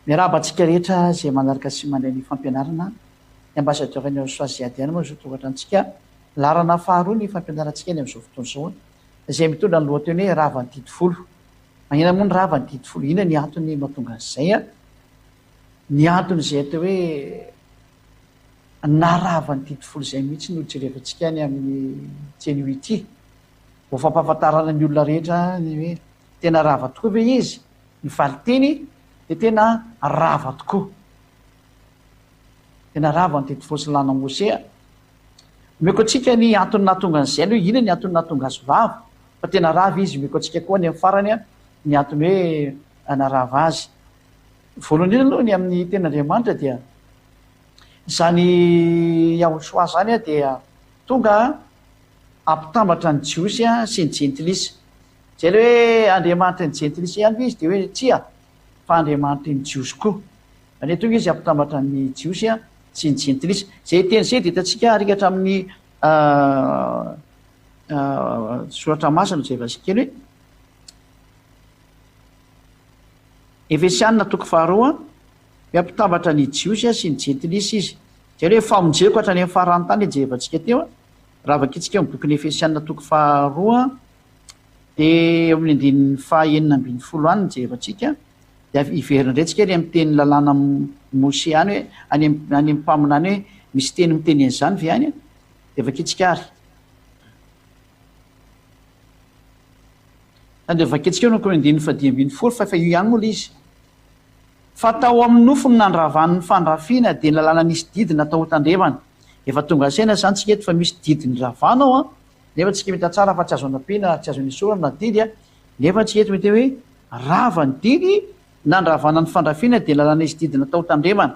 Miarahaba antsika rehetra izay manaraka sy mandray ny fampianarana. Ny Ambassadeur ny François Ziad ihany moa izao tonga hatramintsika. Laharana faharoa ny fampianarantsika any amin'izao fotoana izao izay mitondra ny lohateny hoe Rava ny didy folo. Maninona moa ny rava ny didy folo? Inona ny antony mahatonga an'izay? Ny antony izay atao hoe narava ny didy folo izay mihitsy no jerevantsika any amin'ny teny ity. Ho fampahafantarana ny olona rehetra ny hoe tena rava tokoa ve izy? Ny valinteny dia tena rava tokoa. Tena rava ny didy folo sy ny lalàna Mosea. Omeko antsika ny antony nahatonga an'izay aloha, inona ny antony nahatonga azy ho rava? Fa tena rava izy, omeko antsika koa any amin'ny farany ny antony hoe narava azy. Voalohany indrindra aloha ny amin'ny tenin'Andriamanitra dia izany Yahoshua izany dia tonga hampitambatra ny Jiosy sy ny Jentilisa. Izay ilay hoe Andriamanitry ny Jentilisa ihany ve izy dia hoe tsia fa Andriamanitry ny Jiosy koa. Izany hoe tonga izy hampitambatra ny Jiosy sy ny Jentilisa. Izay teny izay dia hitantsika ary hatramin'ny soratra masina izay vaziako kely hoe Efesianina toko faharoa, miampitambatra ny Jiosy sy ny Jentilisa izy. Izay hoe famonjeko hatrany amin'ny faran'ny tany jerevantsika teo. Raha vakintsika eo amin'ny bokin'ny Efesianina toko faharoa, dia eo amin'ny andininy faha-16 any no jerevantsika, dia hiverina indray tsika any amin'ny tenin'ny lalàna Mose any hoe, any amin'ny any amin'ny mpaminany hoe misy teny miteny an'izany ve any? Dia vakintsika ary. Andeha vakintsika eo ny andininy faha-15 fa efa io ihany moa ilay izy. Fa tao amin'ny nofo no nandravany ny fandrafiana dia ny lalàna nisy didy natao hotandremana. Efa tonga saina izany tsika eto fa misy didy niravana ao an, nefa tsika mita tsara fa tsy azo anampiana ary tsy azo anesorana ny didy an, nefa tsika eto miteny hoe rava ny didy nandravana ny fandrafiana dia ny lalàna nisy didy natao hotandremana.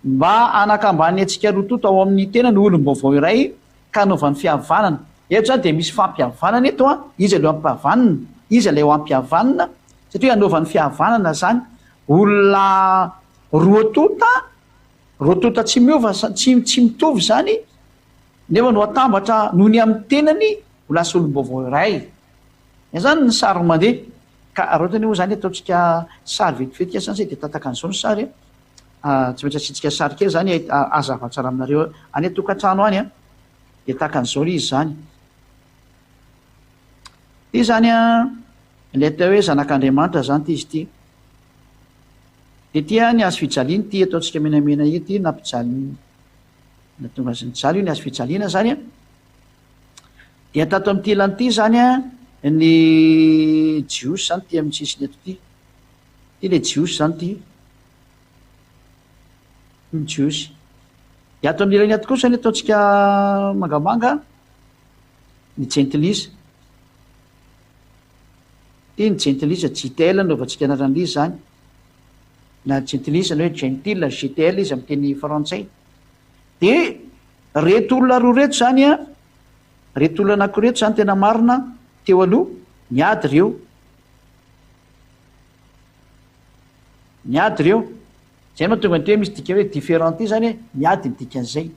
Mba hanakambany antsika roa tonta ao amin'ny tenany ho olom-baovao iray ka hanaovany fihavanana. Eto izany dia misy fampihavanana eto an, iza ilay ho ampihavanina? Iza ilay ho ampihavanina? Satria hanaovany fihavanana izany olona roa tonta, roa tonta tsy miova, tsy tsy mitovy izany, nefa no atambatra noho ny amin'ny tenany ho lasa olom-baovao iray. Izay izany ny sary mandeha. Ka raha ohatra anie moa izany ataontsika sary vetivety kely izany dia tataka an'izao ny sary an. Tsy maintsy asiantsika sary kely izany hazava tsara aminareo any an-tokantrano any an. Dia tahaka an'izao ilay izy izany. Ity izany an, ilay atao hoe zanak'Andriamanitra izany ity izy ity. Dia ity an, ny hazo fijaliana ity ataontsika menamena ity, nampijaly, nahatonga azy nijaly io ny hazo fijaliana izany an. Dia tato amin'ity ilany ity izany an, ny Jiosy izany ity amin'ny sisiny eto ity. Ity ilay Jiosy izany ity. Ny Jiosy. Dia ato amin'ny ilany ato kosa ny ataontsika mangamanga, ny Jentilisa. Ity ny Jentilisa, JTL no anaovantsika anaran'izy izany. Na Jentilisa na hoe Gentil, GTL izy amin'ny teny frantsay. Dia reto olona roa reto izany an, reto olona anankiroa reto izany tena marina teo aloha, niady ireo. Miady ireo. Izay no mahatonga ny teny hoe misy dika hoe différent ity izany hoe miady ny dikan'izay.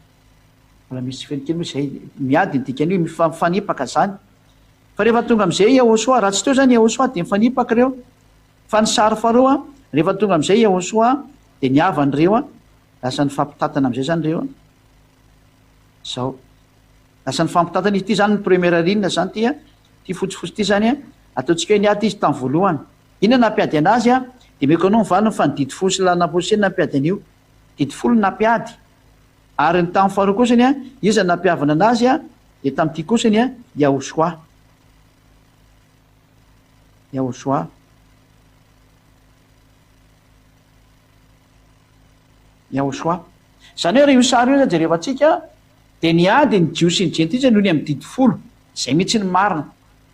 Mbola misy feno kely moa izay. Miady ny dikany hoe mifanipaka izany. Fa rehefa tonga amin'izay i Yahoshua, raha tsy teo izany i Yahoshua dia mifanipaka ireo. Fa ny sary faharoa, rehefa tonga amin'izay i Yahoshua dia nihavana ireo, lasa nifampitantana amin'izay izany ireo. Izao. Lasa nifampitantana izy. Ity izany ny première ligne izany ity, ity fotsifotsy ity izany, ataontsika hoe niady izy tamin'ny voalohany. Inona no nampiady anazy an? Dia omeko anao ny valiny fa ny didy folo sy lalana Mosesy no nampiady an'io. Didy folo no nampiady. Ary ny tamin'ny faharoa kosany an, iza no nampihavana anazy an? Dia tamin'ity kosany an, Yahoshua. Yahoshua. Yahoshua. Izany hoe raha io sary io zany jerevantsika dia niady ny Jiosy sy ny Jentilisa noho ny amin'ny didy folo. Izay mihitsy ny marina.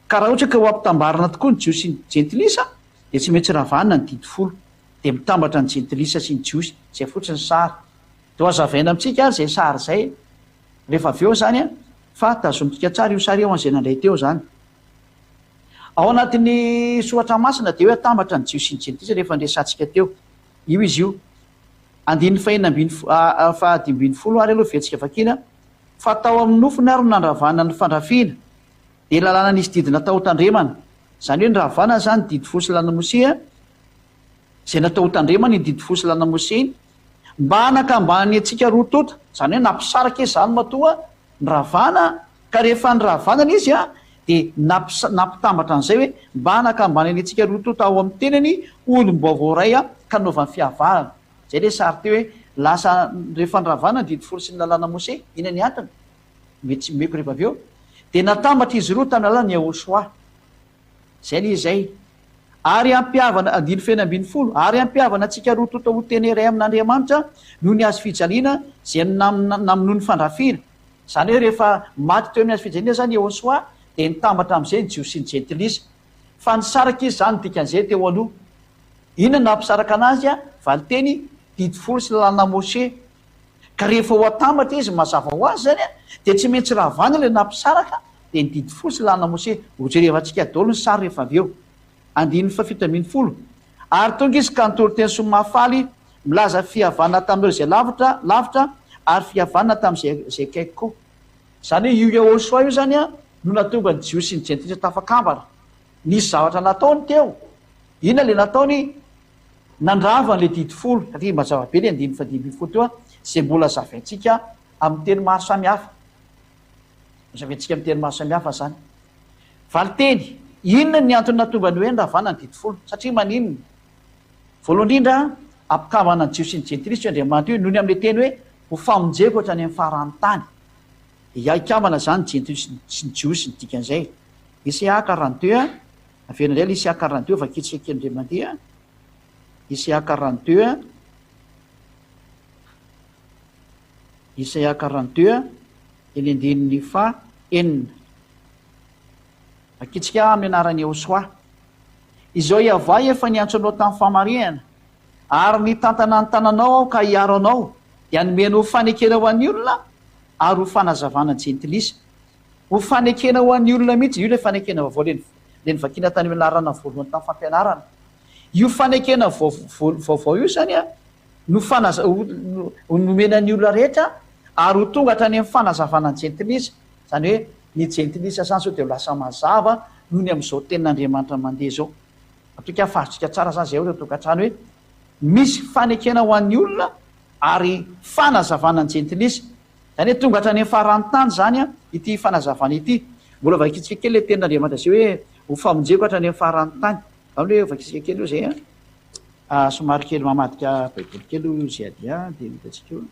Ka raha ohatra ka ho ampitambarina tokoa ny Jiosy sy ny Jentilisa dia tsy maintsy ravana ny didy folo. Dia mitambatra ny Jentilisa sy ny Jiosy. Izay fotsiny ny sary. Dia ho hazavaina amintsika ary izay sary izay rehefa avy eo izany an, fa tazomintsika tsara io sary io an'izay nandray teo izany. Ao anatin'ny soratra masina dia hoe atambatra ny Jiosy sy ny Jentilisa rehefa niresahantsika teo. Io izy io. Andininy fahenina ambin'ny fahadimy ambin'ny folo ary aloha vetsika vakiana, Fa tao amin'ny nofony ary no nandravana ny fandrafiana, dia lalàna nisy didy natao hotandremana. Izany hoe niravana izany didy folo sy lalàna Mosia. Izay natao hotandremana iny didy folo sy lalàna Mosè iny, mba hanakambany antsika roa tonta, izany hoe nampisaraka izy izany matoa niravana, ka rehefa niravana ilay izy dia nampitambatra an'izay hoe mba hanakambany antsika roa tonta ao amin'ny tenany olom-baovao iray ka nanaovany fihavanana. Izay ilay sary teo hoe lasa rehefa niravana ny didy folo sy ny lalàna Mosè, inona ny antony? Mety tsy omeko rehefa avy eo. Dia natambatra izy roa tamin'ny alalan'i Yahoshuah. Izay ilay izy izay. Ary hampihavana, andininy fahenina 16, ary hampihavana antsika roa tonta ho tena iray amin'Andriamanitra noho ny hazo fijaliana izay namonoany fandrafiana. Izany hoe rehefa maty teo amin'ny hazo fijaliana izany Yehosua dia nitambatra amin'izay ny Jiosy sy ny Jentilisa. Fa nisaraka izy izany ny dikan'izay teo aloha. Inona no nampisaraka anazy? Valinteny, Didy folo sy lalàna Moshe. Ka rehefa ho atambatra izy, mazava ho azy izany, dia tsy maintsy ravana ilay nampisaraka, dia ny didy folo sy lalàna Moshe. Hojerevantsika daholo ny sary rehefa avy eo. Andininy fahafito 12. Ary tonga izy ka nitory teny soa mahafaly, milaza fihavanana tamin'ireo izay lavitra, lavitra, ary fihavanana tamin'izay izay akaiky koa. Izany hoe io Yahoshuah io izany no nahatonga ny Jiosy sy ny Jentilisa tafakambana. Nisy zavatra nataony teo. Inona ilay nataony? Nandrava an'ilay didy folo, satria mazava be ilay andininy faha-15 teo, izay mbola zavaintsika amin'ny teny maro samihafa. Zavaintsika amin'ny teny maro samihafa izany. Valinteny, Inona ny antony nahatonga ny hoe niravana ny didy folo? Satria maninona? Voalohany indrindra, ampikambana ny Jiosy sy ny Jentilisa io Andriamanitra io noho ny amin'ilay teny hoe ho famonjeko hatrany amin'ny faran'ny tany. Dia hikambana izany ny Jentilisa sy ny Jiosy ny dikan'izay. Isaia 42, Averina indray ilay Isaia 42, vakintsika kely indray mandeha. Isaia 42, Isaia 42, dia ny andininy faha enina. Vakintsika amin'ny anaran'i Yehosua. Izao Yavah efa niantso anao tamin'ny fahamarihana, ary nitantana ny tananao aho ka hiaro anao, dia nomeny ho fanekena ho an'ny olona ary ho fanazavana ny jentilisa. Ho fanekena ho an'ny olona mihitsy, io ilay fanekena vaovao ilay ilay novakiana tany amin'ny laharana voalohany tamin'ny fampianarana. Io fanekena vaovao io izany no fanaza ho nomena ny olona rehetra ary ho tonga hatrany amin'ny fanazavana ny jentilisa. Izany hoe ny jentilisa izany izao dia ho lasa mazava noho ny amin'izao tenin'Andriamanitra mandeha izao. Matoky aho fa azontsika tsara izany izay ao ireo tokantrano hoe misy fanekena ho an'ny olona ary fanazavana ny jentilisa. Izany hoe tonga hatrany amin'ny faran'ny tany izany ity fanazavana ity. Mbola vakintsika kely ilay tenin'Andriamanitra izay hoe ho famonjeko hatrany amin'ny faran'ny tany. Izany hoe vakintsika kely io izay an. Ah, somary kely mamadika baiboly kely io izay adia dia hitantsika eo.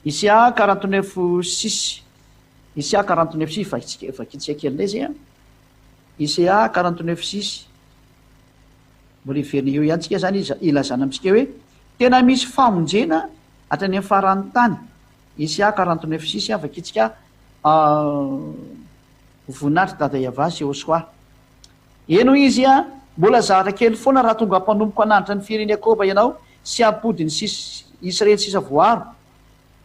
Isia 49 6. Isia 49 6 vakintsika vakintsika kely indray izay an. Isia 49 6. Mbola hiverina eo ihany tsika izany ilazana amintsika hoe tena misy famonjena hatrany amin'ny faran'ny tany. Isia 49 6 vakintsika Voninahitry Dada Yavah sy Yehosua. Eny hoy izy, mbola zavatra kely foana raha tonga mpanompoko hananatra ny firen'i Yakoba ianao sy hampody ny sisa Israely sisa voaaro.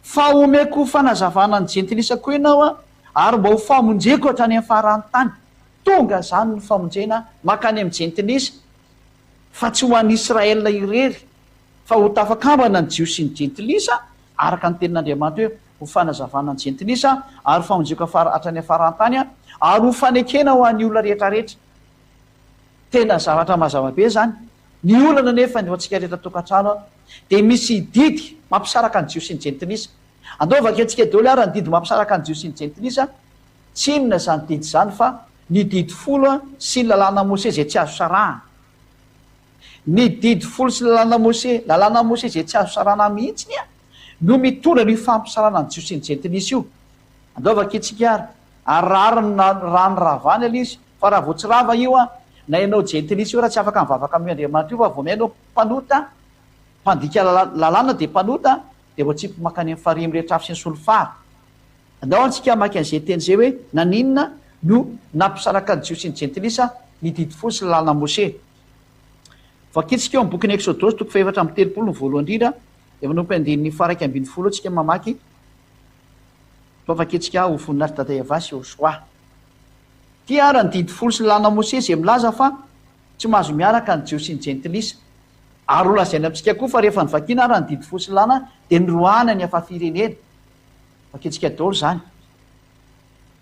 Fa homeko ho fanazavana ny jentilisa koa ianao ary mba ho famonjeko hatrany amin'ny faran'ny tany. Tonga izany ny famonjena mankany amin'ny jentilisa fa tsy ho an'i Israel irery fa ho tafakambana ny Jiosy sy ny jentilisa araka ny tenin'Andriamanitra hoe ho fanazavana ny jentilisa ary ho famonjeko afara hatrany afaran-tany ary ho fanekena ho an'ny olona rehetra rehetra. Tena zavatra mazava be izany. Ny olana anefa ny ho antsika rehetra tokantrano dia misy didy mampisaraka ny Jiosy sy ny jentilisa. Andao vakiantsika daholo ary ny didy mampisaraka ny Jiosy sy ny jentilisa. Tsy inona izany didy izany fa ny didy folo sy ny lalàna Mosesy izay tsy azo sarahana. Ny didy folo sy ny lalàna Mosesy, lalàna Mosesy izay tsy azo sarahana mihitsy no mitondra an'io fampisarahana ny Jiosy sy ny Jentilisa io. Andao vakintsika ary. Ary rariny na raha ny ravany aloha izy, fa raha vao tsy rava io an, na ianao Jentilisa io raha tsy afaka mivavaka amin'io Andriamanitra io fa vao mihaino mpanota, mpandika lalàna dia mpanota, dia voatsipy mankany amin'ny farihy mirehitra afo sy ny solifara. Andao antsika hamaky an'izay teny izay hoe naninona no nampisaraka ny Jiosy sy ny Jentilisa ny didy folo sy ny lalàna Moshe. Vakintsika eo amin'ny bokin'ny Eksodosy toko faha-34 ny voalohany indrindra, dia manompo andininy faha-11 eo tsika mamaky. Toa vakintsika ho voninahitr'i Dada Yavah sy Yehoshuah. Ity ary ny didy folo sy ny lalàna Moshe izay milaza fa tsy mahazo miaraka ny Jiosy sy ny Jentilisa. Ary holazaina amintsika koa fa rehefa novakiana ary ny didy folo sy ny lalàna dia niroahana ny hafa firenena. Vakintsika daholo izany.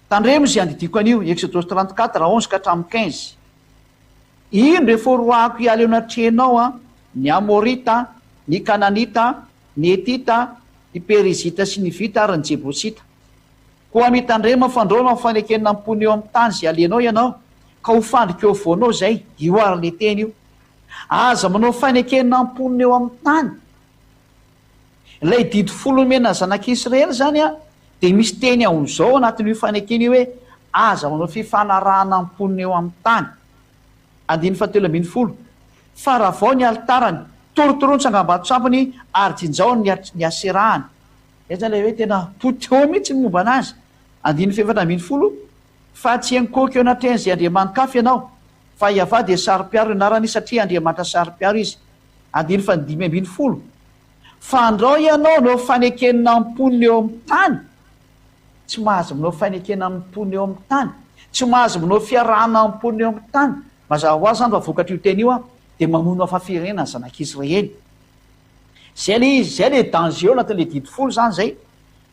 Tandremo izay andidiako anio, Eksodosy 34, 11 ka hatramin'ny 15. Indro efa horoahako hiala eo anatrehanao an, ny Amorita, ny Kananita, ny Hetita, ny Perizita sy ny Hivita ary ny Jebosita. Koa mitandrema fandrao ny fanekena am-pony eo amin'ny tany izay alehanao ianao, ka ho fandrika eo afovoanao izay, io ary ilay teny io. Aza manao fanekena am-ponina eo amin'ny tany. Ilay didy folo nomena ny zanak'Israely izany dia misy teny amin'izao ao anatin'io fanekena io hoe aza manao fifanarahana am-ponina eo amin'ny tany. Andininy fahatelo ambin'ny folo, Fa ravao ny alitarany, torotoroy ny tsangambato-tsampiny ary jinjao ny ny aserahany. Izay izany ilay hoe tena poteho mihitsy ny momba an'azy. Andininy fahefatra ambin'ny folo, Fa tsy hiankohoka eo anatrehan'izay andriamani-kafa ianao, fa Iavah dia saro-piaro ny anarany satria Andriamanitra saro-piaro izy. Andininy fahadimy ambin'ny folo, Fandrao ianao hanao fanekena amin'ny mponina eo amin'ny tany. Tsy mahazo manao fanekena amin'ny mponina eo amin'ny tany. Tsy mahazo manao fiarahana amin'ny mponina eo amin'ny tany. Mazava ho azy izany fa vokatr'io teny io dia mamono hafa firenena ny zanak'Israely. Izay ilay izy, izay ilay danger ao anatin'ilay didy folo izany izay.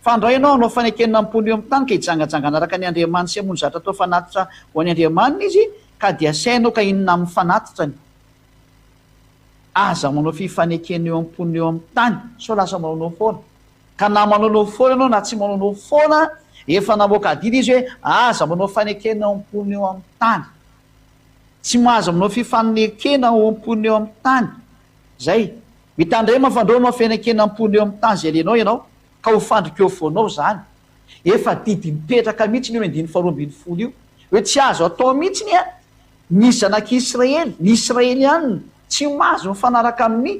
Fandrao ianao hanao fanekena amin'ny mponina eo amin'ny tany ka hijangajanga hanaraka ny andriamaniny sy hamono zatra atao fanatitra ho an'ny andriamaniny izy ka dia asainao ka inona amin'ny fanatitrany. Aza manao fifanekena eo am-pon'ny eo amin'ny tany, sao lasa manaonao foana. Ka na manaonao foana ianao na tsy manaonao foana, efa namoaka adidy izy hoe aza manao fanekena eo am-pon'ny eo amin'ny tany. Tsy mahazo manao fifanekena ao am-pon'ny eo amin'ny tany. Izay. Mitandrema fandrao manao fanekena am-pon'ny eo amin'ny tany izay alenao ianao, ka ho fandrika eo afovoanao izany. Efa didy mipetraka mihitsy io andininy faharoa ambin'ny folo io, hoe tsy azo atao mihitsy ny Ny zanak'i Israely, ny Israelianina, tsy mahazo mifanaraka amin'ny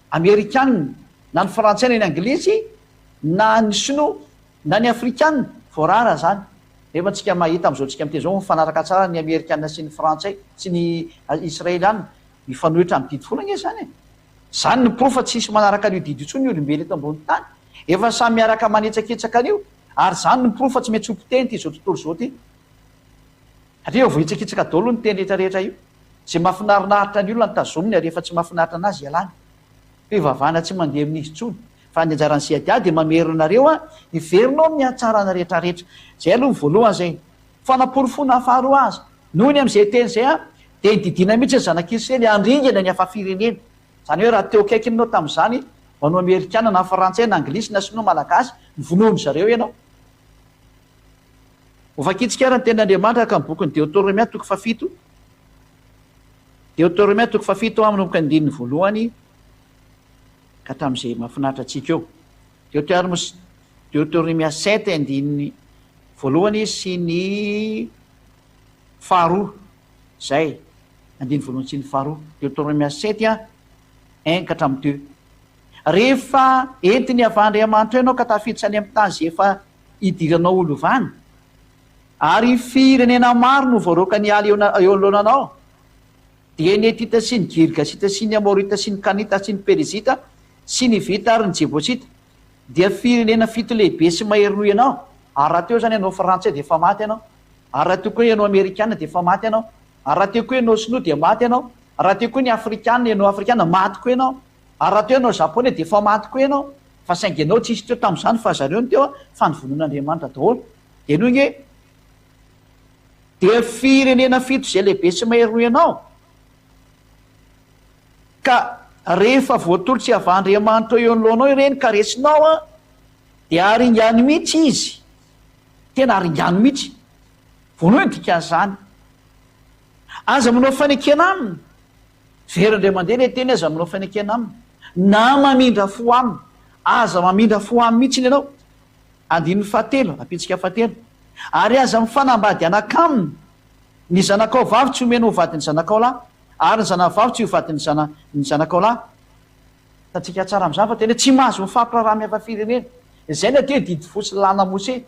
Amerikanina, na ny Frantsay na ny Anglisy, na ny Sinoa, na ny Afrikanina. Voarara izany. Nefa tsika mahita amin'izao tsika miteny izao, mifanaraka tsara ny Amerikanina sy ny Frantsay sy ny Israelianina. Mifanohitra amin'ny didy folo ange izany e! Izany no porofo fa tsisy manaraka an'io didy io intsony ny olombelona eto ambony tany. Efa samy miaraka manitsakitsaka an'io. Ary izany no porofo fa tsy maintsy ho potehina ity izao tontolo izao ity. Satria efa voahitsakitsaka daholo ny teny rehetra rehetra io. Izay mahafinarinaritra ny olona no tazominy ary efa tsy mahafinaritra anazy ialany. Fivavahana tsy mandeha amin'izy intsony. Fa ny anjaran'ny CADA dia mamerina anareo an, hiverina ao amin'ny hatsarana rehetra rehetra. Izay aloha ny voalohany izay. Fanaporofoana faharoa aza. Noho ny amin'izay teny izay an, dia nididiana mihitsy ny zanak'Israely handringana ny hafa firenena. Izany hoe raha teo akaikiny ianao tamin'izany, manao amerikana na frantsay na anglisy na sinoa malagasy, novonoin-dry zareo ianao. Hovakintsika ary ny Tenin'Andriamanitra araka ny bokin'ny Deoteronomia toko fahafito. Deoteronomia toko fahafito manomboka ny andininy voalohany ka hatramin'izay mahafinaritra antsika eo. Deoteronomia Deoteronomia 7 andininy voalohany sy ny faharoa. Izay, andininy voalohany sy ny faharoa. Deoteronomia 7 1 ka hatramin'ny 2. Rehefa entin'i Yavah Andriamanitra ianao ka tafiditra any amin'ny tany izay efa hidiranao ho lovany, ary firenena maro no voaroaka niala eo eo anoloananao, dia ny Hetita sy ny Girgasita sy ny Amorita sy ny Kanita sy ny Perizita sy ny Hivita ary ny Jebosita, dia firenena fito lehibe sy mahery noho ianao, ary raha teo izany ianao Frantsay dia efa maty ianao, ary raha teo koa ianao Amerikana dia efa maty ianao, ary raha teo koa ianao Sinoa dia maty ianao, raha teo koa ny Afrikana ianao Afrikana maty koa ianao, ary raha teo ianao Japoney dia efa maty koa ianao. Fa saingy ianao tsisy teo tamin'izany fa zareo no teo fa novonoin'Andriamanitra daholo. Dia henoy nge. Dia firenena fito izay lehibe sy mahery noho ianao. Ka rehefa voatolotr'i Yavah Andriamanitrao eo anoloanao ireny ka resinao an, dia aringano mihitsy izy. Tena aringano mihitsy. Vonoy ny dikan'izany. Aza manao fanekena aminy. Very indray mandeha ilay teny aza manao fanekena aminy. Na mamindra fo aminy. Aza mamindra fo aminy mihitsy ianao. Andininy fahatelo, ampitsika fahatelo. Ary aza mifanambady anaka aminy. Ny zanakao vavy tsy omena ho vadin'ny zanakao lahy, ary ny zanavavy tsy ho vadin'ny zana ny zanakao lahy. Hitantsika tsara amin'izany fa tena hoe tsy mahazo mifampiraharaha amin'ny hafa firenena. Izay no atao hoe didy fo sy lalàna Mose.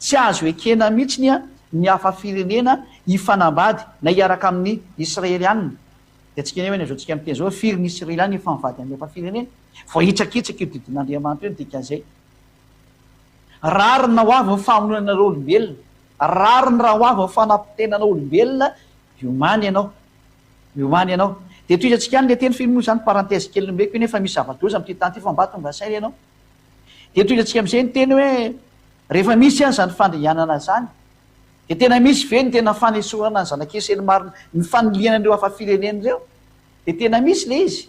Tsy azo ekena mihitsy ny ny hafa firenena hifanambady na hiaraka amin'ny Israelianina. Dia tsika anie izao tsika miteny izao hoe firy ny Israelianina efa mivady amin'ny hafa firenena? Voahitsakitsaka io didin'Andriamanitra io ny dikan'izay. Rariny na ho avy ny famonoana anareo olombelona. Rariny raha ho avy ny fanapotenana olombelona, miomàna ianao. Miomàna ianao. Dia tohizantsika ihany ilay teny fa iny moa izany parenthèse kely nomeko iny fa misy zava-doza amin'ity tany ity fa mba tonga saina ianao. Dia tohizantsika amin'izay ny teny hoe rehefa misy an izany fandringanana izany. Dia tena misy ve ny tena fanesorana ny zanak'Israely marina, ny fanilihana an'ireo hafa firenena ireo? Dia tena misy ilay izy.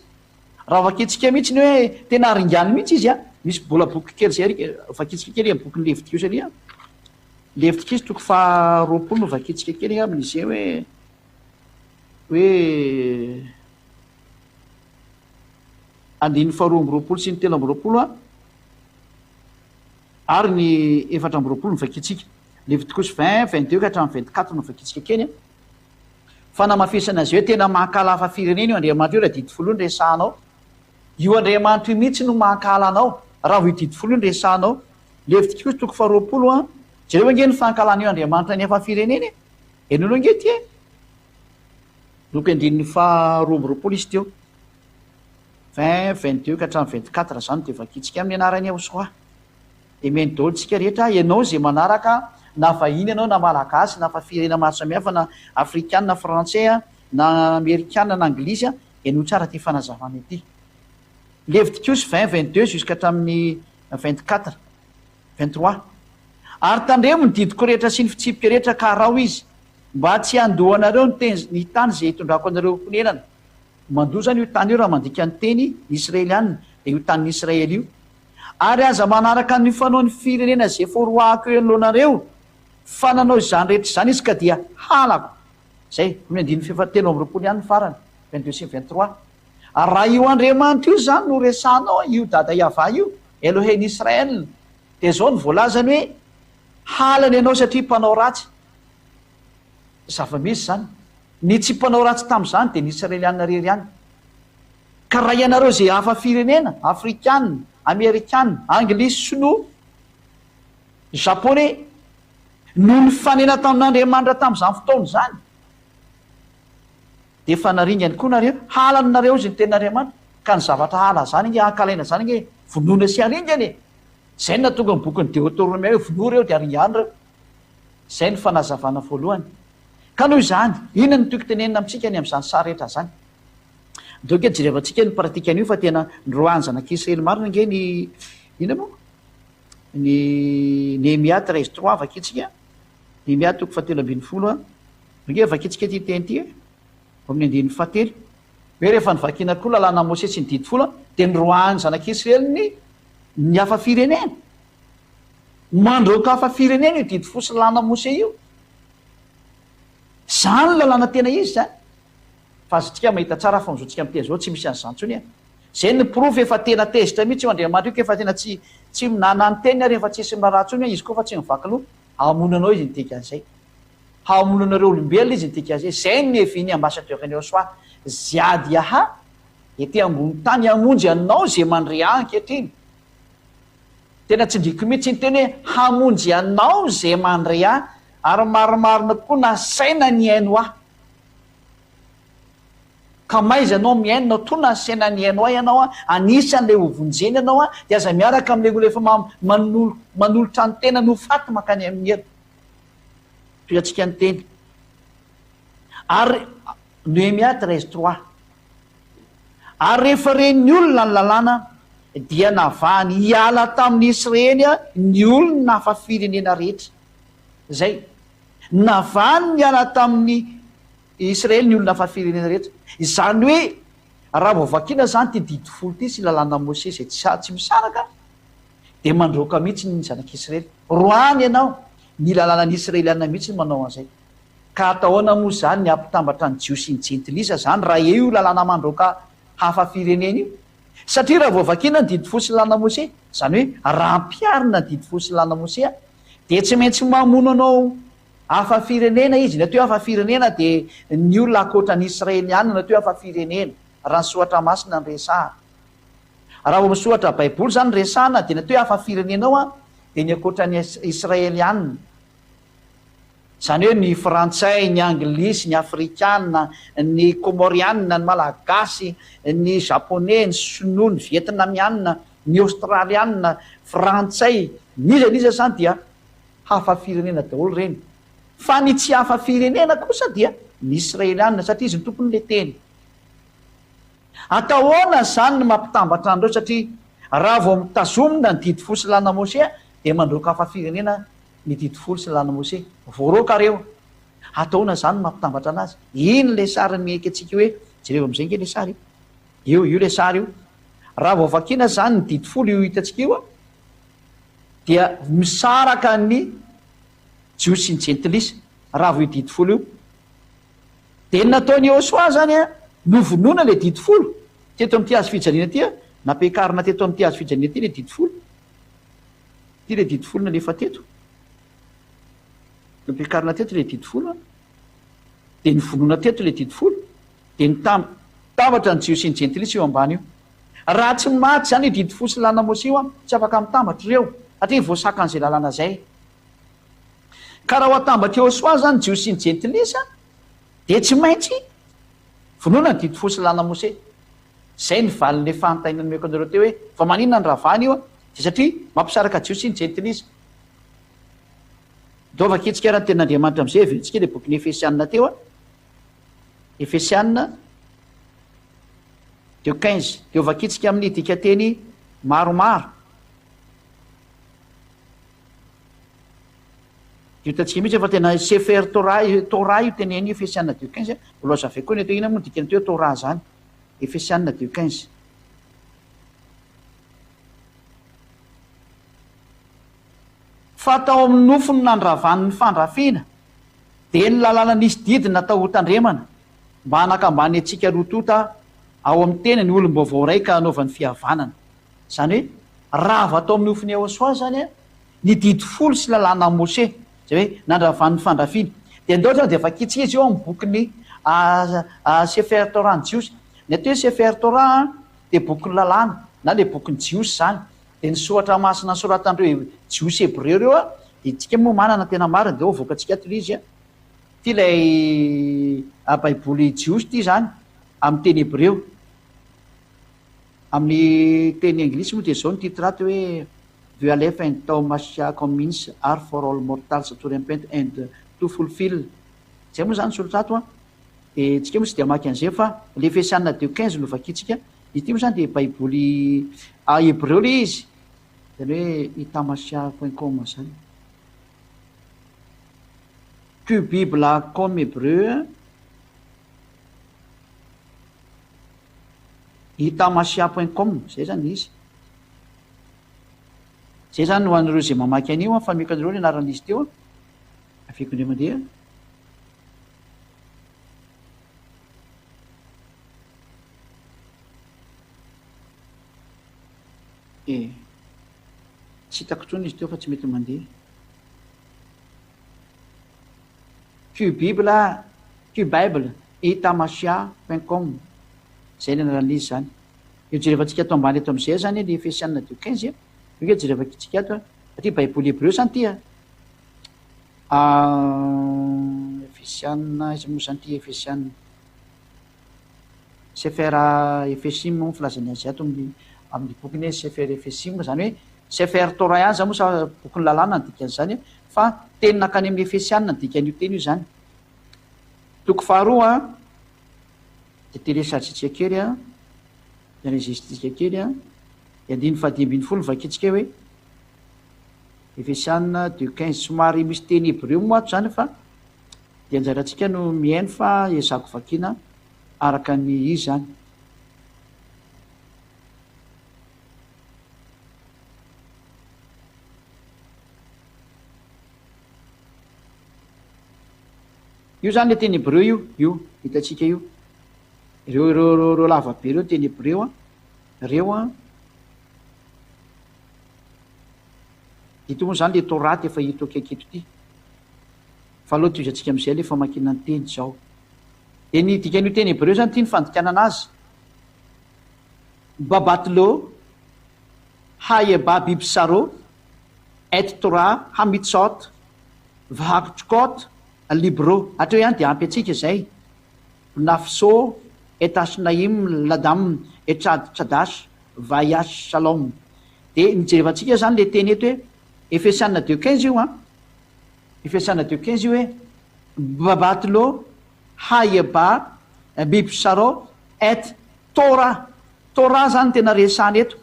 Raha vakintsika mihitsy ny hoe tena aringany mihitsy izy an, misy mbola boky kely izay ary vakintsika kely amin'ny bokin'ny Levitikosy ary an. Levitikosy toko faha 20 no vakintsika kely angamba izay hoe hoe andininy faha 22 sy ny 23 an ary ny 24 no vakintsika. Levitikosy 20, 22 ka hatramin'ny 24 no vakintsika kely an. Fanamafisana azy hoe tena mankahala hafa firenena io Andriamanitra io raha didy folo io no resahanao. Io Andriamanitra io mihitsy no mankahala anao raha vao io didy folo io no resahanao. Levitikosy toko faharoapolo an. Jereo ange ny fankahalan'io Andriamanitra ny hafa firenena e. Henoinao ange ity e. Loko andininy faha 22 izy teo. 20, 22 ka hatramin'ny 24 izany dia vakintsika amin'ny anaran'i Yahosoa. Amen daholo tsika rehetra, ianao izay manaraka na vahiny ianao na malagasy na fa firenena maro samihafa na afrikana na frantsay na amerikana na anglisy henoy tsara ity fanazavana ity. Levitikosy 20 22 jusqu'à hatramin'ny 24 23 Ary tandremo ny didiko rehetra sy ny fitsipika rehetra ka araho izy mba tsy handoanareo ny teny ny tany izay hitondrako anareo honenana. Mandoa izany io tany io raha mandika ny teny ny Israelianina dia io tanin'i Israely io. Ary aza manaraka ny fanaon'ny firenena izay efa horoahako eo anoloanareo, fa nanao izany rehetra izany izy ka dia halako. Izay, ny andininy fahefa 23 ihany ny farany, 22 sy 23. Ary raha io Andriamanitra io izany no resahanao, io Dada Yavah io, Elohein Israel, dia izao no voalazany hoe, halany ianao satria mpanao ratsy. Zava-misy izany. Ny tsy mpanao ratsy tamin'izany dia ny Israelianina irery ihany. Ka raha ianareo izay hafa firenena, afrikana, amerikana, anglisy, sinoa, japoney, no nifanena tamin'Andriamanitra tamin'izany fotoana izany, dia efa naringany koa nareo, halany nareo izy ny tenin'Andriamanitra, ka ny zavatra hala izany ange, ankalaina izany ange, vonoina sy aringana e! Izay no nahatonga ny bokin'ny Deoteronomia hoe vonoa ireo dia aringano ireo. Izay no fanazavana voalohany. Ka noho izany, inona no tiako tenenina amintsika ny amin'izany sary rehetra izany? Ndao ange jerevantsika ny pratique an'io fa tena noroahan'ny zanak'Israely marina ange ny inona moa? Ny Nehemia 13 trois vakintsika. Nehemia toko fahatelo ambinifolo a. Ange vakintsika ity teny ity e. Ao amin'ny andininy fahatelo. Hoe rehefa novakiana koa lalàna Mosesy sy ny didy folo dia noroahan'ny zanak'Israely ny ny hafa firenena. Mandroaka hafa firenena io didy folo sy lalàna Mosesy io. Izany lalàna tena izy izany. Fa azontsika mahita tsara fa amin'izao tsika miteny izao tsy misy an'izany intsony e. Izay no porofo efa tena tezitra mihitsy io Andriamanitra io ka efa tena tsy tsy na na ny teniny ary efa tsisy miraharaha intsony hoe izy koa fa tsy mivaky loha. Hamono anao izy ny dikan'izay. Hamono anareo olombelona izy ny dikan'izay. Izay no niavian'ny ambassadeur an'i Yahoshuah Ziad Yaha ety ambony tany hamonjy anao izay mandre ahy ankehitriny. Tena tsindriako mihitsy ny teny hoe hamonjy anao izay mandre ahy ary marimarina kokoa nasaina nihaino ahy. Ka maiza ianao mihaino na toa nasaina nihaino ahy ianao an, anisan'ilay ho vonjena ianao an, dia aza miaraka amin'ilay olona efa manolotra ny tenany ho faty mankany amin'ny helo. Tohiantsika ny teny. Ary Nehemia 13 trois. Ary rehefa ren'ny olona ny lalàna, dia navahany hiala tamin'ny Israely ny olona hafa firenena rehetra. Izay. Navahany niala tamin'ny Israely ny olona hafa firenena rehetra. Izany hoe, raha vao vakiana izany ity didy folo ity sy lalàna Mosesy izay tsy tsy misaraka, dia mandroaka mihitsy ny zanak'Israely. Roahiny ianao, ny lalànan'ny Israeliana mihitsy no manao an'izay. Ka atao ahoana moa izany ny hampitambatra ny Jiosy sy ny Jentilisa izany raha eo io lalàna mandroaka hafa firenena io? Satria raha vao vakiana ny didy folo sy lalàna Mosesy, izany hoe raha ampiharina ny didy folo sy lalàna Mosesy, dia tsy maintsy mamono anao Hafa firenena izy, ny atao hoe hafa firenena dia ny olona ankoatra ny Israeliana no atao hoe hafa firenena, raha ny soratra masina no resahana. Raha vao misoratra baiboly izany no resahana dia ny atao hoe hafa firenena ao dia ny ankoatra ny Israeliana. Izany hoe ny frantsay, ny anglisy, ny afrikana, ny komorianina, ny malagasy, ny japoney, ny sinoa, ny vietnamianina, ny aostralianina, frantsay, n'iza n'iza izany dia Hafa firenena daholo ireny. Fa ny tsy hafa firenena kosa dia ny Israelianina satria izy no tompon'ilay teny. Atao ahoana izany ny mampitambatra an'ireo satria raha vao mitazomina ny didy fo sy lalàna Mosea dia mandroaka hafa firenena. Ny didy folo sy lalàna Mose. Voaroaka reo. Ataona zany no mampitambatra anazy. Iny le sary miaiky antsika hoe, jerevo amizay nge le sary e. Io, io le sary io. Raha vao vakiana zany ny didy folo io hitantsika io an, dia misaraka ny Jiosy sy ny Jentilisa raha vao io didy folo io. Dia ny nataon'i Yehosua zany an, novonoina le didy folo teto amin'ity hazo fijaliana ity an, nampiakarina teto amin'ity hazo fijaliana ity le didy folo. Ity ilay didy folo nalefa teto. Nampiakarina teto ilay didy folo an. Dia novonoina teto ilay didy folo. Dia nitambatra ny Jiosy sy ny Jentilisa io ambany io. Raha tsy maty izany io didy folo sy lalàna Mosesy io an, tsy afaka mitambatra ireo, satria voasakan'izay lalàna izay. Ka raha ho atambatr'i Yehosua izany ny Jiosy sy ny Jentilisa, dia tsy maintsy vonoina ny didy folo sy lalàna Mosesy. Zay ny valin'le fanontaniana nomeko anareo teo hoe fa maninona ny ravana io an? Dia satria mampisaraka Jiosy ny Jentilisa. Ndao vakintsika ary ny tenin'Andriamanitra amizay heverintsika le bokin'ny Efesianina teo an. Efesianina deux 15. Dia ho vakintsika amin'ny dikanteny maromaro. Dia hitantsika mihitsy fa tena Sefer Torah, Torah io teneno io Efesianina deux 15. Mbola ho azavaiko koa ny atao inona moa ny dikan'ity hoe Torah zany. Efesiana deux 15. Fa tao amin'ny nofo no nandravany ny fandrafiana, dia ny lalàna nisy didy natao hotandremana, mba hanakambany antsika roa tonta ao amin'ny tenany olom-baovao iray ka hanaovany fihavanana. Izany hoe, rava tao amin'ny nofon'i Yehosua izany ny didy folo sy lalàna Mose, izay hoe nandravany ny fandrafiana. Dia ndao izany dia vakintsika izy io ao amin'ny bokin'ny Sefer Torah ny Jiosy. Ny atao hoe Sefer Torah dia bokin'ny lalàna na ilay bokin'ny Jiosy izany. Dia ny soratra masina nosoratan'ireo Jiosy Hebreo ireo dia isika moa manana tena marina, dia avoakantsika ato ilay izy. Ity ilay Baiboly Jiosy ity izany amin'ny teny Hebreo. Amin'ny teny anglisy moa dia izao ny titre ato hoe The Aleph and Tau Mashiach means are for all mortals to repent and to fulfill. Izay moa izany soratra ato an. Dia tsika moa tsy dia hamaky an'izay fa le Efesiana deux 15 no vakintsika. Ity moa izany dia baiboly hebreo ilay izy. Izany hoe itamashiach point com izany. Qbible com hebreu. Itamasia point com, zay zany izy. Zay zany ho an'ireo izay mamaky an'io an, fa ameko anareo ny anaran'izy teo an. Aveko indray mandeha. Eh. Tsy hitako intsony izy teo fa tsy mety mandeha. Qbible, Qbible, itamasia point com, zay ny anaran'izy zany. Io jerevantsika ato ambany eto amizay zany ny Efesiana deux 15 a, io nge jerevantsika ato a, satria baiboly hebreo zany ty a. Efesiana, aiza moa zany ty Efesiana? Sefer Efesim moa ny filazany azy ato amin'ny amin'ny bokiny hoe Sefer Efesim, izany hoe Sefer Torah ihany izany moa sa bokin'ny lalàna ny dikan'izany fa teny nankany amin'ny Efesiana ny dikan'io teny io izany. Toko faharoa dia télécharger-tsika kely a, enregistritsika kely a, dia andininy fahadimy ambin'ny folo no vakintsika hoe Efesiana deux 15, somary misy teny hebreo moa ato izany fa Dia anjarantsika no mihaino fa ezahako vakiana araka ny izy izany. Io izany ilay teny hebreo io, io hitantsika io. Ireo ireo ireo ireo lava be ireo teny hebreo an. Ireo an. Ito moa izany ilay Torah efa hita akaiky eto ity. Fa aleo tohizantsika amin'izay ilay famakiana ny teny izao. Dia ny dikan'io teny hebreo izany ity ny fandikanana azy. Babatlo, Hayeba bibsaro, et Torah hamitzot, v'hakchkot libro. Hatreo ihany dia ampy antsika izay. Bnafso, et ashnaim ladam echad chadash vayash shalom. Dia ny jerevantsika izany ilay teny eto hoe Efesiana deux 15 io an. Efesiana deux 15 io hoe Babatlo Hayeba Bibsaro et Torah. Torah zany tena resahana eto.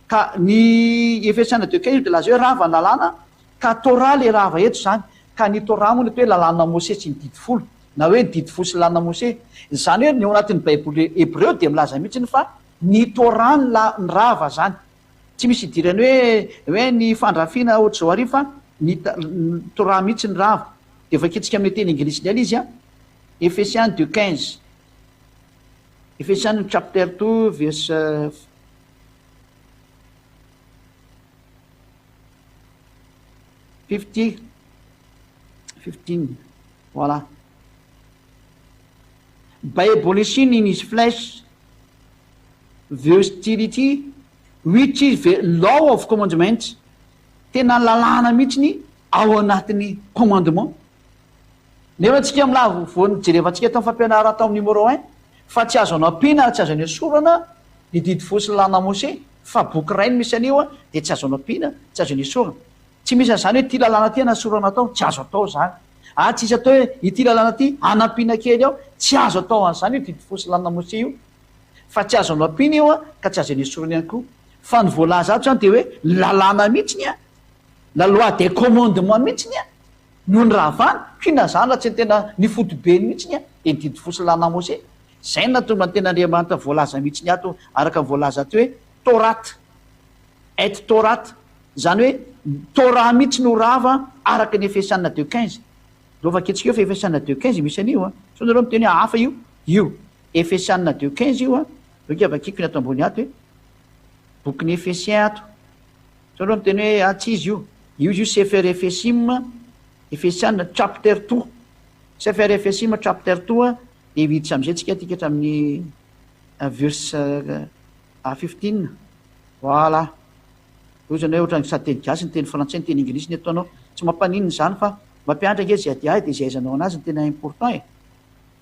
Ka ny Efesiana deux 15 io dia laza hoe rava ny lalàna ka. Ka Torah le rava eto izany. Ka ny Torah moa no atao hoe lalàna Mosesy sy ny didy folo. Na hoe ny didy folo sy lalàna Mosesy. Izany hoe ny ao anatin'ny baiboly hebreo dia milaza mihitsiny fa ny Torah ny la, ny rava izany. Tsy misy idirany hoe hoe ny fandrafiana ohatr'izao ary fa ny ny Torah mihitsy ny rava. Dia vakintsika amin'ny teny anglisy indray ilay izy an. Efesiana deux 15. Efesiana chapter 2 verse 50 15 voilà. By abolishing in his flesh the hostility which is the law of commandments, tena lalàna mihitsy ny ao anatin'ny commandement. Nefa tsika milavo vao nijerevantsika tao fampianarana tao amin'ny numéro un fa tsy azo anampiana ary tsy azo anesorana ny didy folo sy lalàna Mose fa boky iray no misy an'io dia tsy azo anampiana, tsy azo anesorana. Tsy misy an'izany hoe ity lalàna ity anasorana atao, tsy azo atao izany. Ary tsisy atao hoe ity lalàna ity anampiana kely ao, tsy azo atao an'izany io didy folo sy lalàna Mose io. Fa tsy azo anampiana io ka tsy azo anesorana ihany koa. Fa ny voalaza ato izany dia hoe ny lalàna mihitsiny an, la loi des commandements mihitsiny an, no niravana, k'inona izany raha tsy ny tena ny fotobeny mihitsiny an, dia ny didy folo sy lalàna Mose. Izay no nahatonga ny tenin'Andriamanitra voalaza mihitsiny ato araka ny voalaza ato hoe Torat. Et Torat, izany hoe Torah mihitsy no rava araka ny Efesiana deux 15. Ndao vakintsika eo fa Efesiana deux 15 misy an'io an. Sao nareo miteny hoe hafa io? Io. Efesiana deux 15 io an. Ndao ange vakiko ny ato ambony ato e. Bokin'ny Efesien ato. Sao nareo miteny hoe ah tsy izy io. Io izy io Sefer Efesim, Efesiana chapter two. Sefer Efesim chapter two an, dia miditra amin'izay tsika aty hatramin'ny verse 15. Voilà. Io zany hoe ohatran'ny sady teny gasy ny teny frantsay ny teny anglisy ny ataonao. Tsy mampaninona izany fa mampianatra ange izay adiahy dia izay ahaizanao anazy no tena important e.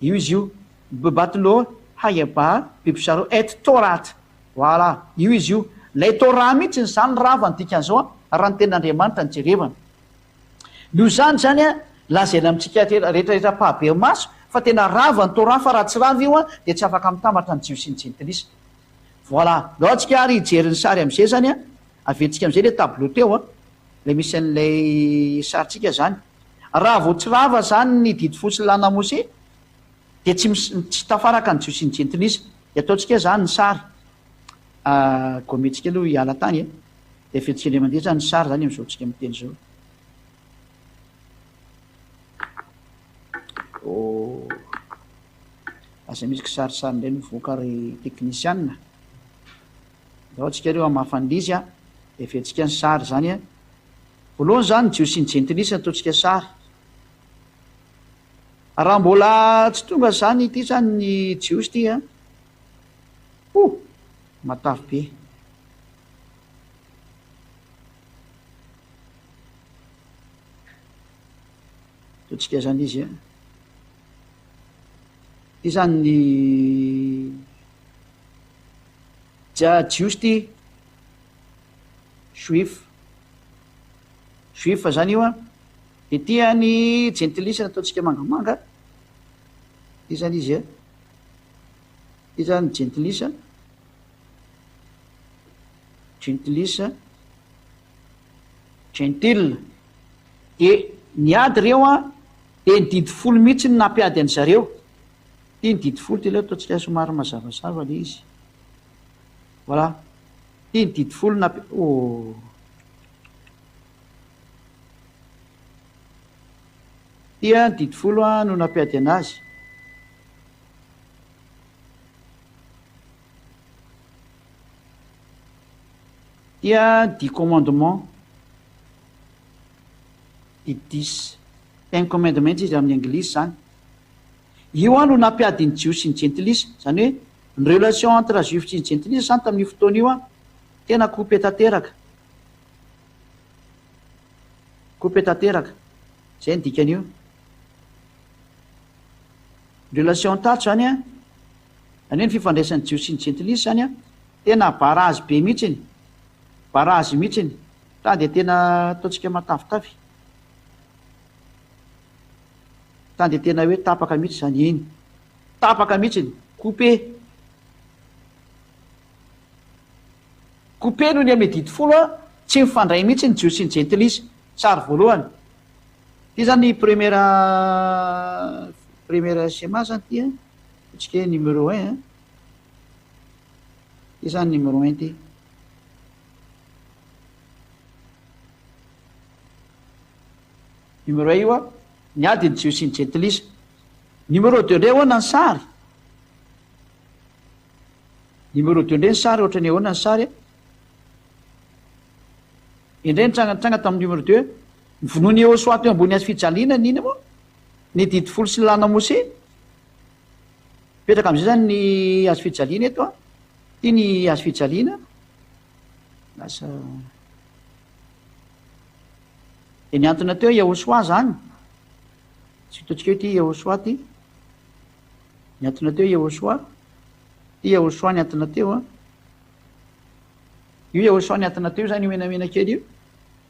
Io izy io. Bebatlo hayeba bibsharo et torat. Voilà. Io izy io. Ilay Torah mihitsy izany rava ny dikan'izao an, raha ny tenin'Andriamanitra no jerevana. Noho izany izany an, lazaina amintsika rehetra rehetra ampahabemaso fa tena rava ny Torah fa raha tsy rava io an dia tsy afaka mitambatra ny Jiosy sy ny Jentilisa. Voilà. Ndao tsika ary hijery ny sary amizay zany an. Averintsika amizay le tableau teo an. Ilay misy an'ilay sarintsika zany. Raha vao tsy rava zany ny didy folo sy lalàna Mose dia tsy tsy tafaraka ny Jiosy sy ny Jentilisa. Dia ataontsika zany ny sary. Gomentsika aloha hiala tany e. Dia averintsika indray mandeha zany ny sary zany amizao tsika miteny zao. Oh. Aza misy kisarisary indray mivoaka ry teknisiana. Ndao tsika ireo hamafa an'ilay izy a. Dia averintsika ny sary izany a. Voalohany izany ny Jiosy sy ny Jentilisa ataontsika sary. Raha mbola tsy tonga izany ity izany ny Jiosy ity a. Oh! Matavy be. Ataontsika izany izy a. Ity zany ny ja jiosy ty, juif, juif zany io an, de ty an ny jentilisa nataontsika mangamanga, ty zany izy an, ty zany jentilisa, jentilisa, gentil, de niady reo an. Dia ny didy folo mihitsy no nampiady an-dry zareo. Ity ny didy folo ity aloha ataontsika somary mazavazava ilay izy. Voilà. Ity ny didy folo nampi- oh. Ity ny didy folo no nampiady anazy. Ity dix commandements. The Dix Ten Commandments izy amin'ny anglisy izany. Io an no nampiady ny Jiosy sy ny Jentilisa. Izany hoe ny relation entre Juif sy ny Jentilisa izany tamin'io fotoana io an, tena coupé tanteraka. Coupé tanteraka. Izay ny dikan'io. Ny relation tato izany an, izany hoe ny fifandraisan'ny Jiosy sy ny Jentilisa izany an, tena barazy be mihitsiny. Barazy mihitsiny. Ta dia tena ataontsika matavitavy. Ta dia tena hoe tapaka mihitsy izany iny. Tapaka mihitsy. Coupé. Coupé noho ny amin'ny didy folo a, tsy mifandray mihitsy ny Jiosy sy ny Jentilisa. Sary voalohany. Ity zany première première schéma zany ity an. Ataontsika hoe numéro un an. Ity zany numéro un ity. Numéro un io an, ny ady ny Jiosy sy ny Jentilisa. Numéro deux indray ahoana ny sary? Numéro deux indray ny sary ohatran'ny ahoana ny sary? Indray ny tranga nitranga tamin'ny numéro deux, novonoin'i Yehosua teo ambony hazo fijaliana ny inona moa? Ny didy folo sy ny lalàna Mose. Mipetraka amin'izay izany ny hazo fijaliana eto an. Ity ny hazo fijaliana. Lasa dia nihantona teo Yehosua izany. Tsy hitantsika eo ity Yehosua ity. Nihantona teo Yehosua. Ity Yehosua nihantona teo an. Io Yahoshuah niantona teo izany io menamena kely io.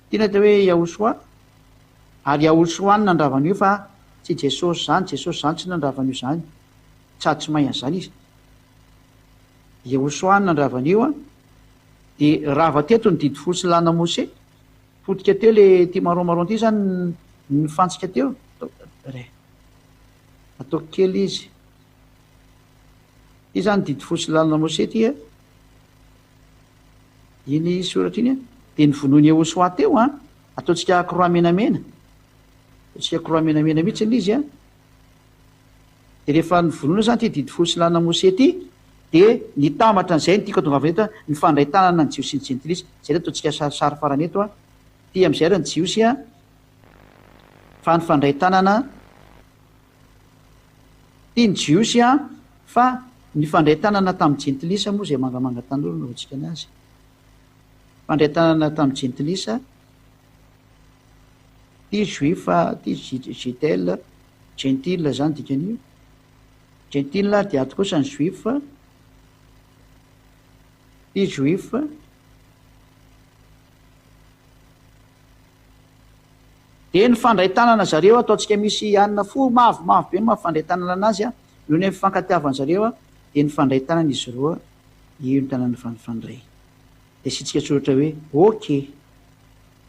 Ity ny atao hoe Yahoshuah. Ary Yahoshuah no nandrava an'io fa tsy Jesosy izany, Jesosy izany tsy nandrava an'io izany. Sady tsy mahay an'izany izy. Yahoshuah no nandrava an'io an. Dia rava teto ny didy folo sy lalàna Mose. Potika teo le ity marron marron ity izany nifantsika teo. Re. Ataoko kely izy. Ity izany didy folo sy lalàna Mose ity an. Iny soratra iny dia novonoin'i Yehosua teo an, ataontsika croix menamena, ataontsika croix menamena mihitsy ilay izy an, dia rehefa novonoina izany ity didy folo sy lalana Mose ity, dia nitambatra an'izay ny tiako atongavana eto an, nifandray tanana ny Jiosy sy ny Jentilisa, izay no ataontsika sarisary farany eto an, ity amin'izay ary ny Jiosy an, fa nifandray tanana. Tia ny Jiosy aho fa nifandray tanana tamin'ny Jentilisa moa izay mangamanga tanora no anaovantsika anazy. Nifandray tanana tamin'ny Jentilisa, tia Juif, tia Jitel, Gentile izany dikan'io. Gentile dia ato kosa ny Juif, tia Juif. Dia nifandray tanana zareo, ataontsika misy anona fo mavo mavo be no mampifandray tanana anazy an, noho ny fifankatiavan zareo an, dia nifandray tanana izy roa, io ny tanana efa nifandray. Dia asiantsika soratra hoe ok.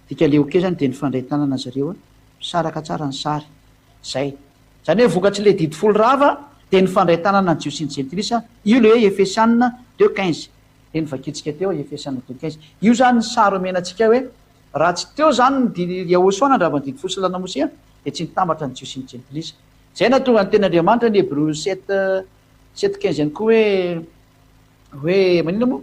Dika le ok zany dia nifandray tanana zareo an, misaraka tsara ny sary. Zay. Zany hoe vokatry le didy folo rava dia nifandray tanana ny jiosy sy ny jentilisa, io le hoe Efesiana deux quinze. Le novakintsika teo Efesiana deux quinze. Io zany ny sary omena antsika hoe Raha tsy teo izany ny didy Yahoshuah nandrava ny didy folo sy lalàna Mosea dia tsy nitambatra ny Jiosy sy ny Jentilisa. Izay nahatonga ny tenin'Andriamanitra ny Hebreo sept sept quinze ihany koa hoe hoe maninona moa?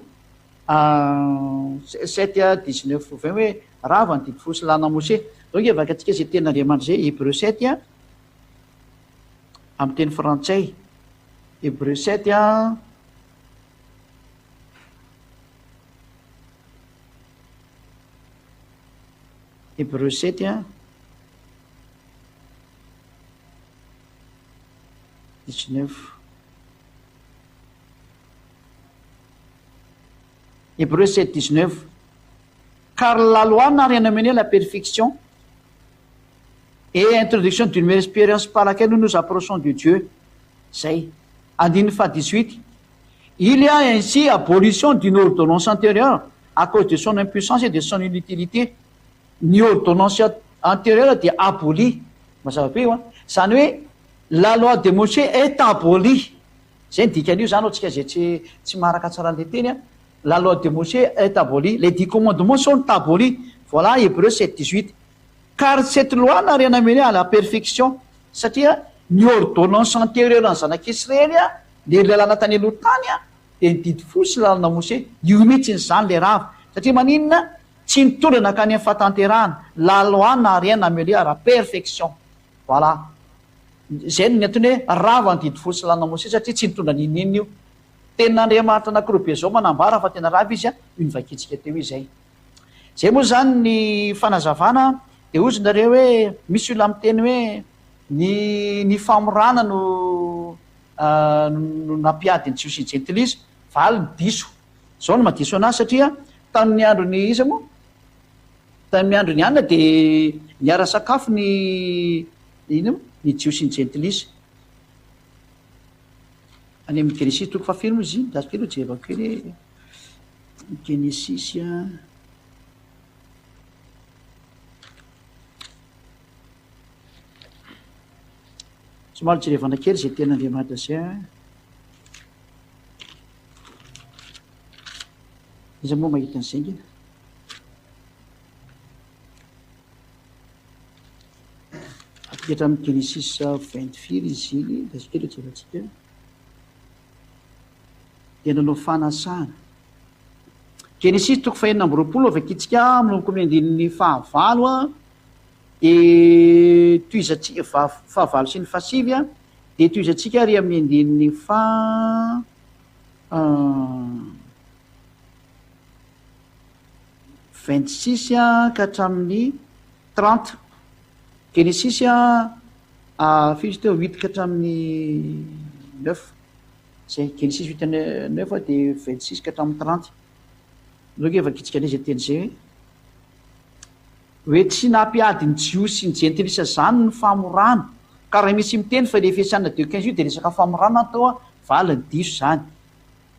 Sept dix neuf vingt hoe rava ny didy folo sy lalàna Mosea. Donc vakintsika izay tenin'Andriamanitra izay Hebreo sept amin'ny teny frantsay. Hebreo sept Hébreu sept a, dix-neuf. Hébreu sept dix-neuf. Car la loi n'a rien amené à la perfection et introduction d'une meilleure expérience par laquelle nous nous approchons de Dieu. Zay. Andininy faha dix-huit. Il y a ainsi abolition d'une ordonnance antérieure à cause de son impuissance et de son inutilité. Ny ordonnance antérieure dia abolie. Mazava be io an. Izany hoe la loi de Moshe est abolie. Izay ny dikan'io izany ho antsika izay tsy tsy maharaka tsara an'ilay teny an. La loi de Moshe est abolie. Les dix commandements sont abolis. Voilà Hébreux 7, 18. Car cette loi n'a rien amené à la perfection. Satria ny ordonnance antérieure an'ny zanak'Israely an, Le lalana tany aloha tany an, dia ny didy folo sy lalana Mose, io mihitsy izany le rava, satria maninona? Tsy nitondra nankany amin'ny fahatanterahana, la loi n'a rien amelé à la perfection, voilà, izay no antony hoe rava ny didy folo sy lalana Mose satria tsy nitondra n'inon'inona io. Tenin'Andriamanitra anankiroa be izao manambara fa tena rava izy an, io novakintsika teo io izay. Izay moa izany ny fanazavana, dia hozy nareo hoe misy olona miteny hoe ny ny famorana no no nampiady ny Jiosy sy ny Jentilisa? Valiny, diso. Izao no mahadiso anazy satria tamin'ny andron'ny iza moa? Tamin'ny andron'i Anna dia niara-sakafo ny inona moa? Ny Jiosy sy ny Jentilisa. Any amin'ny Genesisy toko fahafiry moa izy iny? Lasa kely aloha jerevako kely e. Genesisy a. Somary jerevana kely izay tenin'Andriamanitra izay an. Iza moa mahita an'izay ngina? Aty hatramin'ny Genesis vingt firy izy iny, raiso kely ho jerentsika. Dia nanao fanasana. Genesis toko fahenina amby 20 vakintsika manomboka amin'ny andininy fahavalo a. Dia tohizantsika fahavalo sy ny fahasivy a, dia tohizantsika ary amin'ny andininy faha 26 ka hatramin'ny 30. Genesisy a, firy izy teo? Huit ka hatramin'ny neuf. Zay, Genesisy huit neuf dia 26 ka hatramin'ny 30. Ndao ange vakintsika indray izay teny izay hoe. Hoe tsy nampiady ny Jiosy sy ny Jentilisa izany ny famorana. Ka raha misy miteny fa ilay Efesiana deux 15 io dia resaka famorana an toa valiny diso izany.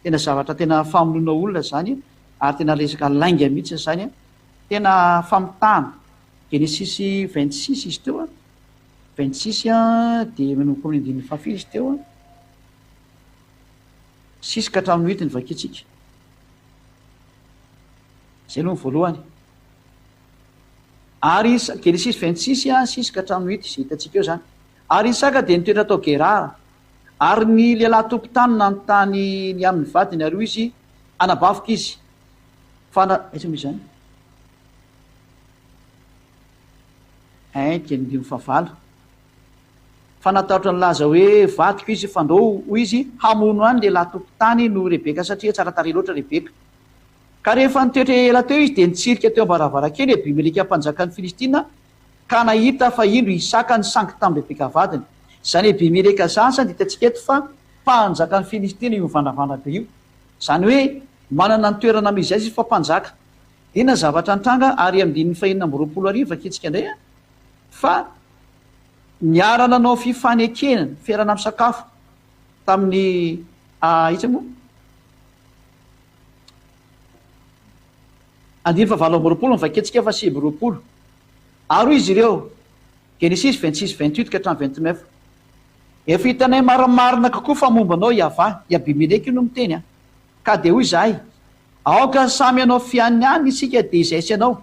Tena zavatra tena famonoana olona izany ary tena resaka lainga mihitsy izany. Tena famitahana. Genesisy 26 izy teo an. 26 an dia manomboka amin'ny andininy fahafiry izy teo an. Six ka hatramin'ny huit ny vakintsika. Izay aloha ny voalohany. Ary Isa, Genesisy 26 a, six ka hatramin'ny huit, izay hitantsika eo izany. Ary Isaka dia nitoetra tao Gerara. Ary ny lehilahy tompon-tany nanontany ny amin'ny vadiny, ary hoy izy, Anabaviko izy. Fa na, aiza moa izany? Ein, dia ny andininy fahavalo. Fa natahotra nilaza hoe, Vadiko izy, fandrao, hoy izy, hamono ahy ny lehilahy tompon-tany noho Rebeka, satria tsara tarehy loatra Rebeka. Ka rehefa nitoetra ela teo izy, dia nitsirika teo am-baravarankely i Abimeleka mpanjakan'ny Filistina, ka nahita fa indro i Isaka nisangy tamin'i Rebeka vadiny. Izany Abimeleka izany izany dia hitantsika eto fa mpanjakan'ny Filistina io mivandravandra be io. Izany hoe manana ny toerana misy azy izy fa mpanjaka. Inona ny zavatra nitranga ary andininy fahenina amby 20 ary vakintsika indray a, fa niara-nanao fifanekena, fiarahana misakafo tamin'ny iza moa? Andininy fahavalo amby 20 ny vakintsika fa 29. Ary hoy izy ireo, Genesisy 26, 28 ka hatramin'ny 29, Efa hitanay marimarina kokoa fa momba anao Iavah, i Abimeleka io no miteny an! Ka dia hoy izahay, Aoka samy hanao fianianana isika dia izahay sy ianao,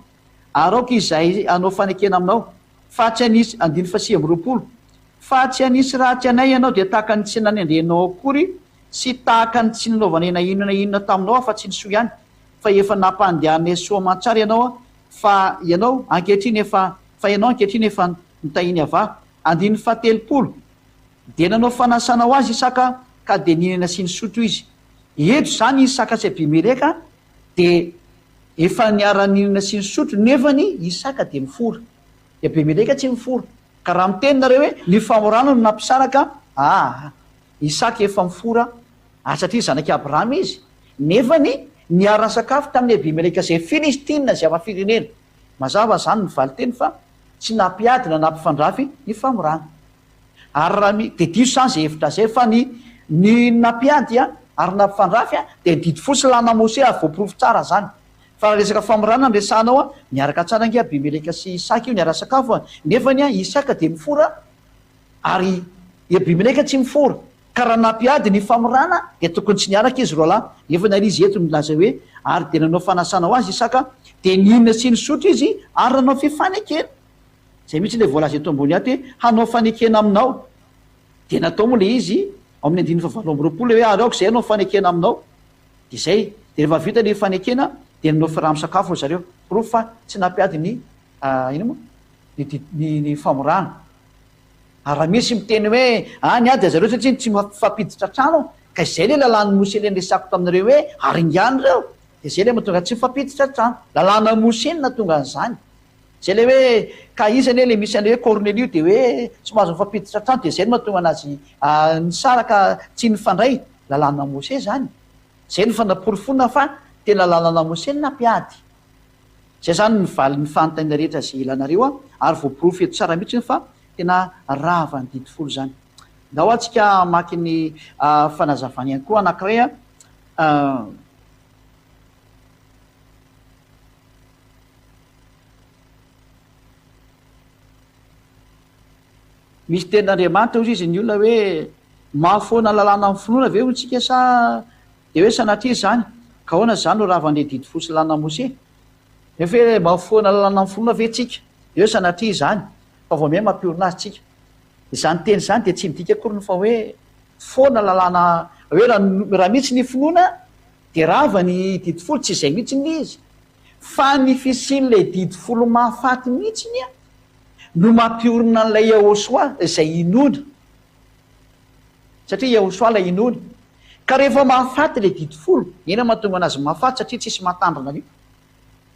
ary aoka izahay hanao fanekena aminao, fa tsy hanisy, andininy faha 29, fa tsy hanisy ratsy anay ianao dia tahaka ny tsy nanendrenao akory sy tahaka ny tsy nanaovanay na inona na inona taminao afa-tsy ny soa ihany, fa efa nampandehanay soa aman-tsara ianao, fa ianao ankehitriny efa, fa ianao ankehitriny efa notahian'i Yavah. Andininy fahatelopolo. Dia nanao fanasana ho azy Isaka, ka dia nihinana sy nisotro izy. Eto izany Isaka sy Abimeleka dia efa niara-nihinana sy nisotro, nefany Isaka dia mifora. I Abimeleka tsy mifora. Ka raha miteny nareo hoe ny famorana no nampisaraka, aa. Isaka efa mifora ary satria zanak'i Abrahama izy, nefany niara-nisakafo tamin'i Abimeleka izay Filistina izay hafa firenena. Mazava izany ny valinteny fa tsy nampiady na nampifandrafy ny famorana. Ary raha mi, dia diso izany izay hevitra izay fa ny ny nampiady ary nampifandrafy dia ny didy fo sy lalàna Mose ary voaporofo tsara izany. Fa raha resaka famorana no resahanao, niaraka tsara ange Abimeleka sy Isaka io niara-sakafo, nefany Isaka dia mifora Ary i Abimeleka tsy mifora, ka raha nampiady ny famorana, dia tokony tsy niaraka izy roalahy. Nefa ny ary izy eto milaza hoe, Ary dia nanao fanasana ho azy Isaka, dia nihinana sy nisotro izy, ary nanao fifanekena. Izay mihitsy ilay voalaza eto ambony ato hoe, hanao fanekena aminao. Dia natao moa ilay izy, ao amin'ny andininy fahavalo amby 20, ilay hoe, ary aoka izay hanao fanekena aminao. Dia izay. Dia rehefa vita ilay fanekena, dia nanao firaham-sakafo ry zareo. Porofo fa tsy nampiady ny, inona moa? Ny, ny, ny famorana. Ary raha misy miteny hoe any ady zareo satria tsy mifampiditra trano ka izay le lalàn'i Mose le niresako taminareo hoe aringano ireo dia izay le mahatonga tsy mifampiditra trano. Lalàna Mose no nahatonga an'izany. Izay le hoe ka iza anie le misy an'le hoe Kornelio dia hoe tsy mahazo mifampiditra trano dia izay no mahatonga anazy nisaraka tsy nifandray. Lalàna Mose izany. Izay no fanaporofoana fa tena lalàna Mose no nampiady. Zay zany ny valin'ny fanontaniana rehetra izay ilanareo an, ary voaporofo eto tsara mihitsy fa tena rava ny didy folo zany. Ndao atsika hamaky ny fanazavana ihany koa anankiray an. Misy tenin'Andriamanitra hozy izy ny olona hoe mahafoana lalàna amin'ny finoana ve hoy tsika sa dia hoe sanatria izany? Ka ahoana izany no ravan'ilay didy fo sy lalàna Mose? Nefa hoe mahafoana lalàna amin'ny finoana ve tsika? Dia hoe sanatria izany fa vao miha mampiorina azy tsika. Izany teny izany dia tsy midika akory ny fa hoe foana lalàna hoe raha mihitsy ny finoana dia rava ny didy folo, tsy izay mihitsy ny izy fa ny fisian'ilay didy folo mahafaty mihitsy no mampiorina an'ilay Yahoshuah izay inoana. Satria Yahoshuah ilay inoana. Ka rehefa mahafaty ilay didy folo, inona mahatonga anazy mahafaty satria tsisy mahatandrina an'io.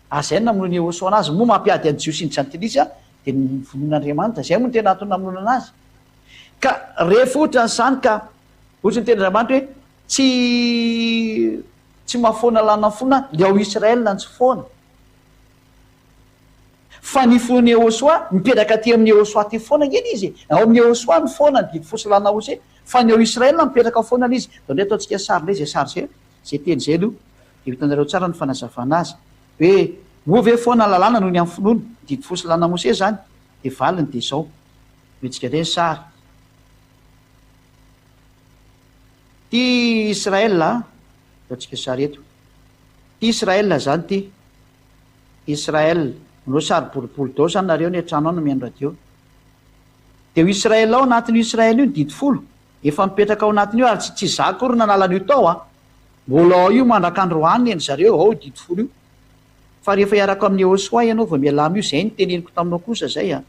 Ary izay no namonoan'i Yahoshuah anazy, moa mampiady an'ny Jiosy sy ny Jentilisa dia ny vonoin'Andriamanitra. Izay moa no tena antony namonoana anazy. Ka rehefa ohatran'izany ka, ohatry ny tenin'Andriamanitra hoe tsy tsy mahafoana lalana fona ny ao Israël no tsy foana. Fa ny fon'i Yehosua, mipetraka aty amin'i Yehosua aty foana ange izy e! Ao amin'i Yehosua ny foana ny didy fo sy lalàna Mose, fa ny ao Israël mipetraka foana ilay izy. Dia ndray ataontsika sary indray izay sary izay, izay teny izay aloha, dia ho hitanareo tsara ny fanazavana azy. Hoe, moa ve foana ny lalàna noho ny amin'ny finoana, ny didy fo sy lalàna Mose izany? Dia valiny dia izao, omentsika indray ny sary. Ity Israël a, ataontsika sary eto. Ity Israël izany ity. Israel, manao sary boribory daholo zany nareo any an-trano any no mihaino radio. Dia io Israel ao anatin'io Israel io ny didy folo, efa mipetraka ao anatin'io ary tsy tsy za akory nanala an'io tao an! Mbola ao io mandrak'androany eny zareo ao io didy folo io. Fa rehefa hiaraka amin'i Yehosua ianao vao mialà amin'io, zay no teneniko taminao kosa zay an!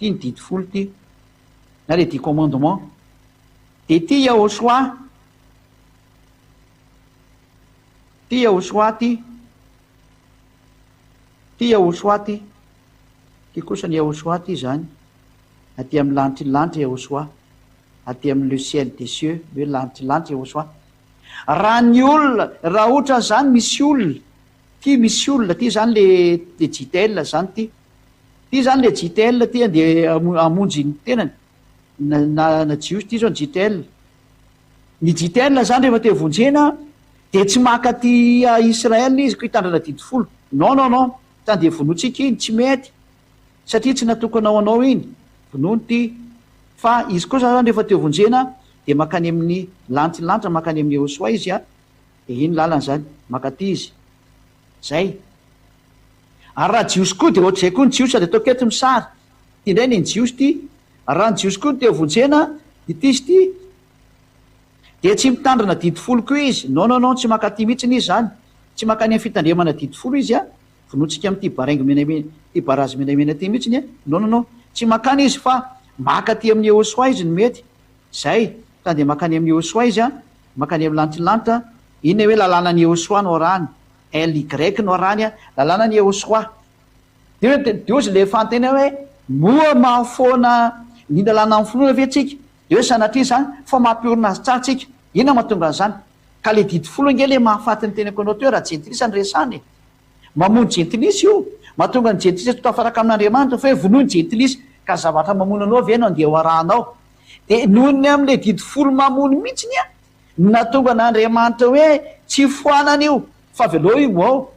Ity ny didy folo ity, na les dix commandements. Dia ity Yahosua, ity Yahosua ity. Ty Yahoshuah ty. Ty kosa ny Yahoshuah ty zany. Aty amin'ny lanitry ny lanitra Yahoshuah. Aty amin'ny le ciel des cieux, hoe lanitry ny lanitra Yahoshuah. Raha ny olona, raha ohatra zany misy olona, ty misy olona, ty zany le le JTL zany ty. Ty zany le JTL ty andeha hamonjy ny tenany. Na na na Jiosy ty zao ny JTL. Ny JTL zany rehefa te vonjena dia tsy maka aty Israel izy ko hitandrina didy folo. Non non non, tsy andeha vonointsika iny, tsy mety. Satria tsy natokana ho anao iny. Vonoiny ity. Fa izy kosa zany rehefa te vonjena dia makany amin'ny lanitry ny lanitra, makany amin'i Yehosua izy a, dia iny lalany zany, makaty izy. Zay. Ary raha Jiosy koa dia ohatr'izay koa ny Jiosy, sady ataoko eto ny sary. Ity indray ny Jiosy ity. Ary raha ny Jiosy koa no te vonjena, ity izy ity. Dia tsy mitandrina didy folo koa izy. Non non non, tsy mankaty mihitsiny izy izany. Tsy mankany amin'ny fitandremana didy folo izy a. Vonointsika amin'ity baraingo menamena, ity barazy menamena ity mihitsiny a. Non non non, tsy mankany izy fa maka aty amin'i Yehosua izy no mety. Izay, ka dia mankany amin'i Yehosua izy a, mankany amin'ny lanitry ny lanitra. Inona hoe lalànan'i Yehosua no arahany? LY no arahany a, lalànan'i Yehosua. Dia hoe, dia hozy ilay fanontaniana hoe, moa mahafoana ny lalàna amin'ny finoana ve tsika? Dia hoe sanatria izany, fa mampiorina azy tsara tsika. Inona mahatonga an'izany? Ka ilay didy folo ange ilay mahafaty ny tenako anao teo raha jentilisa no resahana e! Mamono jentilisa io! Mahatonga ny jentilisa tsy ho tafaraka amin'Andriamanitra fa hoe vonoy ny jentilisa, ka zavatra mamono anao ve no andeha ho arahanao? Dia noho ny amin'ilay didy folo mamono mihitsiny an, no nahatonga an'Andriamanitra hoe tsy foanana io, fa avelao io ho ao.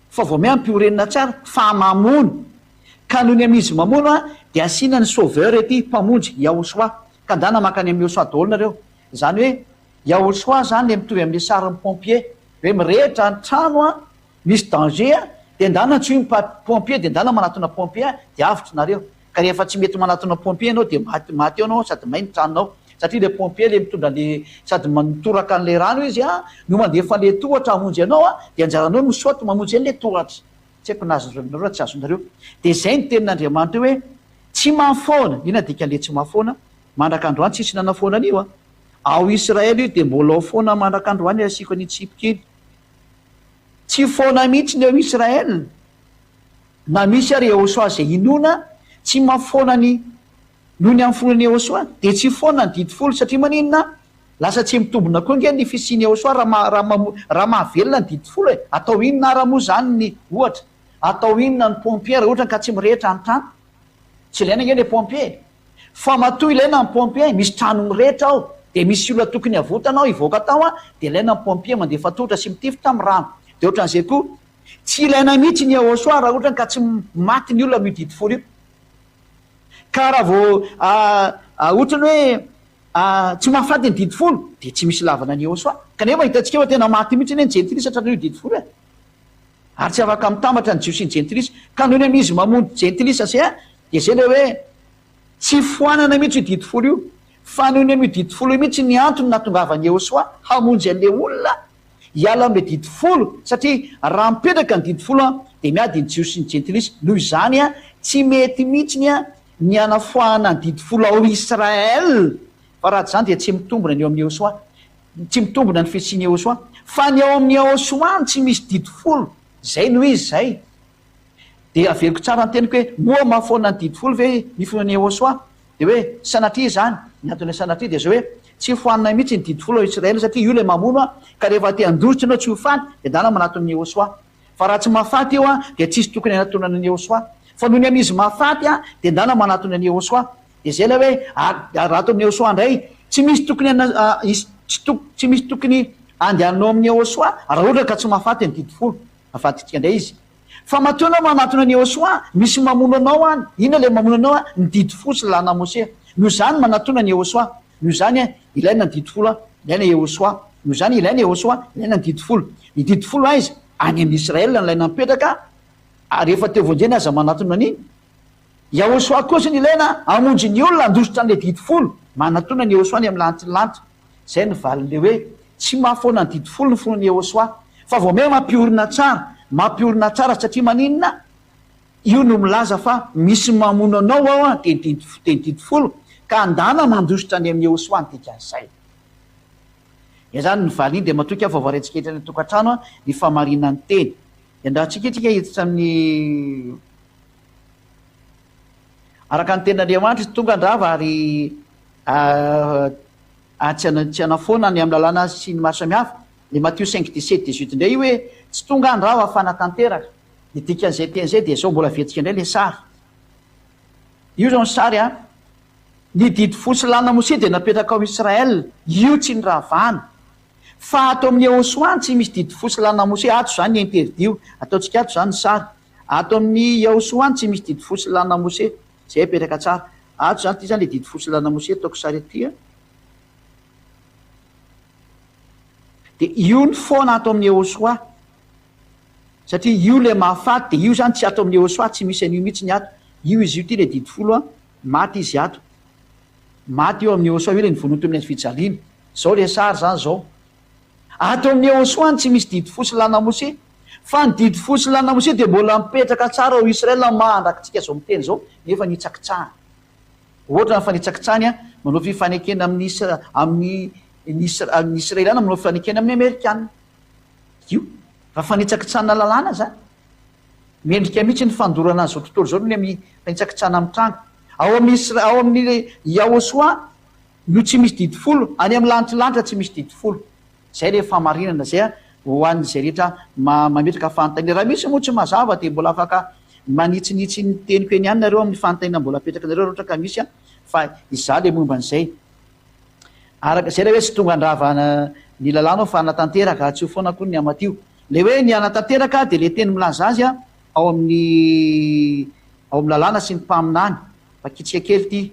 Fa vao miha ampiorenina tsara fa mamono. Ka nony amin'izy mamono a, dia asiana ny sauveur ety, mpamonjy, Yahoshuah. Ka ndana mankany amin'i Yahoshuah daholo nareo. Izany hoe, Yahoshuah zany le mitovy amin'le sarin'ny pompier. Hoe mirehitra ny trano a, misy danger a, dia ndana antsoy ny pompier, dia ndana manatona pompier a, dia avotra nareo. Ka rehefa tsy mety manatona pompier ianao dia maty maty eo ianao sady may ny tranonao. Satria le pompier le mitondra le sady mitoraka an'le rano izy an, no mandefa an'le tohatra hamonjy anao an, dia anjaranao ny misaoty mamonjy an'le tohatra. Tsy haiko na azonareo na tsy azonareo. Dia izay ny tenin'Andriamanitra eo hoe tsy mahafoana, inona dikan'le tsy mahafoana? Mandraka androany tsisy nanafoana an'io an. Ao Israel io dia mbola ao foana mandraka androany asiako an'iny tsipika iny. Tsy foana mihitsy ny ao Israel. Na misy ary Yehosua izay inoana, tsy mahafoana ny noho ny amin'ny finoan'i Yehosua, dia tsy foana ny didy folo, satria maninona? Lasa tsy mitombina koa ange ny fisian'i Yehosua raha raha raha mahavelona ny didy folo e! Atao inona ara moa izany ny ohatra? Atao inona ny pompier raha ohatra ka tsy mirehitra ny trano? Tsy ilaina ange le pompier e! Fa matoa ilaina ny pompier, misy trano mirehitra ao, dia misy olona tokony havotana ao hivoaka tao an, dia ilaina ny pompier mandefa tohatra sy mitifitra amin'ny rano. Dia ohatran'izay koa, Tsy ilaina mihitsy ny Yahoshuah raha ohatra ka tsy maty ny olona amin'io didy folo io. Ka raha vao ohatrany hoe tsy mahafaty ny didy folo dia tsy misy ilavana an'i Yehosua. Kanefa hitantsika fa tena maty mihitsy anie ny jentilisa tratran'io didy folo io e. Ary tsy afaka mitambatra ny jiosy sy ny jentilisa. Ka noho ny amin'izy mamono jentilisa sy dia izay ilay hoe tsy foanana mihitsy io didy folo io. Fa noho ny amin'io didy folo io mihitsy ny antony nahatongavan'i Yehosua hamonjy an'ilay olona hiala amin'ilay didy folo. Satria raha mipetraka ny didy folo dia miady ny jiosy sy ny jentilisa. Noho izany tsy mety mihitsy ny hanafoahana ny didy folo ao Israel. Fa raha tsy izany dia tsy mitombina ny eo amin'i Yehosua. Tsy mitombina ny fisian'i Yehosua. Fa ny ao amin'i Yehosua no tsy misy didy folo. Izay no izy izay. Dia averiko tsara ny teniko hoe, moa mahafoana ny didy folo ve ny finoan'i Yehosua? Dia hoe, sanatria izany. Ny anton'ilay sanatria dia izao hoe, tsy foanina mihitsy ny didy folo ao Israel satria io ilay mamono an, ka rehefa te handositra ianao tsy ho faty dia ndana manatona an'i Yehosua. Fa raha tsy mahafaty io an, dia tsisy tokony hanatonana an'i Yehosua. Fa noho ny amin'izy mahafaty an, dia ndana manatona an'i Yehosua. Dia izay ilay hoe, ary raha ato amin'i Yehosua indray, tsy misy tokony hana, hisy, tsy tok, tsy misy tokony handehananao amin'i Yehosua raha ohatra ka tsy mahafaty ny didy folo. Avadintsika indray izy. Fa matoa ianao manatona an'i Yehosua, misy mamono anao any. Inona ilay mamono anao any? Ny didy folo sy lalàna Mosea. Noho izany manatona an'i Yehosua. Noho izany ilaina ny didy folo, ilaina Yehosua. Noho izany ilaina Yehosua, ilaina ny didy folo. Ny didy folo aiza? Any amin'i Israel no ilaina mipetraka, ary efa teo vonjena aza manatona an'iny. Yahosua kosa no ilaina hamonjy ny olona handositra an'ilay didy folo. Manatona an'i Yehosua any amin'ny lanitry ny lanitra. Izay no valin'ilay hoe tsy mahafoana ny didy folo ny finoan'i Yehosua. Fa vao miha mampiorina tsara. Mampiorina tsara satria maninona? Io no milaza fa misy mamono anao ao an, dia ny didy dia ny didy folo. Ka andana mandositra any amin'i Yehosua ny dikan'izay. Dia izany ny valiny dia matoky aho fa voaraintsika eto any an-tokantrano ny famarinan'ny teny. Dia andrahantsika isika hiditra amin'ny. Araka ny tenin'Andriamanitra, tsy tonga handrava ary tsy tsy hanafoana ny amin'ny lalàna sy ny maro samihafa. Ilay Matio cinq dix-sept dix-huit indray io hoe tsy tonga handrava fa hanatanteraka. Ny dikan'izay teny izay dia izao, mbola averintsika indray ilay sary. Io izao ny sary an. Ny didy fo sy lalàna Mosesy dia napetraka ao Israël. Io tsy niravana. Fa ato amin'ny Yehosoa tsy misy didy fo sy lalàna Mosesy. Ato izany ny interdit io. Ataontsika ato izany ny sary. Ato amin'ny Yahosoa any tsy misy didy fo sy lalàna Mose. Zay apetraka tsara. Ato zany ity zany le didy fo sy lalàna Mose ataoko sary aty a. De io ny foana ato amin'ny Yahosoa. Satria io le mahafaty de io zany tsy ato amin'ny Yahosoa tsy misy an'io mihitsy ny ato. Io izy io ty le didy folo a. Maty izy ato. Maty io amin'ny Yahosoa io le nivonoa teo amin'ny hazo fijaliana. Zao le sary zany zao. Ato amin'ny Yehosua ny tsy misy didy fo sy lalàna Mose, fa ny didy fo sy lalàna Mose dia mbola mipetraka tsara ao Israel mandrakitsika izao miteny izao, nefa nitsakitsahany. Ohatra ny fanitsakitsahany manao fifanekena amin'ny Isra amin'ny ny Isra ny Israeliana manao fifanekena amin'ny Amerikana. Io fa fanitsakitsahana lalàna zany. Mendrika mihitsy ny fandorana an'izao tontolo izao noho ny amin'ny fanitsakitsahana mitranga. Ao amin'ny Isra ao amin'ny Yahosua No tsy misy didy folo, any amin'ny lanitry lanitra tsy misy didy folo. Zay le fahamarinana zay ho an'izay rehetra mametraka fanontaniana. Raha misy moa tsy mazava dia mbola afaka manitsinitsy ny teniko eny ihany nareo amin'ny fanontaniana mbola apetrakinareo raha ohatra ka misy fa izaho le momba an'izay. Araka izay le hoe tsy tonga handrava ny lalàna aho fa hanatanteraka, tsy ho foana akory ny amatio. Le hoe ny hanatanteraka dia le teny milaza azy ao amin'ny ao amin'ny lalàna sy ny mpaminany. Vakitsika kely ity.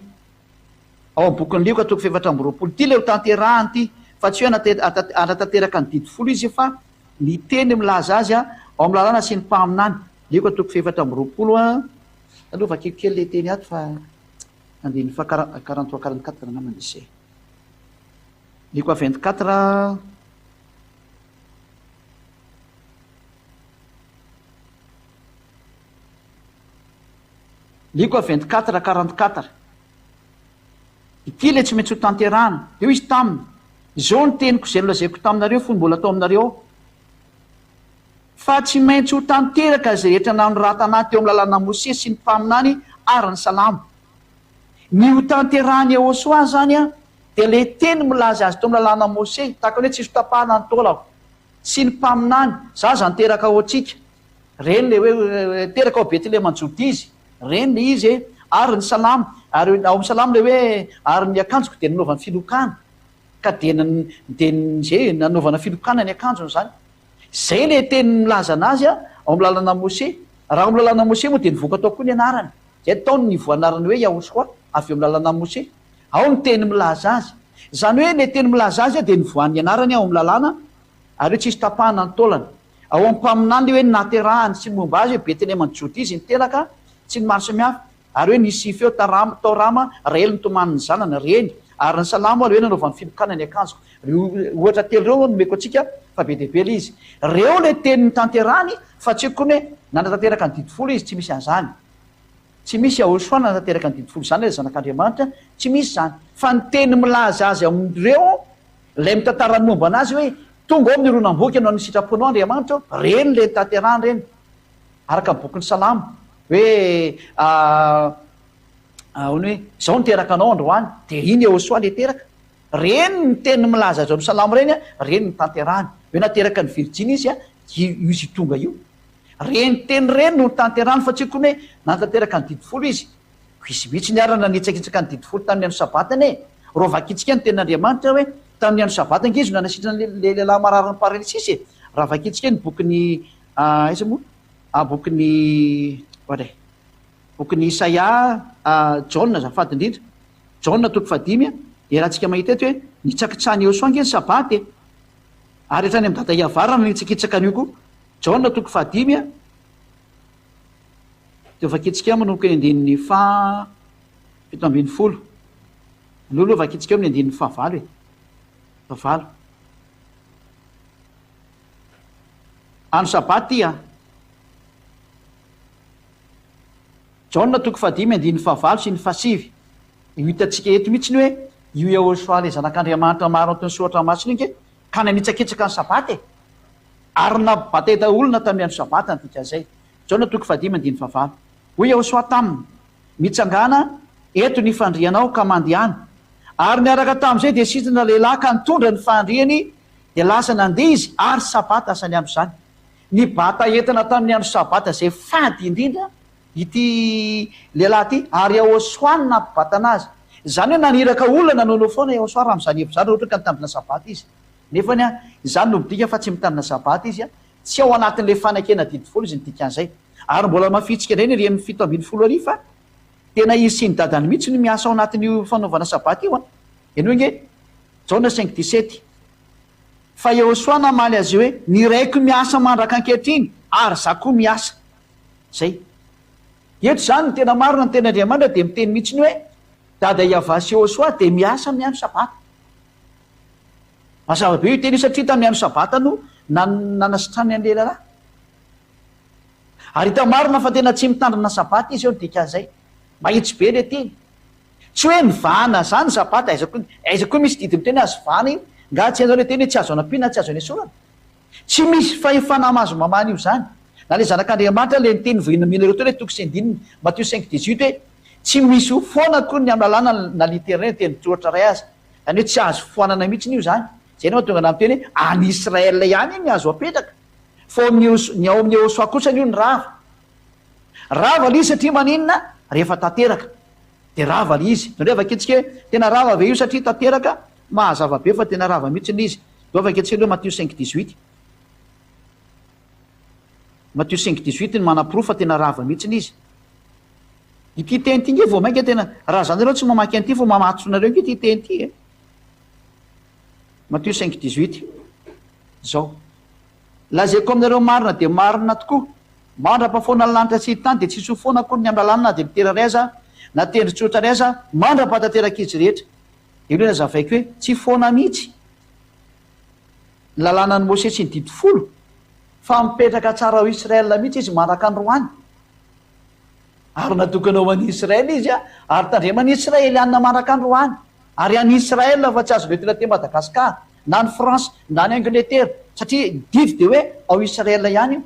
Ao amin'ny bokin'i Lioka toko fahefatra amby roapolo. Ity ilay ho tanterahany ity, fa tsy hoe hanatanteraka ny didy folo izy fa ny teny milaza azy ao amin'ny lalàna sy ny mpaminany. Lioka toko fahefatra amby roapolo. Aloha vakiko kely ilay teny ato fa andininy faha 43 44 angamba ny izay. Lioka 24. Lioka 24 44. Ity ilay tsy maintsy ho tanterahana. Dia hoy izy taminy, Izao no teniko izay nolazaiko taminareo fony mbola tao aminareo aho, fa tsy maintsy ho tanteraka izay rehetra nanoratana ahy teo amin'ny lalàna Mosesy sy ny mpaminany ary ny Salamo. Ny ho tanterahan'i Yehosua izany dia ilay teny milaza azy teo amin'ny lalàna Mosesy, tahaka ny hoe tsisy ho tapahana ny taolako, sy ny mpaminany, zaza niteraka ho antsika. Reny ilay hoe teraka ao Betlehema Jodia izy. Reny ilay izy e. Ary ny Salamo, ary ao amin'ny Salamo ilay hoe ary ny akanjoko dia nanaovany filokana. Ka dia dia izay nanaovana filokana ny akanjony izany. Izay ilay teny milaza anazy ao amin'ny lalana Mose. Raha ao amin'ny lalana Mose moa dia nivoaka tao koa ny anarany. Izay tao ny voanarany hoe Yahoshuah avy eo amin'ny lalànan'i Mose. Ao ny teny milaza azy. Izany hoe ilay teny milaza azy dia nivoahan'ny anarany ao amin'ny lalàna ary hoe tsisy tapahana ny taolany. Ao amin'ny mpaminany ilay hoe ny nahaterahany sy ny momba azy hoe Betleheman'i Jodia izy niteraka sy ny maro samihafa. Ary hoe nisy feo tao Rama, Rahely nitomany ny zanany, reny, ary ny Salamo ary hoe nanaovany filokana ny akanjoko. Ireo ohatra telo ireo no nomeko antsika fa be dia be ilay izy. Ireo ilay teny notanterahany fa tsy akory hoe nanatanteraka ny didy folo izy, tsy misy an'izany. Tsy misy Yahoshua nanatanteraka ny didy folo izany ilay Zanak'Andriamanitra, tsy misy izany. Fa ny teny milaza azy amin'ireo, ilay mitantara ny momba an'azy hoe tonga ao amin'ny horonam-boky hanao ny sitraponao Andriamanitra ô, ireny ilay notanterahany ireny. Araka ny bokin'ny Salamo hoe ahoana hoe izao niteraka anao androany dia iny Yehosua ilay teraka. Ireny ny teny milaza azy ao amin'ny Salamo ireny, ireny no tanterahany. Hoe nateraka ny virjiny izy, io izy tonga io. Ireny teny ireny no notanterahany fa tsy akory hoe nanatanteraka ny didy folo izy. Izy mihitsy niara nanitsakitsaka ny didy folo tamin'ny andro Sabata anie. Raha vakintsika ny tenin'Andriamanitra hoe tamin'ny andro Sabata ange izy no nanasitrana ilay lehilahy mararin'ny paralysisy e. Raha vakintsika ny bokin'ny Aiza moa? Bokin'ny oadray. Bokin'ny Isaia, Jaona azafady indrindra. Jaona toko fahadimy, dia raha tsika mahita eto hoe nitsakitsahan'i Yehosua ange ny Sabata e. Ary hatrany amin'ny data hiavarana no nitsakitsaka an'io koa. Jaona toko fahadimy, dia vakintsika manomboka ny andininy faha 17. Aleo aloha vakintsika eo amin'ny andininy fahavalo e. Fahavalo. Andro Sabata ity an! Jaona toko fahadimy andininy fahavalo sy ny fahasivy. Io hitantsika eto mihitsy ny hoe io Yahoshuah ilay Zanak'Andriamanitra maro anton'ny Soratra Masina io ange ka nanitsakitsaka ny Sabata e! Ary nampibataita olona tamin'ny andro Sabata ny dikan'izay. Jaona toko fahadimy andininy fahavalo. Hoy Yahoshuah taminy, Mitsangàna eto ny fandrianao ka mandehana. Ary niaraka tamin'izay dia sitrana lehilahy ka nitondra ny fandriany Dia lasa nandeha izy ary Sabata asa ny andro izany. Nibata entana tamin'ny andro Sabata izay fady indrindra ity lehilahy ity ary Yahoshuah no nampibatana azy. Izany hoe naniraka olona nanaonao foana Yahoshuah raha amin'izany hevitra izany raha ohatra ka nitandrina Sabata izy. Nefany izany no midika fa tsy mitandrina Sabata izy, tsy ao anatin'ilay fanekena didy folo izy ny dikan'izay. Ary mbola hamafihintsika indray ny ery amin'ny 2017 fa tena izy sy ny dadany mihitsy no miasa ao anatin'io fanaovana Sabata io an. Henoy ange. Jaona cinq dix-sept. Fa Yehosua namaly azy hoe, Ny Raiko miasa mandraka ankehitriny, ary izaho koa miasa. Izay. Eto izany, ny tena marina, ny Tenin'Andriamanitra dia miteny mihitsy ny hoe, Dada Yavah sy Yehosua dia miasa amin'ny andro Sabata. Mazava be io teny io satria tamin'ny andro Sabata no nanasitrany an'ilay lehilahy. Ary hita marina fa tena tsy mitandrina Sabata izy eo ny dikan'izay. Mahitsy be ilay teny. Tsy hoe mivahana zany sabata, aiza koa aiza koa misy didy miteny azo vahana iny, nga tsy hainao le teny hoe tsy azo anampiana tsy azo anesorana? Tsy misy fahefana mahazo mamaha an'io zany. Na le zanak'Andriamanitra le niteny vao nomenareo teo le toko sy andininy Matio cinq dix-huit hoe tsy misy ho foana akory ny amin'ny lalàna na litera iray na teny tsoratra iray aza. Zany hoe tsy azo foanana mihitsiny io zany. Zay no mahatonga anah miteny hoe any Israël ihany iny azo apetraka. Fa ao amin'ny ny ao amin'ny Yehosua kosa io ny rava. Rava ilay izy satria maninona? Rehefa tanteraka dia rava ilay izy. Indraindray vakintsika hoe tena rava ve io satria tanteraka? Mahazava be fa tena rava mihitsy ilay izy. Ndao vakintsika aloha Matio cinq dix-huit. Matio cinq dix-huit no manaporofo fa tena rava mihitsy ilay izy. Ity teny ity nge vao mainka tena, raha za nareo tsy mamaky an'ity fa mamatso nareo nge ity teny ity e. Matio cinq dix-huit. Zao. Lazaiko aminareo marina dia marina tokoa, mandra-pahafoana ny lanitra sy ny tany dia tsy hisy ho foana akory ny amin'ny lalàna na dia litera iray aza na tendro tsotra iray aza mandra-pahatanterak'izy rehetra. Dia io ilay nazavaiko hoe tsy foana mihitsy ny lalànan'i Mosesy sy ny didy folo fa mipetraka tsara ao Israël mihitsy izy mandraka androany. Ary natokana ho an'i Israël izy ary tandreman'i Israelianina mandraka androany. Ary any Israël fa tsy azo nentina aty Madagascar, na any France, na any Angleterre, satria ny didy dia hoe ao Israël ihany io.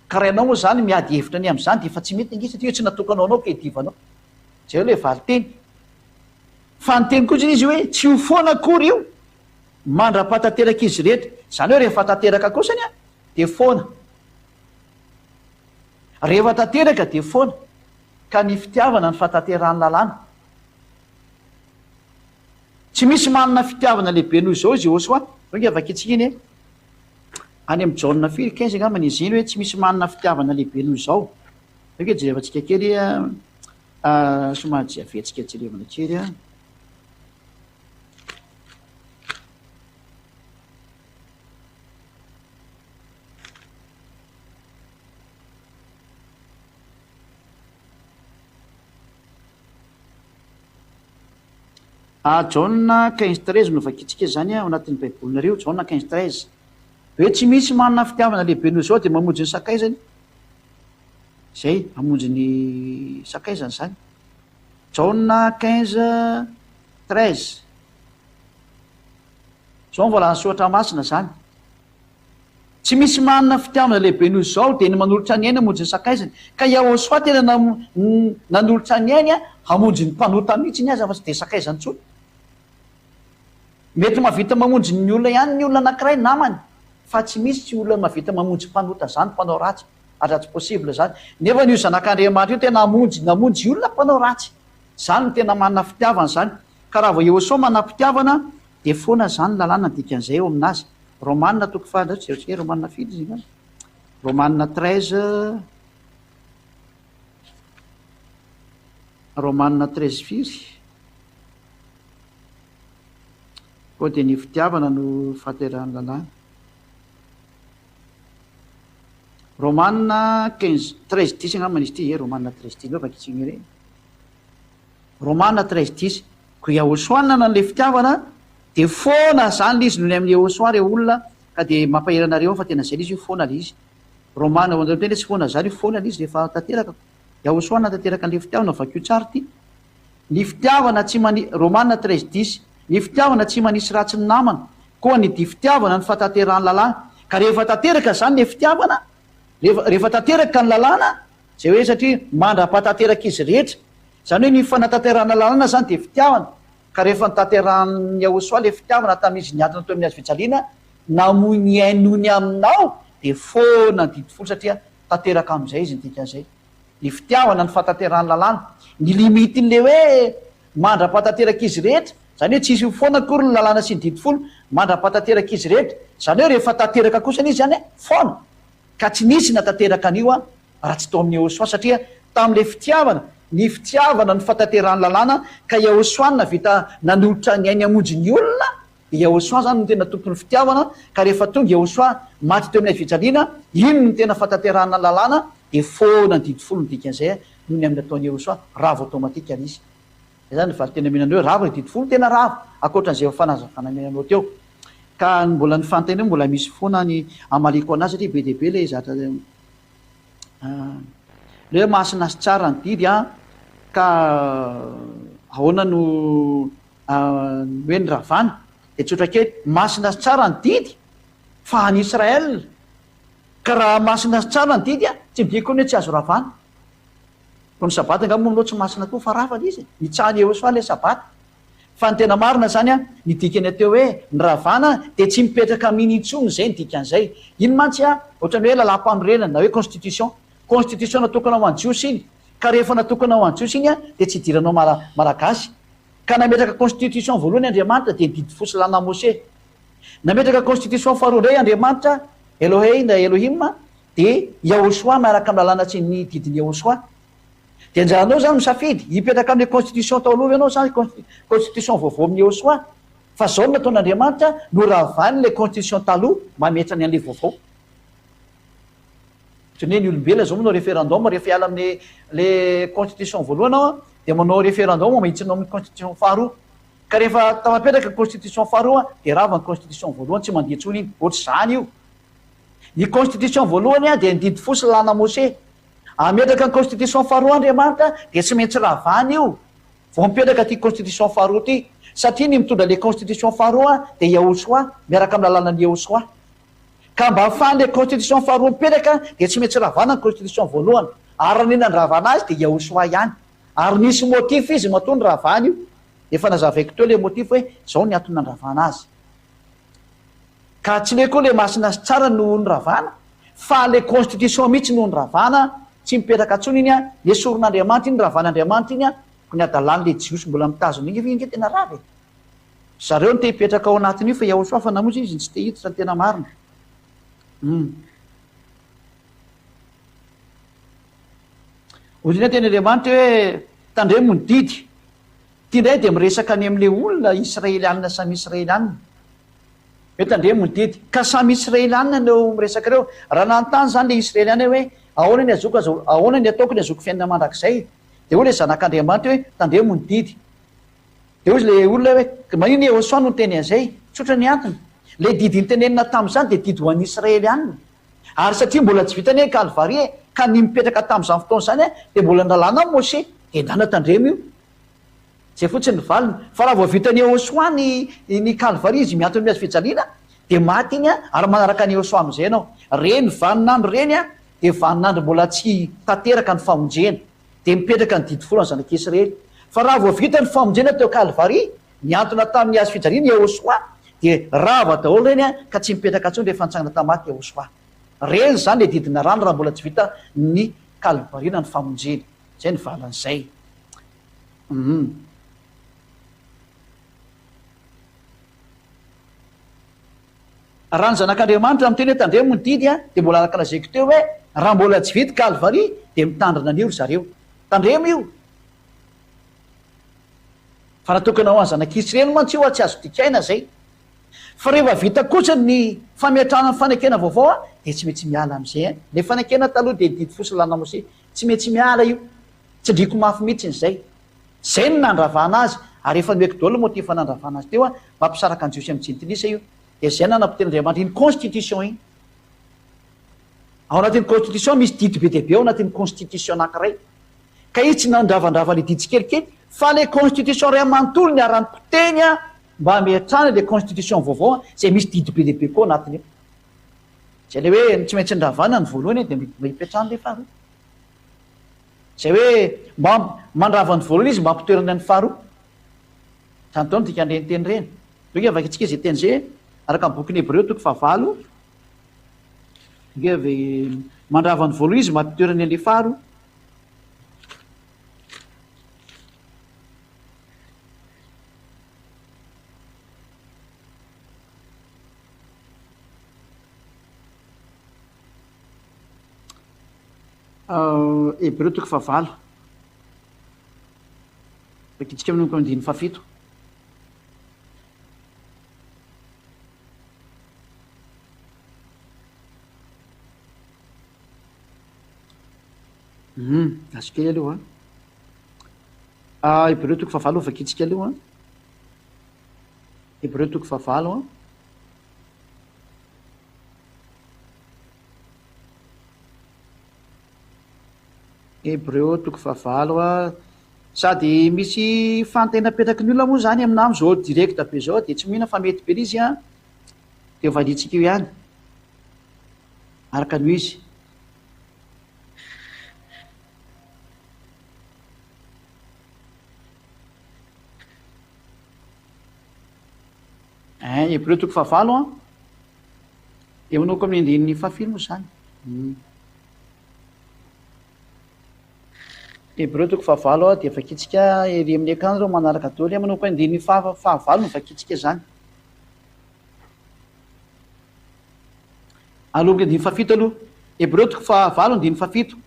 Ka raha ianao moa izany miady hevitra ny amin'izany dia efa tsy mety ange satria io tsy natokana ho anao ka iadivanao. Izay ilay valinteny. Fa niteny kosa izy hoe tsy ho foana akory io mandra-pahatanterak'izy rehetra. Izany hoe rehefa tanteraka kosany dia foana. Rehefa tanteraka dia foana. Ka ny fitiavana ny fahatanterahan'ny lalàna. Tsy misy manana fitiavana lehibe noho izao izy Yehosua. Zao nge vakintsika iny e. Any amin'ny Jaona firy? Quinze angambany izy iny hoe tsy misy manana fitiavana lehibe noho izao. Aleo kely jerevantsika kely somary jeaventsika jerevana kely a. Ah, Jaona 15 13 no vakintsika izany ao anatin'ny Baibolinareo, Jaona 15 13. Hoe tsy misy manana fitiavana lehibe noho izao dia mamonjy ny sakaizany. Izay, hamonjy ny sakaizany izany. Jaona 15 13. Izao no voalazan'ny Soratra Masina izany. Tsy misy manana fitiavana lehibe noho izao dia ny manolotra ny ainy hamonjy ny sakaizany. Ka i Yahoshuah tena nanolotra ny ainy hamonjy ny mpanota mihitsy ny aza fa tsy dia sakaizany intsony. Mety mahavita mamonjy ny olona ihany ny olona anankiray namany fa tsy misy tsy olona mahavita mamonjy mpanota izany, mpanao ratsy. Aza tsy possible izany. Nefa io zanak'Andriamanitra io tena hamonjy, namonjy olona mpanao ratsy. Izany no tena manana fitiavana izany. Ka raha vao Yahoshuah manam-pitiavana dia foana izany ny lalàna ny dikan'izay eo aminazy. Romana toko faha, ndao jerentsika hoe Romana firy izy angamba? Romana 13, Romana 13 firy? Koa dia ny fitiavana no fahaterahan'ny lalàna. Romana 15, 13 10 angamba izy ity, e, Romana 13 10, ndao vakitsika ireny. Romana 13 10, Koa Yahosoa nanana an'ilay fitiavana, dia foana izany ilay izy noho ny amin'i Yahosoa re olona, ka dia mampahery anareo aho fa tena izay ilay izy io, foana ilay izy. Romana, ho anareo miteny hoe tsy foana izany io, foana ilay izy rehefa tanteraka. Yahosoa nanatanteraka an'ilay fitiavana, vakio tsara ity. Ny fitiavana tsy mani, Romana 13 10, Ny fitiavana tsy manisy ratsy ny namana, koa ny dia fitiavana no fahatanterahan'ny lalàna. Ka rehefa tanteraka izany ilay fitiavana, rehefa, rehefa tanteraka ny lalàna, Izay hoe satria mandra-pahatanterak'izy rehetra. Izany hoe ny fanatanterahana lalàna izany dia fitiavana. Ka rehefa notanterahan'i Yahoshuah ilay fitiavana tamin'izy niantona teo amin'ny hazofijaliana, namoy ny ainy noho ny aminao, dia foana ny didy folo satria tanteraka amin'izay izy ny dikan'izay. Ny fitiavana ny fahatanterahan'ny lalàna. Ny limite-n'ilay hoe mandra-pahatanterak'izy rehetra, izany hoe tsy hisy ho foana akory ny lalàna sy ny didy folo mandra-pahatanterak'izy rehetra. Izany hoe rehefa tanteraka kosa anie izany foana. Ka tsy nisy natanteraka an'io raha tsy tao amin'i Yehosua, satria tamin'ilay fitiavana, ny fitiavana no fahatanterahan'ny lalàna, ka Yehosua no nahavita nanolotra ny ainy hamonjy ny olona, dia Yehosua izany no tena tompon'ny fitiavana, ka rehefa tonga Yehosua maty teo amin'ny hazofijaliana, iny no tena fahatanterahana ny lalàna, dia foana ny didy folo ny dikan'izay noho ny amin'ny nataon'i Yehosua, rava automatique ilay izy. Izay izany ny valinteny omena anareo, rava ilay didy folo, tena rava, ankoatran'izay efa fanazavana nomena anao teo. Ka ny mbola ny fanontaniana mbola misy foana ny hamaliako anazy satria be dia be ilay zavatra ilay hoe masina sy tsara ny didy an, ka ahoana no hoe ny ravana? Dia tsotra kely, masina sy tsara ny didy fa any Israël, ka raha masina sy tsara ny didy an, tsy midika koa ny hoe tsy azo ravana. Koa ny sabata angamba moa aminao tsy masina koa fa rava ilay izy e, nitsahan'i Yehosua ilay sabata. Fa ny tena marina izany an, ny dikany ateo hoe ny ravana dia tsy mipetraka aminy intsony izay ny dikan'izay. Iny mantsy an, ohatran'ny hoe lalàm-panorenana na hoe constitution. Constitution natokana ho an'ny Jiosy iny. Ka rehefa natokana ho an'ny Jiosy iny an, dia tsy idiranao Malagasy. Ka nametraka constitution voalohany Andriamanitra dia ny didy folo sy lalàna Mose. Nametraka constitution faharoa indray Andriamanitra, Elohei na Elohim, dia Yahoshua miaraka amin'ny lalàna sy ny didin'i Yahoshua. Dia anjaranao izany misafidy, hipetraka amin'ilay constitution tao aloha ve ianao sa constitution vaovao amin'i Yehosua? Fa izao no nataon'Andriamanitra, noravany ilay constitution taloha, mametra ny an'ilay vaovao. Toy ny hoe ny olombelona izao manao référendum, rehefa hiala amin'ny ilay constitution voalohany aho, dia manao référendum mba hiditra amin'ny constitution faharoa. Ka rehefa tafapetraka ny constitution faharoa, dia rava ny constitution voalohany, tsy mandeha intsony iny. Ohatr'izany io. Ny constitution voalohany dia ny didy fo sy lalàna Mose. Hametraka ny constitution faharoa Andriamanitra dia tsy maintsy ravana io vao mipetraka ity constitution faharoa ity satria ny mitondra le constitution faharoa dia Yahoshuah miaraka amin'ny lalanan'i Yahoshuah. Ka mba ahafahan'le constitution faharoa mipetraka dia tsy maintsy ravana ny constitution voalohany ary raha ny nandravana azy dia Yahoshuah ihany. Ary nisy motif izy matoa niravana io. Efa nazavaiko teo le motif hoe zao ny antony nandravana azy. Ka tsy le koa le masina sy tsara no noravana fa le constitution mihitsy no noravana, tsy mipetraka tsony iny an, nesorin'Andriamanitra iny, ravan'Andriamanitra iny an, ko ny adalan'le jiosy mbola mitazona iny, iny nge tena rava e! Zareo no te hipetraka ao anatin'io fa Yahoshua fa namonjy izy no tsy te hiditra ny tena marina. Hum. Hoy indray ny tenin'Andriamanitra hoe, Tandremo ny didy. Ity indray dia miresaka any amin'ilay olona Israelianina samy Israelianina. Hoe tandremo ny didy. Ka samy Israelianina no miresaka ireo. Raha nanontany izany ilay Israelianina hoe, Ahoana ny azoako azo, ahoana ny ataoko ny azoako fiainana mandrakizay? Dia hoy ilay Zanak'Andriamanitra hoe, Tandremo ny didy. Dia hoy ilay olona hoe, Maninona i Yehosua no niteny an'izay? Tsotra ny antony. Ilay didy notenenina tamin'izany dia didy ho an'ny Israelianina. Ary satria mbola tsy vita anie ny Kalvary e, ka ny mipetraka tamin'izany fotoana izany dia mbola ny lalàna Moshe, dia ndana tandremo io. Izay fotsiny ny valiny. Fa raha vao vitan'i Yehosua ny ny Kalvary, izy mihantona ny hazo fijaliana, dia maty iny ary manaraka an'i Yehosua amin'izay ianao. Ireny vaninandro ireny dia vaninandro mbola tsy tanteraka ny famonjena. Dia mipetraka ny didy folo an'ny zanak'Israely. Fa raha vao vita ny famonjena teo Kalvary, Nihantona tamin'ny hazo fijaliana i Yehosua, dia rava daholo ireny ka tsy mipetraka intsony rehefa nitsangana tamin'ny maty Yehosua. Reny izany ilay didina rano raha mbola tsy vita ny Kalvary na ny famonjena. Izay ny valin'izay. Hum. Raha ny Zanak'Andriamanitra miteny hoe tandremo ny didy dia mbola araka lazaiko teo hoe raha mbola tsy vita Kalvary dia mitandrina an'io ry zareo. Tandremo io. Fa natokana ho an'ny zanak'Israely mantsy io ary tsy azo dikaina izay. Fa rehefa vita kosa ny fametrahana ny fanekena vaovao dia tsy maintsy miala amin'izay. Ilay fanekena taloha dia ny didy fo sy lalàna Mosesy. Tsy maintsy miala io. Tsindriako mafy mihitsy izay. Izay no nandravana azy ary efa nomeko daholo ny motif nandravana azy teo mampisaraka ny Jiosy amin'ny Jentilisa io. Dia izay nanam-pitenin'Andriamanitra iny constitution iny. Ao anatin'ny constitution misy didy be dia be ao anatin'ny constitution anankiray. Ka izy tsy nandravandrava le didy tsikelikely fa le constitution ray manontolo niarany potehiny an mba hametrahana le constitution vaovao an izay misy didy be dia be koa anatiny ao. Izay le hoe tsy maintsy ndravana ny voalohany dia mba hipetrahany le faharoa. Izay hoe mba mandrava ny voalohany izy mba hampitoerana ny faharoa. Izany daholo ny dikan'ireny teny ireny. Ndeha vakintsika izay teny izay araka ny bokin'ny Hebreo toko fahavalo. Ndeha ve mandrava ny voalohany izy mba hampitoerana an'ilay faharoa. Hebreo toko fahavalo. Vakintsika manomboka amin'ny andininy fahafito. Hum, azo kely aloha an. Ah, Hebreo toko fahavalo vakintsika aloha an. Hebreo toko fahavalo an. Hebreo toko fahavalo a. Sady misy fanontaniana apetraky ny olona moa izany aminà amin'izao direct be izao dia tsy mino fa mety be ilay izy an. Dia valiantsika eo ihany. Araka ny ho izy. Ein, Hebreo toko fahavalo an. Dia manomboka amin'ny andininy fahafiry moa izany? Hmm. Hebreo toko fahavalo dia vakintsika ery amin'ny écran ireo manaraka daholo. Manomboka andininy fahavalo no vakintsika izany. Aloha andininy fahafito aloha. Hebreo toko fahavalo andininy fahafito.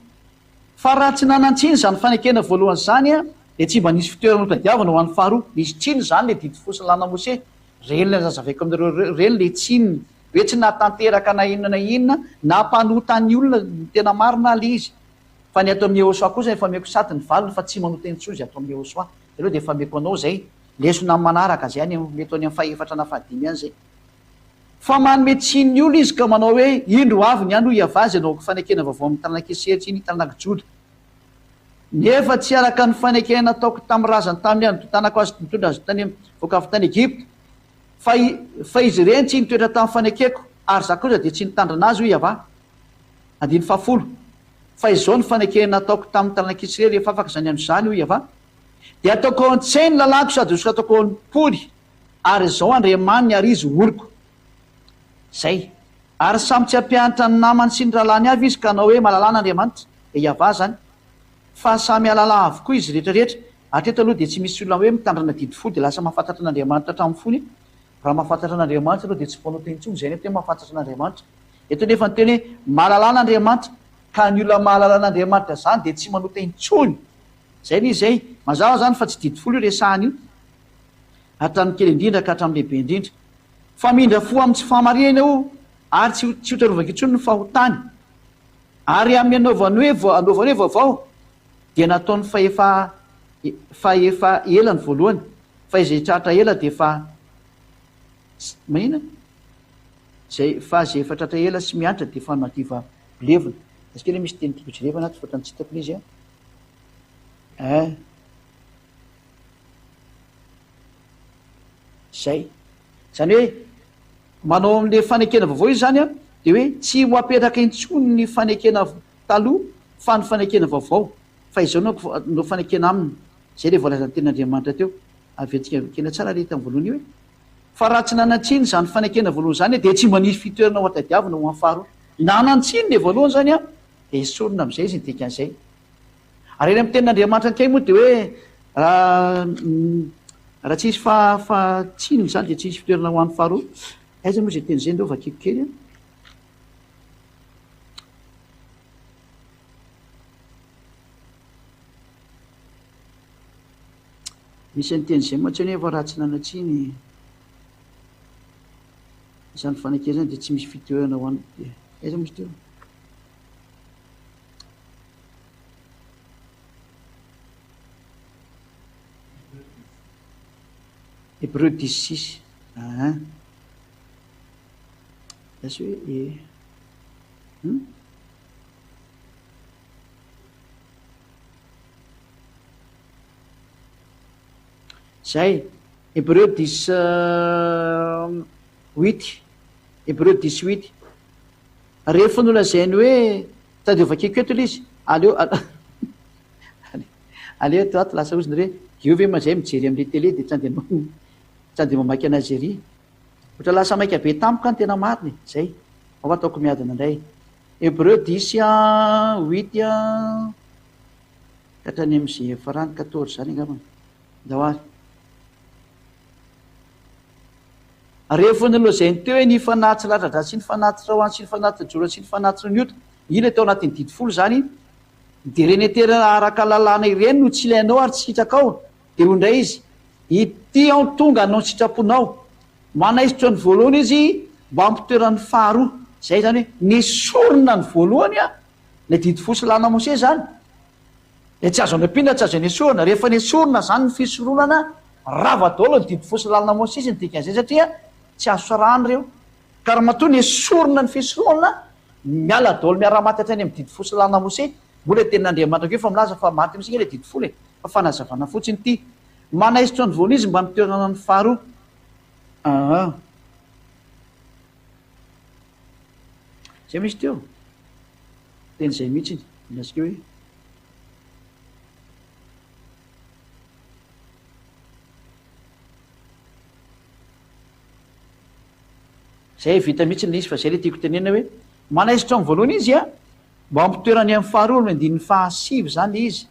Fa raha tsy nanan-tsiny izany fanekena voalohany izany, dia tsy mba nisy fitoerana notadiavina ho an'ny faharoa. Nisy tsiny izany ilay didy fo sy lalàna Mosesy. Ireny ilay nazavaiko aminareo ireny ilay tsininy. Hoe tsy nahatanteraka na inona na inona, nampanota ny olona ny tena marina ilay izy. Fa ny ato amin'i Yehosua kosa efa omeko sady ny valiny fa tsy manota intsony izay ato amin'i Yehosua. Izay aloha dia efa omeko anao izay. Lesona amin'ny manaraka izay any, mety ho any amin'ny fahefatra na fahadimy any izay. Fa manome tsiny ny olona izy ka manao hoe, Indro avy ny andro, hoy Iavah, izay hanaovako fanekena vaovao amin'ny taranak'i Isiraely sy ny taranak'i Joda. Nefa tsy araka ny fanekena nataoko tamin'ny razany tamin'ny andro nitontanako azy nitondra azy tany voaka avy tany Egypta, fa fa izy ireny tsy nitoetra tamin'ny fanekeko, ary izaho kosa dia tsy nitandrina azy, hoy Iavah. Andininy fahafolo. Fa izao no fanekena nataoko tamin'ny taranak'i Isiraely rehefa afaka izany andro izany, hoy Iavah, Dia hataoko ao an-tsainy ny lalàko sady hosoratako ao am-pony. Ary izao Andriamaniny ary izy oloko. Zay. Ary samy tsy hampianatra ny namany sy ny rahalahiny avy izy ka hanao hoe malalà an'Andriamanitra, dia Iavah izany. Fa samy hahalala avokoa izy rehetra rehetra. Hatreto aloha dia tsy misy olona hoe mitandrina didy fo dia lasa mahafantatra an'Andriamanitra hatramin'ny fony. Raha mahafantatra an'Andriamanitra aloha dia tsy mpanota intsony, izay ny atao hoe mahafantatra an'Andriamanitra. Eto anefa ny teny hoe malalà an'Andriamanitra. Ka ny olona mahalala an'Andriamanitra izany dia tsy manota intsony. Izay ilay izy izay. Mazava izany fa tsy didy folo io resahana io. Hatramin'ny kely indrindra ka hatramin'ny lehibe indrindra. Fa mindra fo amin'ny tsy fahamarinana io ary tsy tsy ho tsarovako intsony ny fahotany. Ary amin'ny anaovany hoe anaovany hoe vaovao dia nataony fa efa fa efa ela ny voalohany fa izay tratra ela dia efa manina? Zay fa zay efa tratra ela sy miantra dia efa madiva bilevina. Aiza kely misy teny tiako jerevana ato fa ohatran'ny tsy hitako ilay izy an. Eh. Zay. Zany hoe manao amin'ilay fanekena vaovao izy zany an, dia hoe tsy ho apetraka intsony ny fanekena taloha fa ny fanekena vaovao. Fa izao no no fanekena aminy. Zay ilay voalazan'ny tenin'Andriamanitra teo. Averintsika vakina tsara ilay tamin'ny voalohany io e. Fa raha tsy nanan-tsiny izany fanekena voalohany izany dia tsy mba nisy fitoerana ho tadiavina ho an'ny faharoa. Nanan-tsiny ilay voalohany izany an, dia esorina amin'izay izy ny dikan'izay. Ary eny amin'ny tenin'Andriamanitra ankay moa dia hoe raha raha tsy hisy faha faha tsiny izany dia tsy hisy fitoerana ho an'ny faharoa. Aiza moa izay teny izay ndao vakiko kely an. Misy an'iteny izay mantsy anefa raha tsy nanan-tsiny izany fanekena izany dia tsy misy fitoerana ho an'ny aiza moa izy teo? Hébreu dix six aa lasa hoe e hum? Zay, Hébreu dix huit, Hébreu dix huit. Rehefa nolazainy hoe, sady hovakiko eto ilay izy, aleo, aleo eto ato lasa ozona re, eo ve ma zay mijery amin'ilay télé dia tsy andeha tsy andeha mamaky an'azy ery. Ohatra lasa maika be tampoka ny tena marina e, zay. Ao ataoko miadana indray. Hébreu dix huit. Ka hatrany amin'izay hiafarany quatorze izany angambany. Ndao ary. Rehefa nolazainy teo hoe ny fanahy tsy latsa-dratsy sy ny fanahy tsy rahoana sy ny fanahy tsy joro sy ny fanahy tsy niota, iny ilay tao anatin'ny didy folo izany, dia ireny heterana araka lalàna ireny no tsy ilainao ary tsy sitrakao, dia hoy indray izy, Ity aho tonga hanao ny sitraponao. Manaisotra ny voalohany izy mba hampitoerany ny faharoa. Izay izany hoe nesorina ny voalohany an! Ilay didy fo sy lalàna Mosesy izany dia tsy azo anampiana, tsy azo anesorana. Rehefa nesorina izany ny fisoronana, rava daholo ny didy fo sy lalàna Mosesy ny dikan'izay satria tsy azo sarahana ireo. Ka raha matoa nesorina ny fisoronana, miala daholo miara-maty hatrany amin'ny didy fo sy lalàna Mosesy. Moa ilay tenin'Andriamanitra koa efa milaza fa maty mihitsy ange ilay didy folo e! Fa fanazavana fotsiny ity. Manaisotra ny voany izy mba mitoerana ny faharoa. Aa. Zay misy teo. Teny izay mihitsy ny hoe. Zay vita mihitsy ny izy fa zay le tiako tenena hoe manaisotra amin'ny voalohany izy a mba hampitoerany amin'ny faharoa amin'ny andininy fahasivy zany le izy.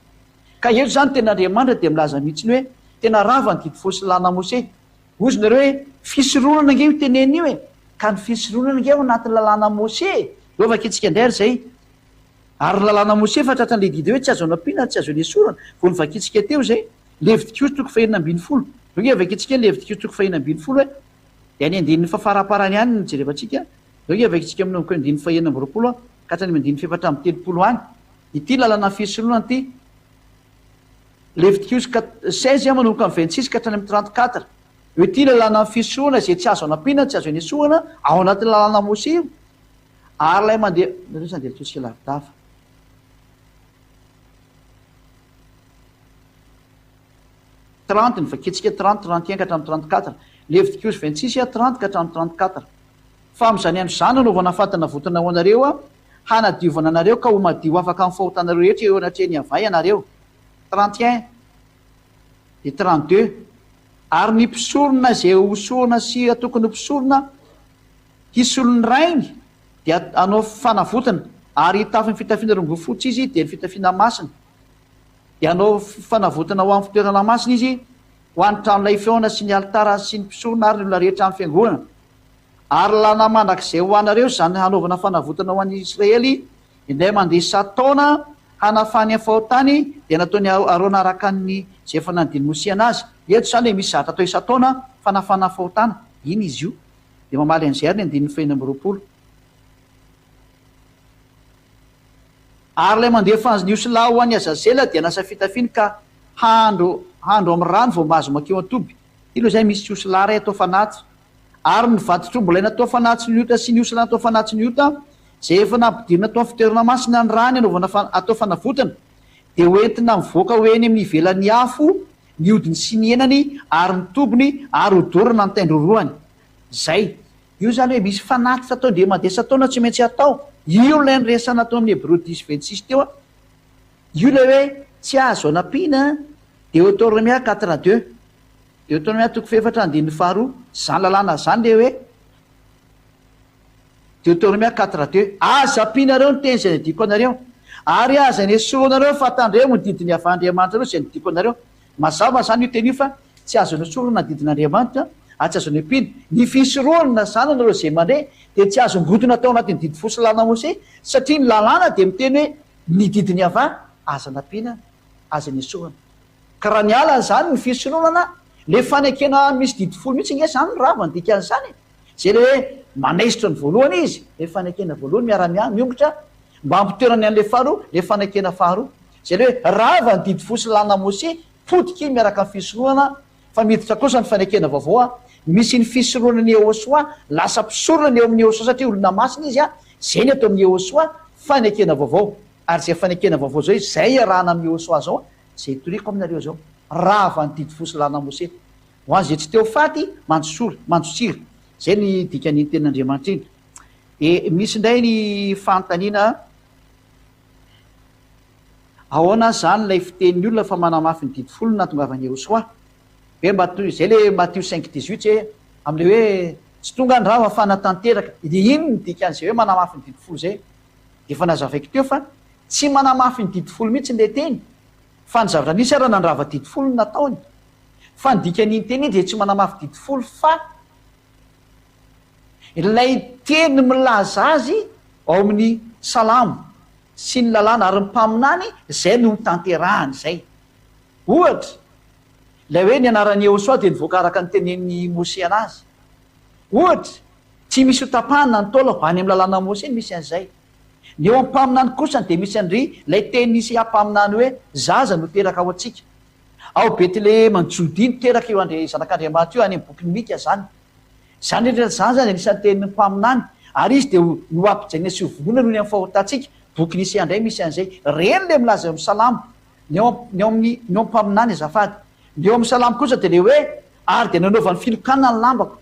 Ka eto zany tena Andriamanitra dia milaza mihitsy ny hoe tena rava ny didy folo sy lalàna Mose. Hozy nareo hoe fisoronana ange io tenenina io e! Ka ny fisoronana ange ao anatin'ny lalàna Mose e! Eo vakintsika indray ary izay. Ary ny lalàna Mose efa tratran'ilay didy hoe tsy azo anampiana ary tsy azo anesorana. Vao novakintsika teo izay. Levitikosy toko fahenina ambinifolo. Eo ange vakintsika ny Levitikosy toko fahenina ambinifolo e! Dia any andininy fahafaraparany any no jerevantsika. Eo ange vakintsika manomboka eo andininy fahenina amby roapolo ka hatrany amin'ny andininy fahefatra amby telopolo any. Ity lalàna fisoronana ity. Levitikosy 16 manomboka amin'ny 26 ka hatrany amin'ny 34. Eo ity lalànan'ny fisoronana izay tsy azo anampiana, tsy azo anesorana, ao anatin'ny lalàna Mosesy io. Ary ilay mandeha, nareo izany dia tosika lavidava. 30, ny vakintsika 30, 31 ka hatramin'ny 34. Levitikosy 26, 30 ka hatramin'ny 34. Fa amin'izany andro izany hanaovana faty-navotana ho anareo, hanadiovana anareo ka ho madio afaka amin'ny fahotanareo rehetra eo anatrehan'i Yaveh ianareo. 31 et 32 Ary ny mpisorona izay hosorona sy hatokony ho mpisorona hisolo ny rainy dia hanao fanavotana, ary hitafy ny fitafiana rongony fotsy izy, dia ny fitafiana masina. Dia hanao fanavotana ho amin'ny fitoerana masina izy, ho an'ny tranolay fihaonana sy ny alitara sy ny mpisorona ary ny olona rehetra amin'ny fiangonana. Ary lalàna mandrakizay ho anareo izany hanaovana fanavotana ho an'i Israely. Indray mandeha isan-taona hanafany ny fahotany dia nataon'i Arona araka ny izay efa nandidian'i Mosesy anazy. Eto izany dia misy zavatra atao isan-taona fanafana fahotana. Iny izy io. Dia mamaly an'izay ary ny andininy fahenina amby 20. Ary ilay mandefa ny osilahy ho an'i Azazela dia hanasa fitafiany ka handro handro amin'ny rano vao mahazo mankeo an-toby. Ity aloha izay misy osilahy iray atao fanatitra. Ary ny vatotr'ombilahy natao fanatitry ny ota sy ny osilahy natao fanatitry ny ota, izay efa nampidirina tao amin'ny fitoerana masina ny rany hanaovana atao fanavotana, dia ho entina mivoaka ho eny amin'ny ivelan'ny afo ny hodiny sy ny henany ary ny tobiny ary hodorana ny taindrorohany. Izay. Io izany hoe misy fanatitra atao indray mandeha isan-taona tsy maintsy atao. Io ilay niresahana tao amin'ny Hebreo dix 26 teo. Io ilay hoe tsy azo anampiana, Deoteronomia quatre deux. Deoteronomia toko fahefatra andininy faharoa. Izany lalàna izany ilay hoe Deoteronomia quatre deux. Aza ampianareo ny teny izay nadiako anareo, ary aza nesorinareo fa tandremo ny didin'i Yavah Andriamanitrareo izay nodiako anareo. Mazava izany io teny io fa tsy azo nesorina ny didin'Andriamanitra ary tsy azo nempiana. Ny fisoronana izany anareo izay mandre dia tsy azo ngodina tao anatin'ny didy fo sy lalàna Mosesy satria ny lalàna dia miteny hoe ny didin'i Yavah aza nampiana aza nesorina. Ka raha niala an'izany ny fisoronana, le fanekena misy didy folo mihitsy nge zany no rava ny dikan'izany e! Zay le hoe manaisotra ny voalohany izy, le fanekena voalohany miara-miahy miongotra mba hampitoerany an'le faharoa, le fanekena faharoa. Zay le hoe rava ny didy folo sy lalàna Mose, potika iny miaraka amin'ny fisoronana, fa miditra kosa ny fanekena vaovao a, misy ny fisoronan'i Yehosua, lasa mpisorona ny eo amin'i Yehosua satria olona masina izy a, zay ny atao amin'i Yehosua, fanekena vaovao. Ary zay fanekena vaovao zay, zay iarahana amin'i Yehosua zao a, Izay itoriako aminareo izao, rava ny didy fo sy lalàna Mose. Ho an'izay tsy te ho faty, mandosora, mandosira. Izay ny dikan'iny tenin'Andriamanitra iny. Dia misy indray ny fanontaniana, ahoana izany ilay fitenin'ny olona fa manamafy ny didy folo no nahatongavan'i Yehosoa? Hoe mba toy izay ilay Matio cinq dix-huit hoe, amin'ilay hoe tsy tonga ny rava fa natanteraka. Dia iny ny dikan'izay hoe manamafy ny didy folo izay. Dia efa nazavaiko teo fa tsy manamafy ny didy folo mihitsy ilay teny fa ny zavatra nisy ara nandrava didy folo no nataony. Fa ny dikan'iny teny iny dia tsy manamafy didy folo fa ilay teny milaza azy ao amin'ny salamo sy ny lalàna ary ny mpaminany izay no notanterahany izay. Ohatra, ilay hoe ny anaran'i Yehosoa dia nivoaka araka ny tenenin'i Mosea anazy. Ohatra, Tsy misy ho tapahana ny taolako, any amin'ny lalàna Mose no misy an'izay. Ny eo amin'ny mpaminany kosa dia misy an-dry ilay tenin'i Isaia mpaminany hoe, Zaza no teraka ho antsika. Ao Betlehema any Jodia no teraka io Andri, Zanak'Andriamanitra io, any amin'ny bokin'i Mika izany. Izany rehetra izany izany anisan'ny tenin'ny mpaminany, ary izy dia ho no hampijaina sy hovonoina noho ny amin'ny fahotantsika. Bokin'i Isaia indray misy an'izay. Ireny ilay milaza eo amin'ny Salamo. Ny eo ny eo amin'ny ny eo amin'ny mpaminany azafady. Ny eo amin'ny Salamo kosa dia ilay hoe, Ary dia nanaovany filokana ny lambako.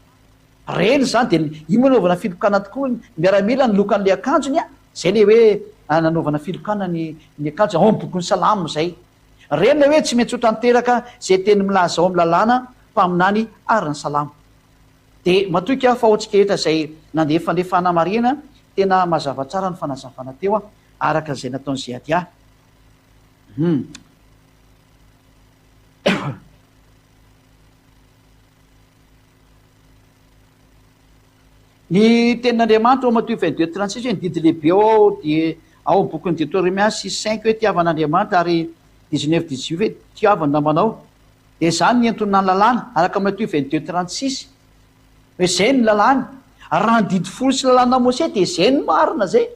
Reny izany dia io moa nanaovana filokana tokoa ny miaramila niloka an'ilay akanjony a, izay ilay hoe nanaovana filokana ny ny akanjony, ao amin'ny bokin'ny Salamo izay. Reny ilay hoe tsy maintsy ho tanteraka izay teny milaza ao amin'ny lalàna, mpaminany ary ny Salamo. Dia matoky aho fa ho antsika rehetra izay nandefa an'ilay fanamarihana, tena mazava tsara ny fanazavana teo araka izay nataon'i Zeadia. Hum. Ny tenin'Andriamanitra ao Matio 22 36 hoe ny didy lehibe ao dia ao amin'ny bokin'ny Deoteronomia 6 5 hoe tiava an'Andriamanitra ary 19 18 hoe tiava ny namanao. Dia izany ny entonina ny lalàna araka Matio 22 36 hoe izay ny lalàna. Ary raha ny didy folo sy lalàna Mose dia izay ny marina izay.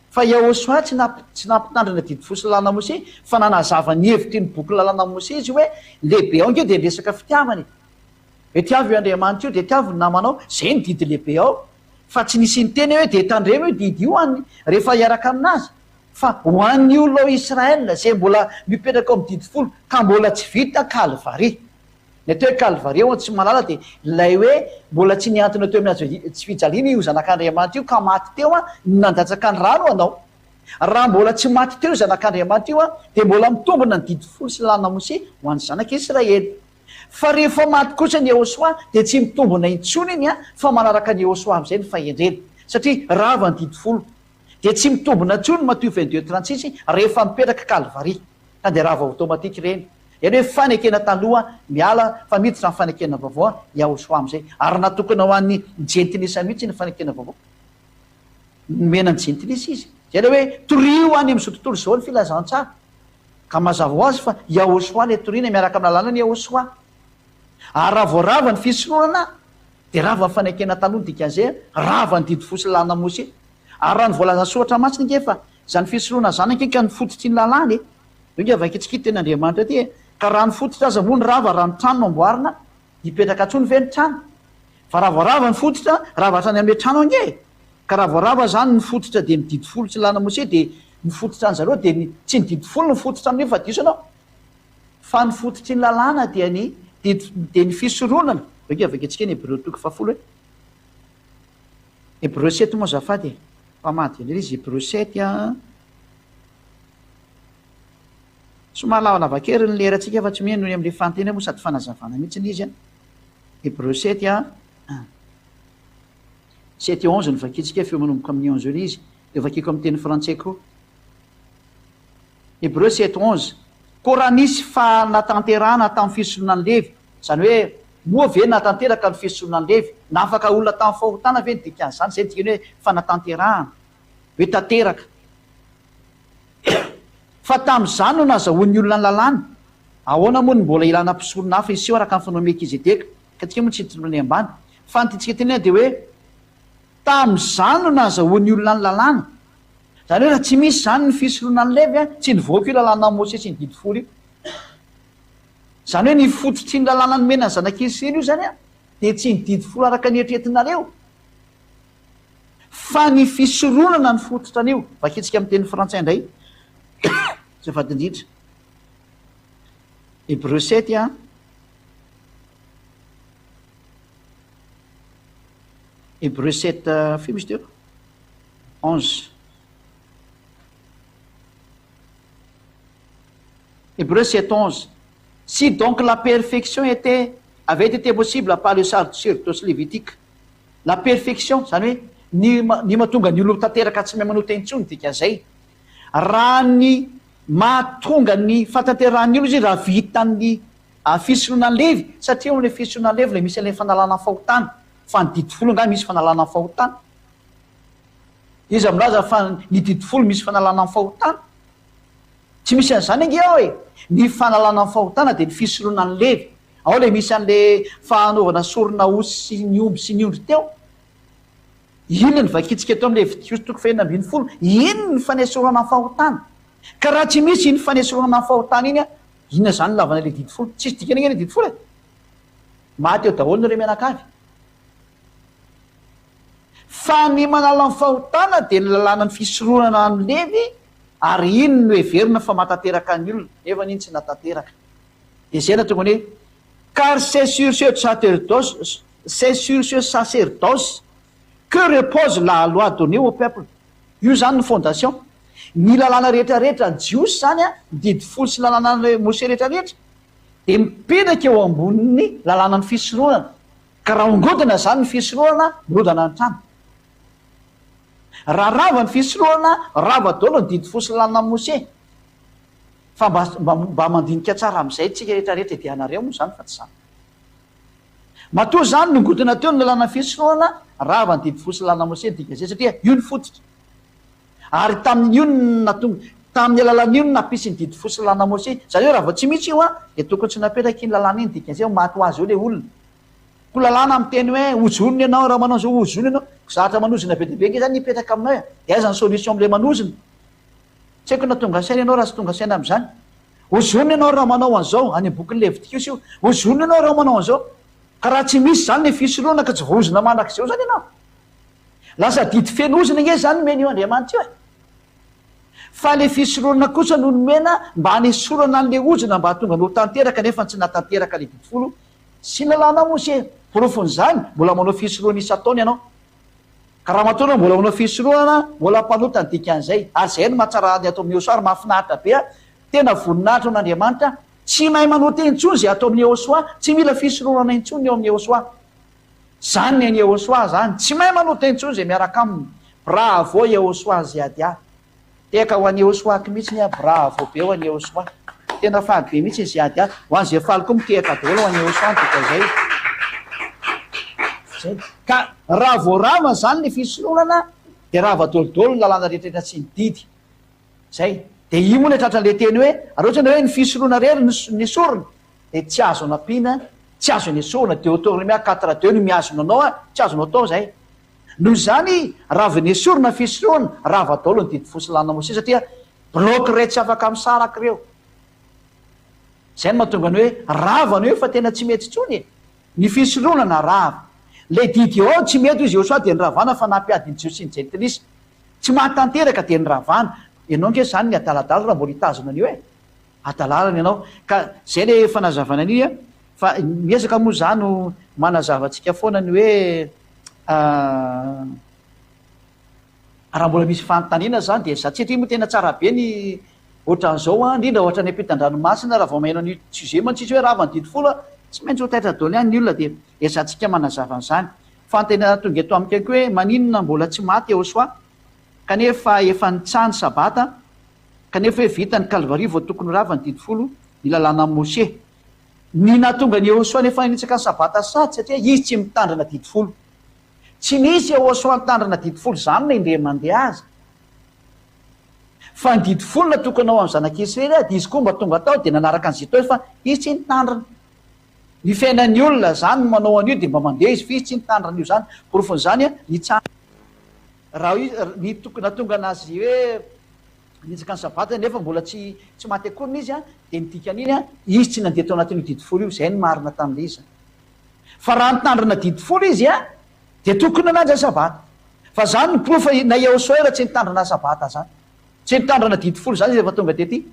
Fa Yahoshuah tsy tsy nampitandrina didy folo sy lalàna Mose fa nanazava ny hevitry ny boky lalàna Mose izy hoe lehibe ao ange dia ny resaka fitiavana e. Hoe tiavo io Andriamanitra io dia tiavo ny namanao, zay ny didy lehibe ao, fa tsy nisy niteny hoe dia tandremo io didy io any rehefa hiaraka aminazy, fa ho an'ny olona ao Israël zay mbola mipetraka ao amin'ny didy folo ka mbola tsy vita Kalvary. Ny atao hoe Kalvary ho an'ny tsy mahalala dia ilay hoe mbola tsy nihantona teo amin'ny hazo tsy fijaliana io zanak'Andriamanitra io ka maty teo no nandatsaka ny rany ho anao. Raha mbola tsy maty teo io zanak'Andriamanitra io dia mbola mitombina ny didy folo sy lalàna Mose ho an'ny zanak'Israely. Fa rehefa maty kosa ny Yehosua dia tsy mitombina intsony iny an, fa manaraka an'i Yehosua amin'izay ny fahendrena. Satria rava ny didy folo. Dia tsy mitombina intsony Matio 22 36 rehefa mipetraka Kalvary. Ka dia rava automatique ireny. Ireny hoe fanekena taloha miala fa miditra amin'ny fanekena vaovao Yahosua amin'izay. Ary natokana ho an'ny jentilisa mihitsy ny fanekena vaovao. Nomena ny jentilisa izy. Izay ilay hoe torio any amin'izao tontolo izao ny filazantsara. Ka mazava ho azy fa Yahoshuah ilay toriana miaraka amin'ny lalànan'i Yahoshuah. Ary raha vao rava ny fisoronana dia rava ny fanekena taloha ny dikan'izay, rava ny didy fo sy lalàna Mose. Ary raha ny voalazan'ny soratra masina ange fa izany fisoronana izany ange ka ny fototry ny lalàna e. Io ange vakintsika ity tenin'Andriamanitra ity e. Ka raha ny fototra aza moa no rava, raha ny trano no amboarina, hipetraka intsony ve ny trano? Fa raha vao rava ny fototra, rava hatrany amin'ilay trano ange e! Ka raha vao rava izany ny fototra dia ny didy folo sy lalàna Mose dia ny fototra an'zareo dia ny, tsy ny didy folo no fototra amin'io fa diso ianao. Fa ny fototry ny lalàna dia ny didy dia ny fisoronana. Vaky vakintsika ny Hebreo toko fahafolo e. Hebreo sept moa azafady e. Mpamadika indray ilay izy, Hebreo sept a. Somary lavalava kely ny lerantsika fa tsy mino noho ny amin'ilay fanontaniana moa sady fanazavana mihitsy ilay izy an. Hebreo sept a. Sept et onze no vakintsika feo manomboka amin'ny onze eo ilay izy. Dia vakiko amin'ny teny frantsay koa. Hebreu sept 11, Koa raha nisy fanatanterahana tamin'ny fisoronan'i Levy, izany hoe, moa ve natanteraka ny fisoronan'i Levy? Nahafaka olona tamin'ny fahotana ve ny dikan'izany? Izay no dikany hoe fanatanterahana, hoe tanteraka. Fa tamin'izany no nahazahoan'ny olona ny lalàna. Ahoana moa no mbola ilana mpisorona hafa hiseho araka ny fanaon'i Melkizedeka? Ka antsika moa tsy hiditra any ambany. Fa ny tiantsika tenenina dia hoe, tamin'izany no nahazahoan'ny olona ny lalàna. Izany hoe raha tsy misy izany ny fisoronan'i Levy, tsy nivoaka io lalànan'i Mosesy sy ny didy folo io. Izany hoe ny fototry ny lalàna nomena ny zanak'i Israely io izany dia tsy ny didy folo araka ny eritreretinareo, fa ny fisoronana ny fototra an'io. Vakintsika amin'ny teny frantsay indray, azafady indrindra. Hebreu sept a. Hebreu sept, firy misy teo? 11. Hébreux 7, 11. Si donc la perfection était, avait été possible par le sacerdoce lévitique, la perfection, izany hoe ny ny mahatonga ny olona ho tanteraka tsy mahay manota intsony dikan'izay. Raha ny mahatonga ny fahatanterahan'ny olona izy raha vitan'ny fisoronan'i Levy, satria ao amin'ilay fisoronan'i Levy ilay misy an'ilay fanalana ny fahotana, fa ny didy folo angaha misy fanalana ny fahotana? Iza milaza fa ny didy folo misy fanalana ny fahotana? Tsy misy an'izany ange ao e! Ny fanalana ny fahotana dia ny fisoronana ny levy. Ao ilay misy an'ilay fanaovana sorona osy sy ny omby sy ny ondry teo. Iny no vakintsika teo amin'ny Levitiosy toko fahenina 16. Iny ny fanesorana ny fahotana. Ka raha tsy misy iny fanesorana ny fahotana iny, inona izany ny lavana ilay didy folo? Tsisy dikany ange ilay didy folo e! Maty eo daholo nareo mianakavy. Fa ny manala ny fahotana dia ny lalànan'ny fisoronana an'i Levy, ary iny no heverina fa mahatanteraka ny olona, nefa iny tsy nahatanteraka. Dia izay no tonga ny hoe, Car c'est sur ce sacerdoce, c'est sur ce sacerdoce que repose la loi donnée au peuple. Io izany no fondation. Ny lalàna rehetra rehetra ny Jiosy izany, ny didy folo sy ny lalànan'i Mosè rehetra rehetra, dia mipetraka eo ambonin'ny lalànan'ny fisoronana. Ka raha ongodina izany ny fisorohana, mirodana ny trano. Raha rava ny fisorohana, rava daholo ny didy fo sy lalànan'i Mose. Fa mba mba mba mandinika tsara amin'izay tsika rehetra rehetra e, dia anareo moa izany fa tsy za. Matoa izany nongodina teo ny lalànan'ny fisorohana, rava ny didy fo sy lalànan'i Mose ny dikan'izay satria io ny fototra. Ary tamin'io no nahatonga, tamin'ny alalan'io no nampisy ny didy fo sy lalàna Mose. Izany hoe raha vao tsy misy io an, dia tokony tsy napetraka iny lalàna iny, dikan'izay ho maty ho azy eo ilay olona. Koa lalàna miteny hoe hozonina ianao raha manao an'izao, hozonina ianao. Ko zatra manozona be dia be ange izany hipetraka aminao e. Dia aiza ny solution amin'ilay manozona? Tsy haiko na tonga saina ianao raha tsy tonga saina amin'izany. Hozonina ianao raha manao an'izao, any amin'ny bokin'ny Levitikosy io. Hozonina ianao raha manao an'izao. Ka raha tsy misy izany ilay fisorohana ka tsy voahozona mandrakizay eo izany ianao. Lasa adidy feno ozona ange izany nomena io Andriamanitra io e! Fa ilay fisoronana kosa no nomena mba hanesorana an'ilay ozona mba hahatonga anao ho tanteraka nefa tsy nahatanteraka ilay didy folo sy ny lalàna Mose. Porofon'izany, mbola manao fisoronana isan-taona ianao. Ka raha matoa ianao mbola manao fisoronana, mbola mpanota ny dikan'izay. Ary izay no mahatsara ny atao amin'ny Yehosua ary mahafinaritra be ahy. Tena voninahitra ho an'Andriamanitra. Tsy mahay manota intsony izay atao amin'ny Yehosua, tsy mila fisoronana intsony ny ao amin'ny Yehosua. Zany ny an'i Yehosua zany, tsy mahay manota intsony zay miaraka aminy, bravo Yehosua Ziadia, tehaka ho an'i Yehosua aky mihitsy ah, bravo be ho an'i Yehosua, tena faly be mihitsy i Ziadia, ho an'izay faly koa mitehaka daholo ho an'i Yehosua ny dikan'izay, zay, ka raha vao rava zany le fisoronana. Dia rava dolidoly ny lalàna rehetra rehetra sy ny didy. Zay. Dia io moa ilay tratran'ilay teny hoe, ary ohatra ny hoe ny fisoroana irery no nesorina, dia tsy azo anampiana, tsy azo nesorina, Deoteronomia quatre deux no mihazona anao an, tsy azonao atao izay. Noho izany, raha vao nesorina ny fisoroana, rava daholo ny didy folo sy lalàna Mosesy satria bloc iray tsy afaka misaraka ireo. Izay no mahatonga ny hoe rava ny hoe fa tena tsy mety intsony e. Ny fisoronana rava. Ilay didy eo tsy mety hoy Jehosoa dia niravana fa nampiady ny Jiosy sy ny Jentilisa. Tsy mahatanteraka dia niravana. Ianao ange izany ny adaladala raha mbola hitazona an'io e. Adalalana ianao. Ka izay ilay fanazavana an'io a. Fa miezaka moa za no manazava antsika foana ny hoe Raha mbola misy fanontaniana zany dia za satria moa tena tsara be ny ohatran'izao an, indrindra ohatran'ny ampitan-dranomasina raha vao maheno an'io sujet mantsy izy hoe rava ny didy folo an, tsy maintsy ho taitra daholo ihany ny olona dia ezahantsika manazava an'izany. Fanontaniana tonga eto amiko ihany koa hoe maninona mbola tsy maty Yehosua kanefa efa nitsaha ny sabata kanefa hoe vita ny kalvary vao tokony ho rava ny didy folo ny lalànan'i Mose. Ny nahatonga an'i Yehosua nefa nanitsaka ny sabata sady satria izy tsy mitandrina didy folo. Tsy nisy Yehosua nitandrina didy folo izany na indray mandeha aza. Fa ny didy folo natokana ho an'ny zanak'Israely dia izy koa mba tonga tao dia nanaraka an'izay tao izy fa izy tsy nitandrina. Ny fiainan'ny olona izany no manao an'io dia mba mandeha izy fa izy tsy nitandrina an'io izany. Porofon'izany ny tsa raha ny tokony nahatonga anazy hoe nanitsaka ny sabata nefa mbola tsy tsy maty akoriny izy dia ny dikan'iny izy tsy nandeha tao anatin'io didy folo io. Izay no marina tamin'ilay izy. Fa raha nitandrina didy folo izy a, dia tokony nanaja ny sabata. Fa zany no porofo fa na Yehosoa era tsy nitandrina sabata zany. Tsy nitandrina didy folo zany izy rehefa tonga tety.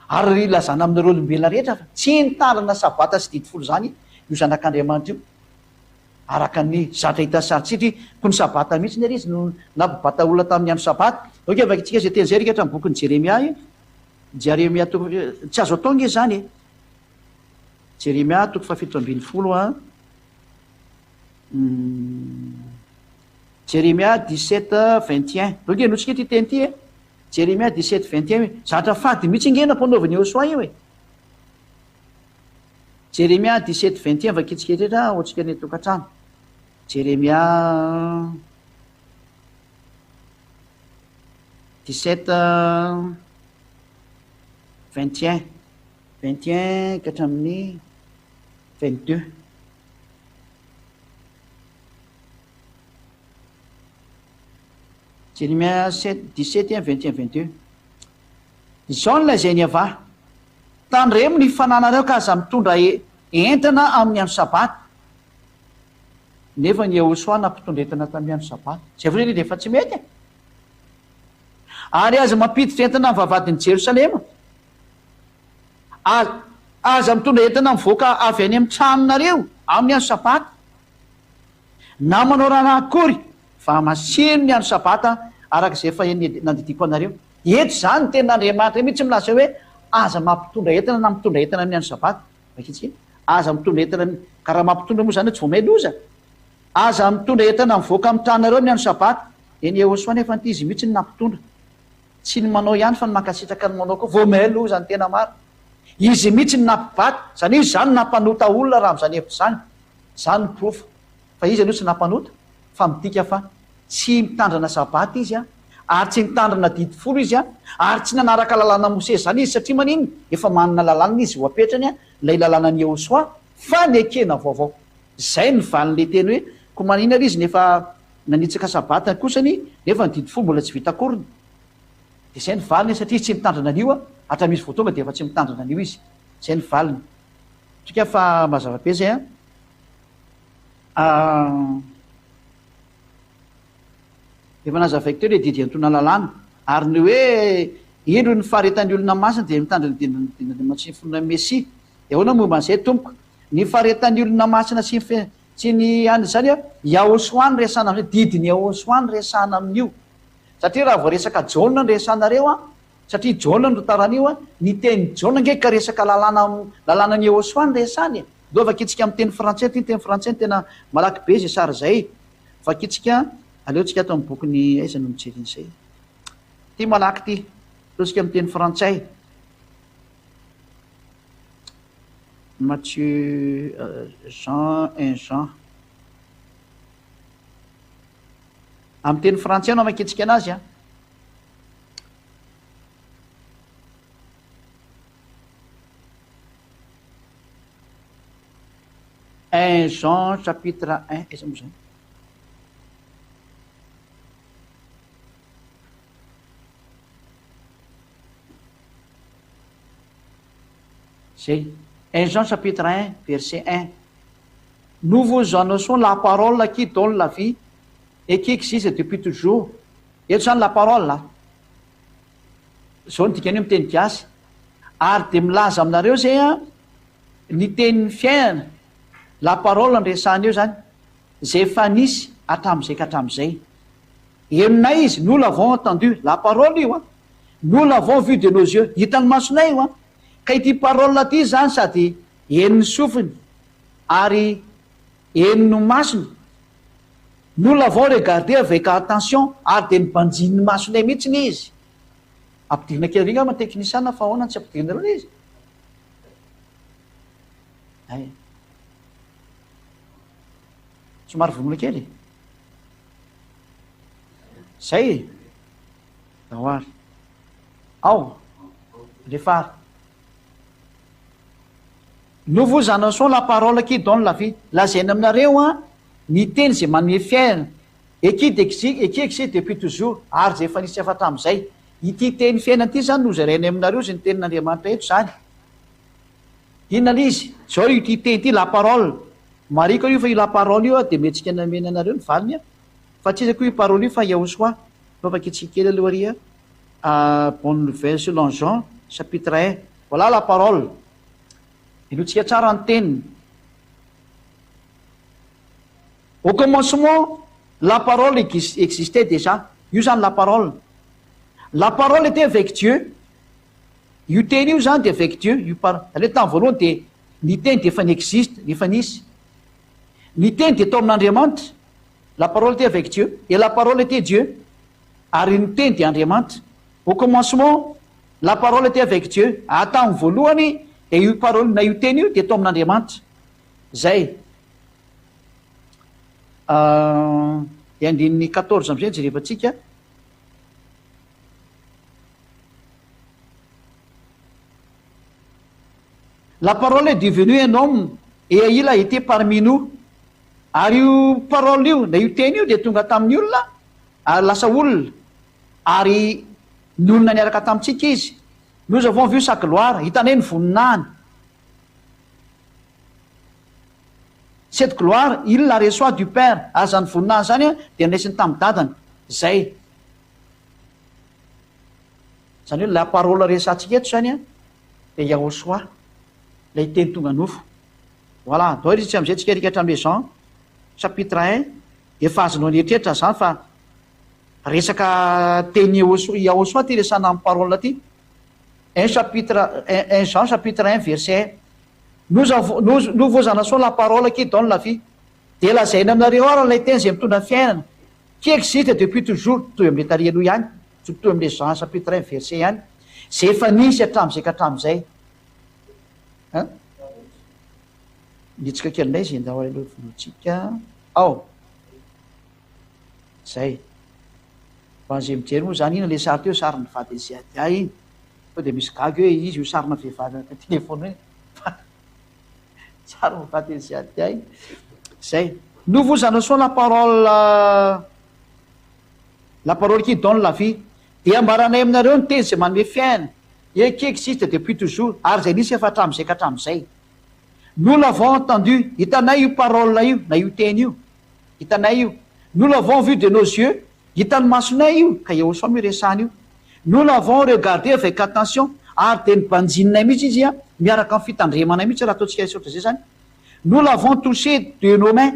Ary ilazana aminareo olombelona rehetra fa tsy nitandrina sabata sy didy folo zany io zanak'Andriamanitra io. Araka ny zatra hitan'ny sarintsika, koa ny sabata mihitsy ary izy no nampibata olona tamin'ny andro sabata. Ok, vakintsika izay teny izay ry hatramin'ny bokin'i Jeremia e. Jeremia toko, tsy azo atao nge zany e. Jeremia toko fahafito ambinifolo a. Jeremia 17 21. Donc henotsika ity teny ity e. Jeremia 17 21 hoe zatra fady mihitsy ange nampanaoviny Yehosua io e. Jeremia 17 21 vakitsika rehetra ho antsika any an-tokantrano. Jeremia 17 21. 21 ka hatramin'ny 22. Jeremia 7, 17, 21, 22. Izao no lazain'i Yavah, Tandremo ny fananareo ka aza mitondra entana amin'ny andro Sabata. Nefa ny Yehosoa nampitondra entana tamin'ny andro Sabata. Izay fotsiny dia efa tsy mety e. Ary aza mampiditra entana amin'ny vavahadin'i Jerosalema. Aza mitondra entana mivoaka avy any amin'ny tranonareo amin'ny andro Sabata, na manao raharaha akory, fa hamasino ny andro Sabata araka izay efa nandidiako anareo. Eto izany ny tenin'Andriamanitra mihitsy milaza hoe aza mampitondra entana na mitondra entana amin'ny andro Sabata. Vakintsika. Aza mitondra entana, ka raha mampitondra moa izany tsy vao may loza. Aza mitondra entana mivoaka amin'ny tranonareo amin'ny andro Sabata. Eny Yehosoa anefa ity izy mihitsy no nampitondra. Tsy ny manao ihany fa ny mankasitraka ny manao koa. Vao may loza ny tena marina. Izy mihitsy no nampibata. Izany hoe izy izany no nampanota olona raha amin'izany hevitra izany. Izany no porofo. Fa izy aloha tsy nampanota fa midika fa tsy mitandrina sabata izy ary tsy nitandrina didy folo izy ary tsy nanaraka lalàna Mosesy izany izy satria maninona? Efa manana lalàna izy ho apetrany ilay lalànan'i Yehosoa fa nekena vaovao. Izay no valin'ilay teny hoe koa maninona ary izy nefa Nanitsaka sabata kosany nefa ny didy folo mbola tsy vita akoriny. Dia izay ny valiny satria izy tsy mitandrina an'io hatramin'izy vao tonga dia efa tsy mitandrina an'io izy. Izay ny valiny. Tsika fa mazava be izay an. Efa nazavaiko teo ilay didy iantoana lalàna. Ary ny hoe indro ny faharetan'ny olona masina dia mitandrina ny didin'Andriamanitra sy ny finoana ny Mesia. Dia ahoana momba an'izay tompoko? Ny faharetan'ny olona masina sy ny Tsy ny an izany a, Yahosoa no resahana amin'izay, didin'i Yahosoa no resahana amin'io. Satria raha vao resaka Jaona no resahanareo an, satria Jaona no tantaran'io an, ny tenin'i Jaona ange ka resaka lalàna, lalànan'i Yahosoa no resahany e. Ndao vakintsika amin'ny teny frantsay ity, ny teny frantsay no tena malaky be izay sary izay. Vakintsika, aleontsika ato amin'ny bokin'i, aiza no mijery an'izay? Ity malaky ity, aleontsika amin'ny teny frantsay. Matthieu Jean un Jean. Amin'ny teny frantsay no amakiantsika anazy an. Un Jean chapitre un, aiza moa zany? Zay. Un Jean chapitre un verset un. Nous vous annonçons la parole qui donne la vie et qui existe depuis toujours. Eto zany la parole a. Zao ny dikany io amin'ny teny gasy. Ary dia milaza aminareo zay an, ny tenin'ny fiainana, la parole no resahana eo zany, zay efa nisy hatramin'izay ka hatramin'izay. Henonay izy, nous l'avons entendu, la parole io an, nous l'avons vu de nos yeux, hitan'ny masonay io an. Ka ity parole ity zany sady henon'ny sofiny ary henon'ny masony, nous l'avons regardé avec attention, ary dia nibanjinin'ny masonay mihitsiny izy. Ampidirina kely ary angamba ny teknisiana fa ahoana no tsy ampidirinareo ilay izy? Hay. Somary vonona kely e. Zay e. Ndao ary. Ao. Alefa ary. Nous vous annonçons la parole qui donne la vie. Lazaina aminareo an, ny teny izay manome fiainana. Et qui et qui existe depuis toujours, ary izay efa nisy efa hatramin'izay. Ity teny fiainana ity izany no zarainay aminareo izay ny tenin'Andriamanitra eto izany. Inona ilay izy? Izao ity teny ity, la parole. Marihiko io fa io la parole io dia mihetsika namena anareo ny valiny a. Fa tsy iza koa io parole io fa Yahoshua. Fafakitsika kely aloha ary a. Bonne nouvelle selon Jean, chapitre 1. Voilà la parole. Henointsika tsara ny teniny. Au commencement, la parole existait déjà. Io zany la parole. La parole était avec Dieu. Io teny io zany dia avec Dieu. Io par, zany hoe tamin'ny voalohany dia ny teny dia efa ni-existe, efa nisy. Ny teny dia tao amin'Andriamanitra. La parole était avec Dieu. Et la parole était Dieu. Ary ny teny dia Andriamanitra. Au commencement, la parole était avec Dieu. Ary tamin'ny voalohany dia io parole na io teny io dia tao amin'Andriamanitra. Zay. Dia andininy quatorze amizay jerevantsika. La parole est devenue un homme et il a été parmi nous. Ary io parole io na io teny io dia tonga tamin'ny olona ary lasa olona ary nonina niaraka tamintsika izy. Nous avons vu sa gloire, hitanay ny voninahiny. Cette gloire, il la reçoit du Père, ary izany voninahiny izany dia noraisiny tamin'ny Dadany. Izay. Izany hoe la parole resahantsika eto izany dia Yahoshuah, ilay teny tonga nofo. Voilà, andao ry tsy amin'izay tsika hirika hatramin'ny Jean chapitre un, efa azonao ny eritreritra izany fa resaka teny Yahoshuah ity resahana amin'ny parole ity. Un chapitre, un Jean chapitre un verset un. Nous avons, nous, nous vous annonçons la parole qui donne la vie. Dia lazaina aminareo ary ilay teny izay mitondra fiainana, qui existe depuis toujours, mitovy amin'ilay tary aloha ihany, mitovy amin'ilay Jean chapitre un verset ihany, izay efa nisy hatramin'izay ka hatramin'izay. Hein? Mihetsika kely indray izay ndao aloha vonointsika. Ao. Zay. Ho an'izay mijery moa izany, inona ilay sary teo, sarin'ny vadin'i Ziadia iny. Sao dia misy gaga hoe izy io sarina vehivavy anaty téléphone io fa sarin'ny vadin'i Ziadia iny. Zay. Nous vous annonçons la parole la parole qui donne la vie. Dia ambaranay aminareo ny teny izay manome fiainana, et qui existe depuis toujours, ary izay nisy efa hatramin'izay ka hatramin'izay. Nous l'avons entendu, hitanay io parole io na io teny io. Hitanay io. Nous l'avons vu de nos yeux, hitan'ny masonay io, ka Yehosua moa io resahana io. Nous l'avons regardé avec attention, ary dia nibanjininay mihitsy izy miaraka amin'ny fitandremanay mihitsy raha ataontsika ohatr'izay izany. Nous l'avons touché de nos mains,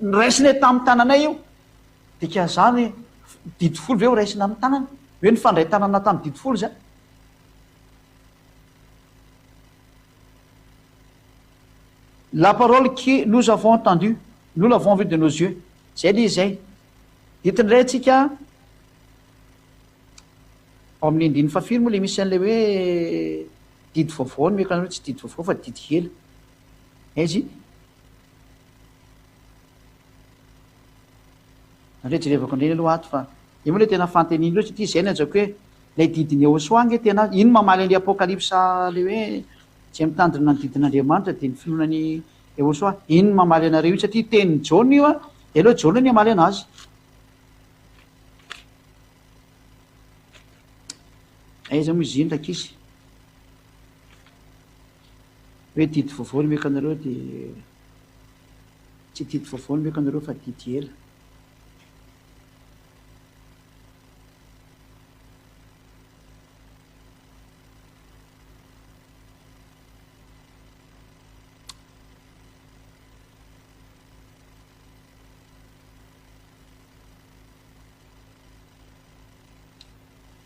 noraisinay tamin'ny tananay io. Dikan'izany, didy folo ve horaisina amin'ny tanana? Hoe nifandray tanana tamin'ny didy folo izany? La parole qui nous avons entendu, nous l'avons vu de nos yeux. Zay le izy zay. Eto indray antsika ao amin'ny andininy fahafiry moa le misy an'ilay hoe didy vaovao no meko anareo tsy didy vaovao fa didy hela. Aiza iny? Nareo jerevako indray aloha ato fa io moa le tena fanontaniana io satria zay no lazaiko hoe ilay didin'i Yehosua ange tena iny mamaly an'ilay apokalypsa le hoe izay mitandrina ny didin'Andriamanitra dia ny finoana an'i Yehosua. Iny no mamaly anareo io satria tenin'i Jaona io an, dia aleo Jaona ny hamaly anazy. Aiza moa izy iny rankizy? Hoe didy vaovao no omeko anareo dia tsy didy vaovao no omeko anareo fa didy ela.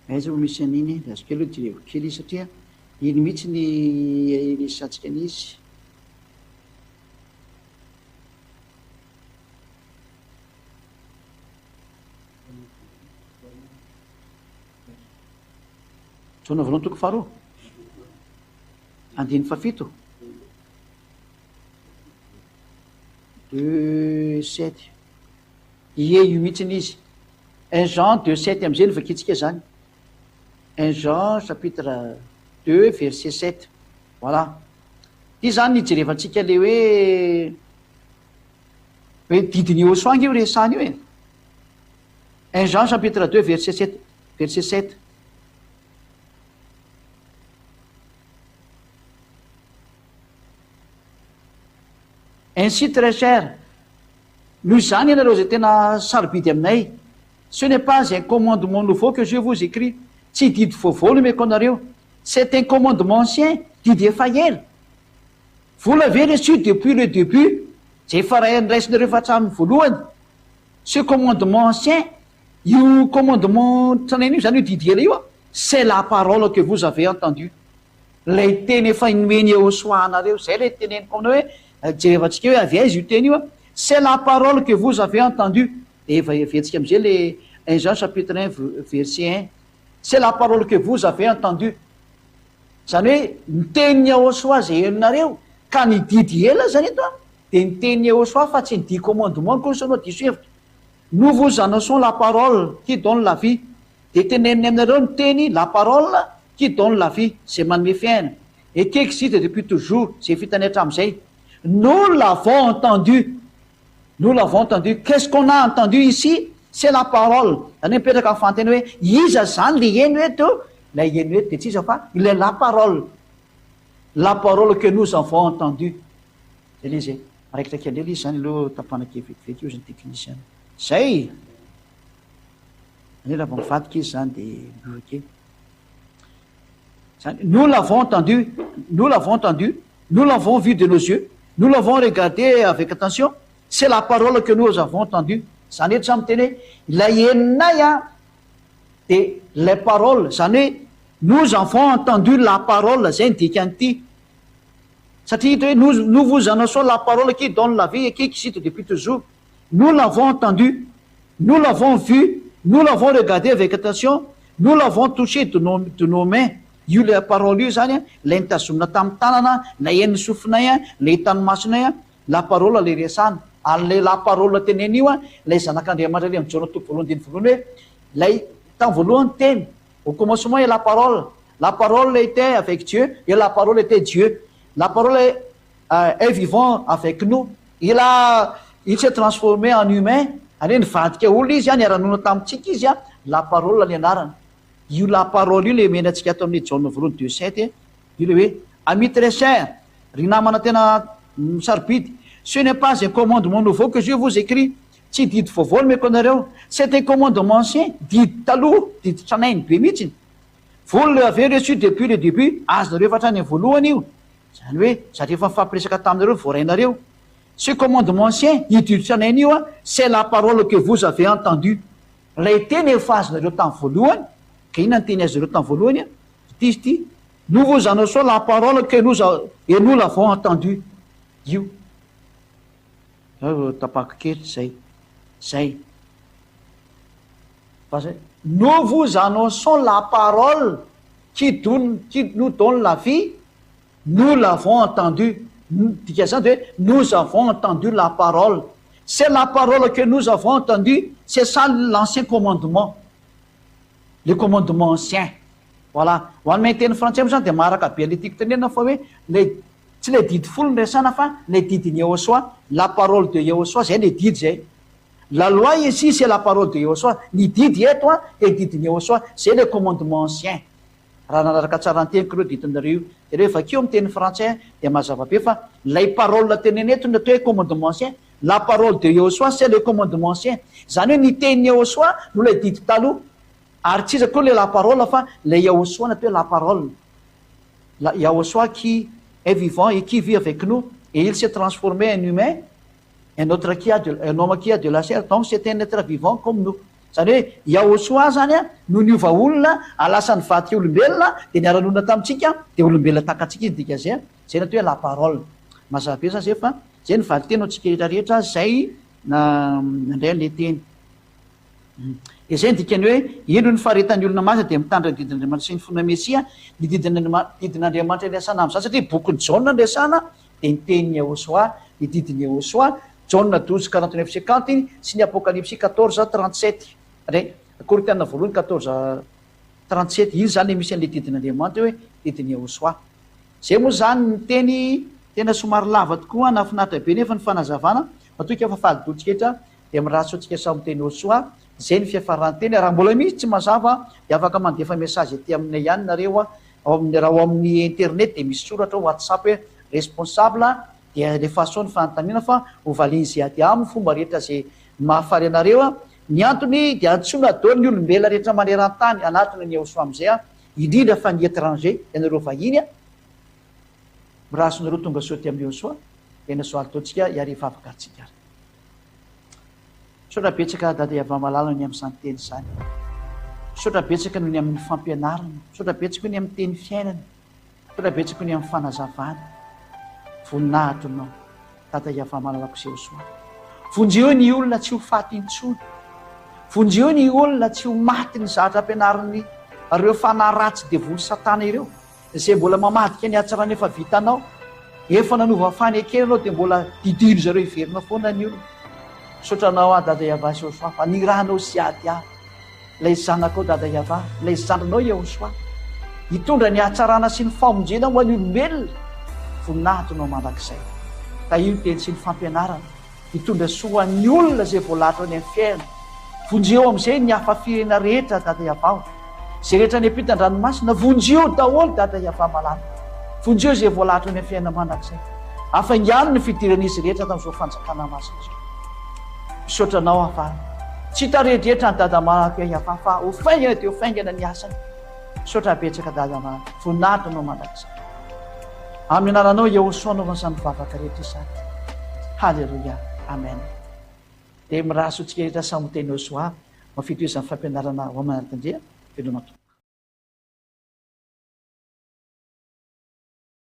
Aiza moa misy an'iny e? Azo kely aloha jereko kely izy satria iny mihitsy ny resahantsika an'izy. Jaona voalohany toko faharoa. Andininy fahafito. Deux sept. Ie, io mihitsy izy. Un Jean deux sept amin'izay no vakintsika izany. Un Jean chapitre deux verset sept. Voilà. Ity izany ny hijerevantsika le hoe hoe didin'i Yehosua ange io resahana io e. Un Jean chapitre deux verset sept verset sept. Ainsi très cher, noho izany ianareo izay tena sarobidy aminay, ce n'est pas un commandement nouveau que je vous écris, tsy didy vaovao no omeko anareo, c'est un commandement ancien, didy efa ela, vous l'avez reçu depuis le début, izay efa raisinareo efa hatramin'ny voalohany, ce commandement ancien, io commandement tranainy io izany io didy ela io, c'est la parole que vous avez entendue. Ilay teny efa nomen'i Yehosua anareo, izay ilay teneniko aminao hoe jerevantsika hoe avy aiza io teny io an, c'est la parole que vous avez entendue, dia efa heverintsika amin'izay ilay un Jean chapitre un verset un, c'est la parole que vous avez entendue, izany hoe ny tenin'i Yehosua izay henonareo, ka ny didy ela izany eto an, dia ny tenin'i Yehosua fa tsy ny dix commandements kosa ianao diso hevitra, nous vous annonçons la parole qui donne la vie, Dia teneniny aminareo ny teny, la parole, qui donne la vie, izay manome fiainana, et qui existe depuis toujours, izay efa hitanay hatramin'izay. Nous l'avons entendu. Nous l'avons entendu. Qu'est-ce qu'on a entendu ici? C'est la parole. Izany hoe mipetraka ny fanontaniana hoe, iza izany ilay heno eto? Ilay heno eto dia tsy iza fa ilay la parole. La parole que nous avons entendue. Izay ilay izy e. Maraikitra kely indray ilay izy izany, aleo tapahana kely vetivety hozy ny technicien. Izay! Zany hoe raha vao mivadika izy zany dia miova kely. Zany, nous l'avons entendu, nous l'avons entendu, nous l'avons vu de nos yeux, nous l'avons regardé avec attention, c'est la parole que nous avons entendue. Zany eto zany miteny hoe ilay henonay an dia ilay parole, zany hoe nous avons entendu la parole, zay ny dikan'ity. Satria hita hoe nous, nous vous annonçons la parole qui donne la vie et qui existe depuis toujours. Nous l'avons entendu, nous l'avons vu, nous l'avons regardé avec attention, nous l'avons touché de nos de nos mains, io ilay parole io izany an, ilay notazomina tamin'ny tanana, ilay henon'ny sofinay an, ilay hitan'ny masonay an, la parole ilay resahana. Ary ilay la parole tenenina io an, ilay Zanak'Andriamanitra ilay amin'i Jaona toko voalohany andininy voalohany hoe, ilay tamin'ny voalohany teny, au commencement est la parole, la parole était avec Dieu et la parole était Dieu, la parole est vivant avec nous, il a il s'est transformé en humain, any hoe nivadika olona izy, niara-nonina tamintsika izy, la parole ny anarany. Io la parole io le omena antsika ato amin'ny Jaona voalohany deux sept, io le hoe amis très chers, ry namana tena sarobidy, ce n'est pas un commandement nouveau que je vous écris, tsy didy vaovao no omeko anareo, c'est un commandement ancien, didy taloha, didy tranainy be mihitsy, vous l'avez reçu depuis le début, azonareo efa hatrany amin'ny voalohany io, Izany hoe zareo efa nifampiresaka taminareo voarainareo. Ce commandement ancien, io didy tranainy io an, c'est la parole que vous avez entendue. Ilay teny efa azonareo tamin'ny voalohany, ka inona ny teny azonareo tamin'ny voalohany an? Ity izy ity, nous vous annonçons la parole que nous et nous l'avons entendue. Io. Zao tapahako kely, zay. Zay. Fa zay. Nous vous annonçons la parole qui donne, qui nous donne la vie, nous l'avons entendu. Dikan'izany dia hoe nous avons entendu la parole. C'est la parole que nous avons entendue, c'est ça l'ancien commandement, le commandement ancien. Voilà. Ho an'ny mahay teny frantsay moa zany dia maharaka be an'ilay tiako tenenina fa hoe ilay, tsy ilay didy folo no resahana fa ilay didin'i Yehosua, la parole de Yehosua, zay ilay didy zay. La loi ici c'est la parole de Yehosua, ny didy eto an dia didin'i Yehosua, zay ilay commandement ancien. Raha nanaraka tsara ny teniko ireo didinareo io dia rehefa vakio amin'ny teny frantsay dia mazava be fa ilay parole tenenina eto no atao hoe commandement ancien, la parole de Yehosua c'est le commandement ancien. Izany hoe ny tenin'i Yehosua no ilay didy taloha. Ary tsy iza koa ilay la parole fa ilay Yahosua no atao hoe la parole. La Yahosua qui est vivant et qui vit avec nous et il s'est transformé en humain, un autre qui a de, un homme qui a de la chair, donc c'est un être vivant comme nous. Izany hoe Yahosua izany no niova olona, lasa nivadika olombelona dia niara-nonina tamintsika dia olombelona tahaka antsika izy dikan'izay. Izay no atao hoe la parole. Mazava be izany izay fa izay no valin-teny ho antsika rehetra rehetra izay nandray an'ilay teny. Dia izay ny dikany hoe, indro ny faharetan'ny olona masina dia mitandrina ny didin'Andriamanitra sy ny finoana Mesia, ny didin'Andriamanitra resahana amin'izany satria bokin'i Jaona no resahana, dia ny tenin'i Yahoshuah, ny didin'i Yahoshuah, Jaona 12 49 50 sy ny Apokalypsy 14 37, re, Korintiana voalohany 14 37, iny izany ilay misy an'ilay didin'Andriamanitra hoe didin'i Yahoshuah. Izay moa izany ny teny tena somary lava tokoa, nahafinaritra be nefa ny fanazavana, matoky aho fa faly dolo tsika rehetra Dia mirary soa antsika samy miteny Osoa, zay ny fiafaran'ny teny, raha mbola misy tsy mazava dia afaka mandefa message aty aminay ihany nareo ao amin'ny raha ao amin'ny internet dia misy soratra ao whatsapp hoe responsable dia alefaso ao ny fanontaniana fa ho valian'izay aty amin'ny fomba rehetra izay mahafaly anareo, ny antony dia antsoina daholo ny olombelona rehetra maneran-tany hanatona ny Osoa amin'izay indrindra fa ny étranger ianareo vahiny mirary soa anareo tonga soa aty amin'ny Osoa dia ny soa ataontsika hiarivavaka antsika ary. Misaotra betsaka Dada Yavah-malala ny amin'izany teny izany. Misaotra betsaka noho ny amin'ny fampianarana. Misaotra betsaka ny amin'ny teny fiainana. Misaotra betsaka ny amin'ny fanazavana. Voninahitra anao Dada Yavah-malalako Zehosoa. Vonjeo ny olona tsy ho faty intsony. Vonjeo ny olona tsy ho maty ny zatra ampianarin'ny ireo fanahy ratsy devoly satana ireo. Izay mbola mamadika ny hatsarana efa vitanao, efa nanova fanekena anao dia mbola didino zareo hiverina foana ny olona. Misaotra anao aho Dada Yavah sy Yehosua fa nirahanao sy ady ahy ilay zanakao Dada Yavah, ilay zandrinao Yehosua hitondra ny hatsarana sy ny famonjena ho an'ny olombelona. Voninahitra anao mandrakizay. Tahio ny teny sy ny fampianarana. Hitondra soa ho an'ny olona izay voalahatra any amin'ny fiainana. Vonjeo amin'izay ny hafa firenena rehetra Dada Yavah o. Izay rehetra any ampitan-dranomasina, vonjeo daholo Dada Yavah malala. Vonjeo izay voalahatra any amin'ny fiainana mandrakizay. Afaingano ny fidiran'izy rehetra tamin'izao fanjakana masina izao. Misaotra anao aho fa tsy hitaredretra an'i Dada malako Yavah fa ho faingana dia ho faingana ny asany. Misaotra betsaka Dada malala. Voninahitra anao mandrakizay. Amin'ny anaranao Yehosoa anaovana izany vavaka rehetra izany. Haleloia. Amen. Dia mirary soa antsika rehetra samy ho teny Yehosoa mafy toy izany fampianarana ho amanaraka indria. Veloma tompoko.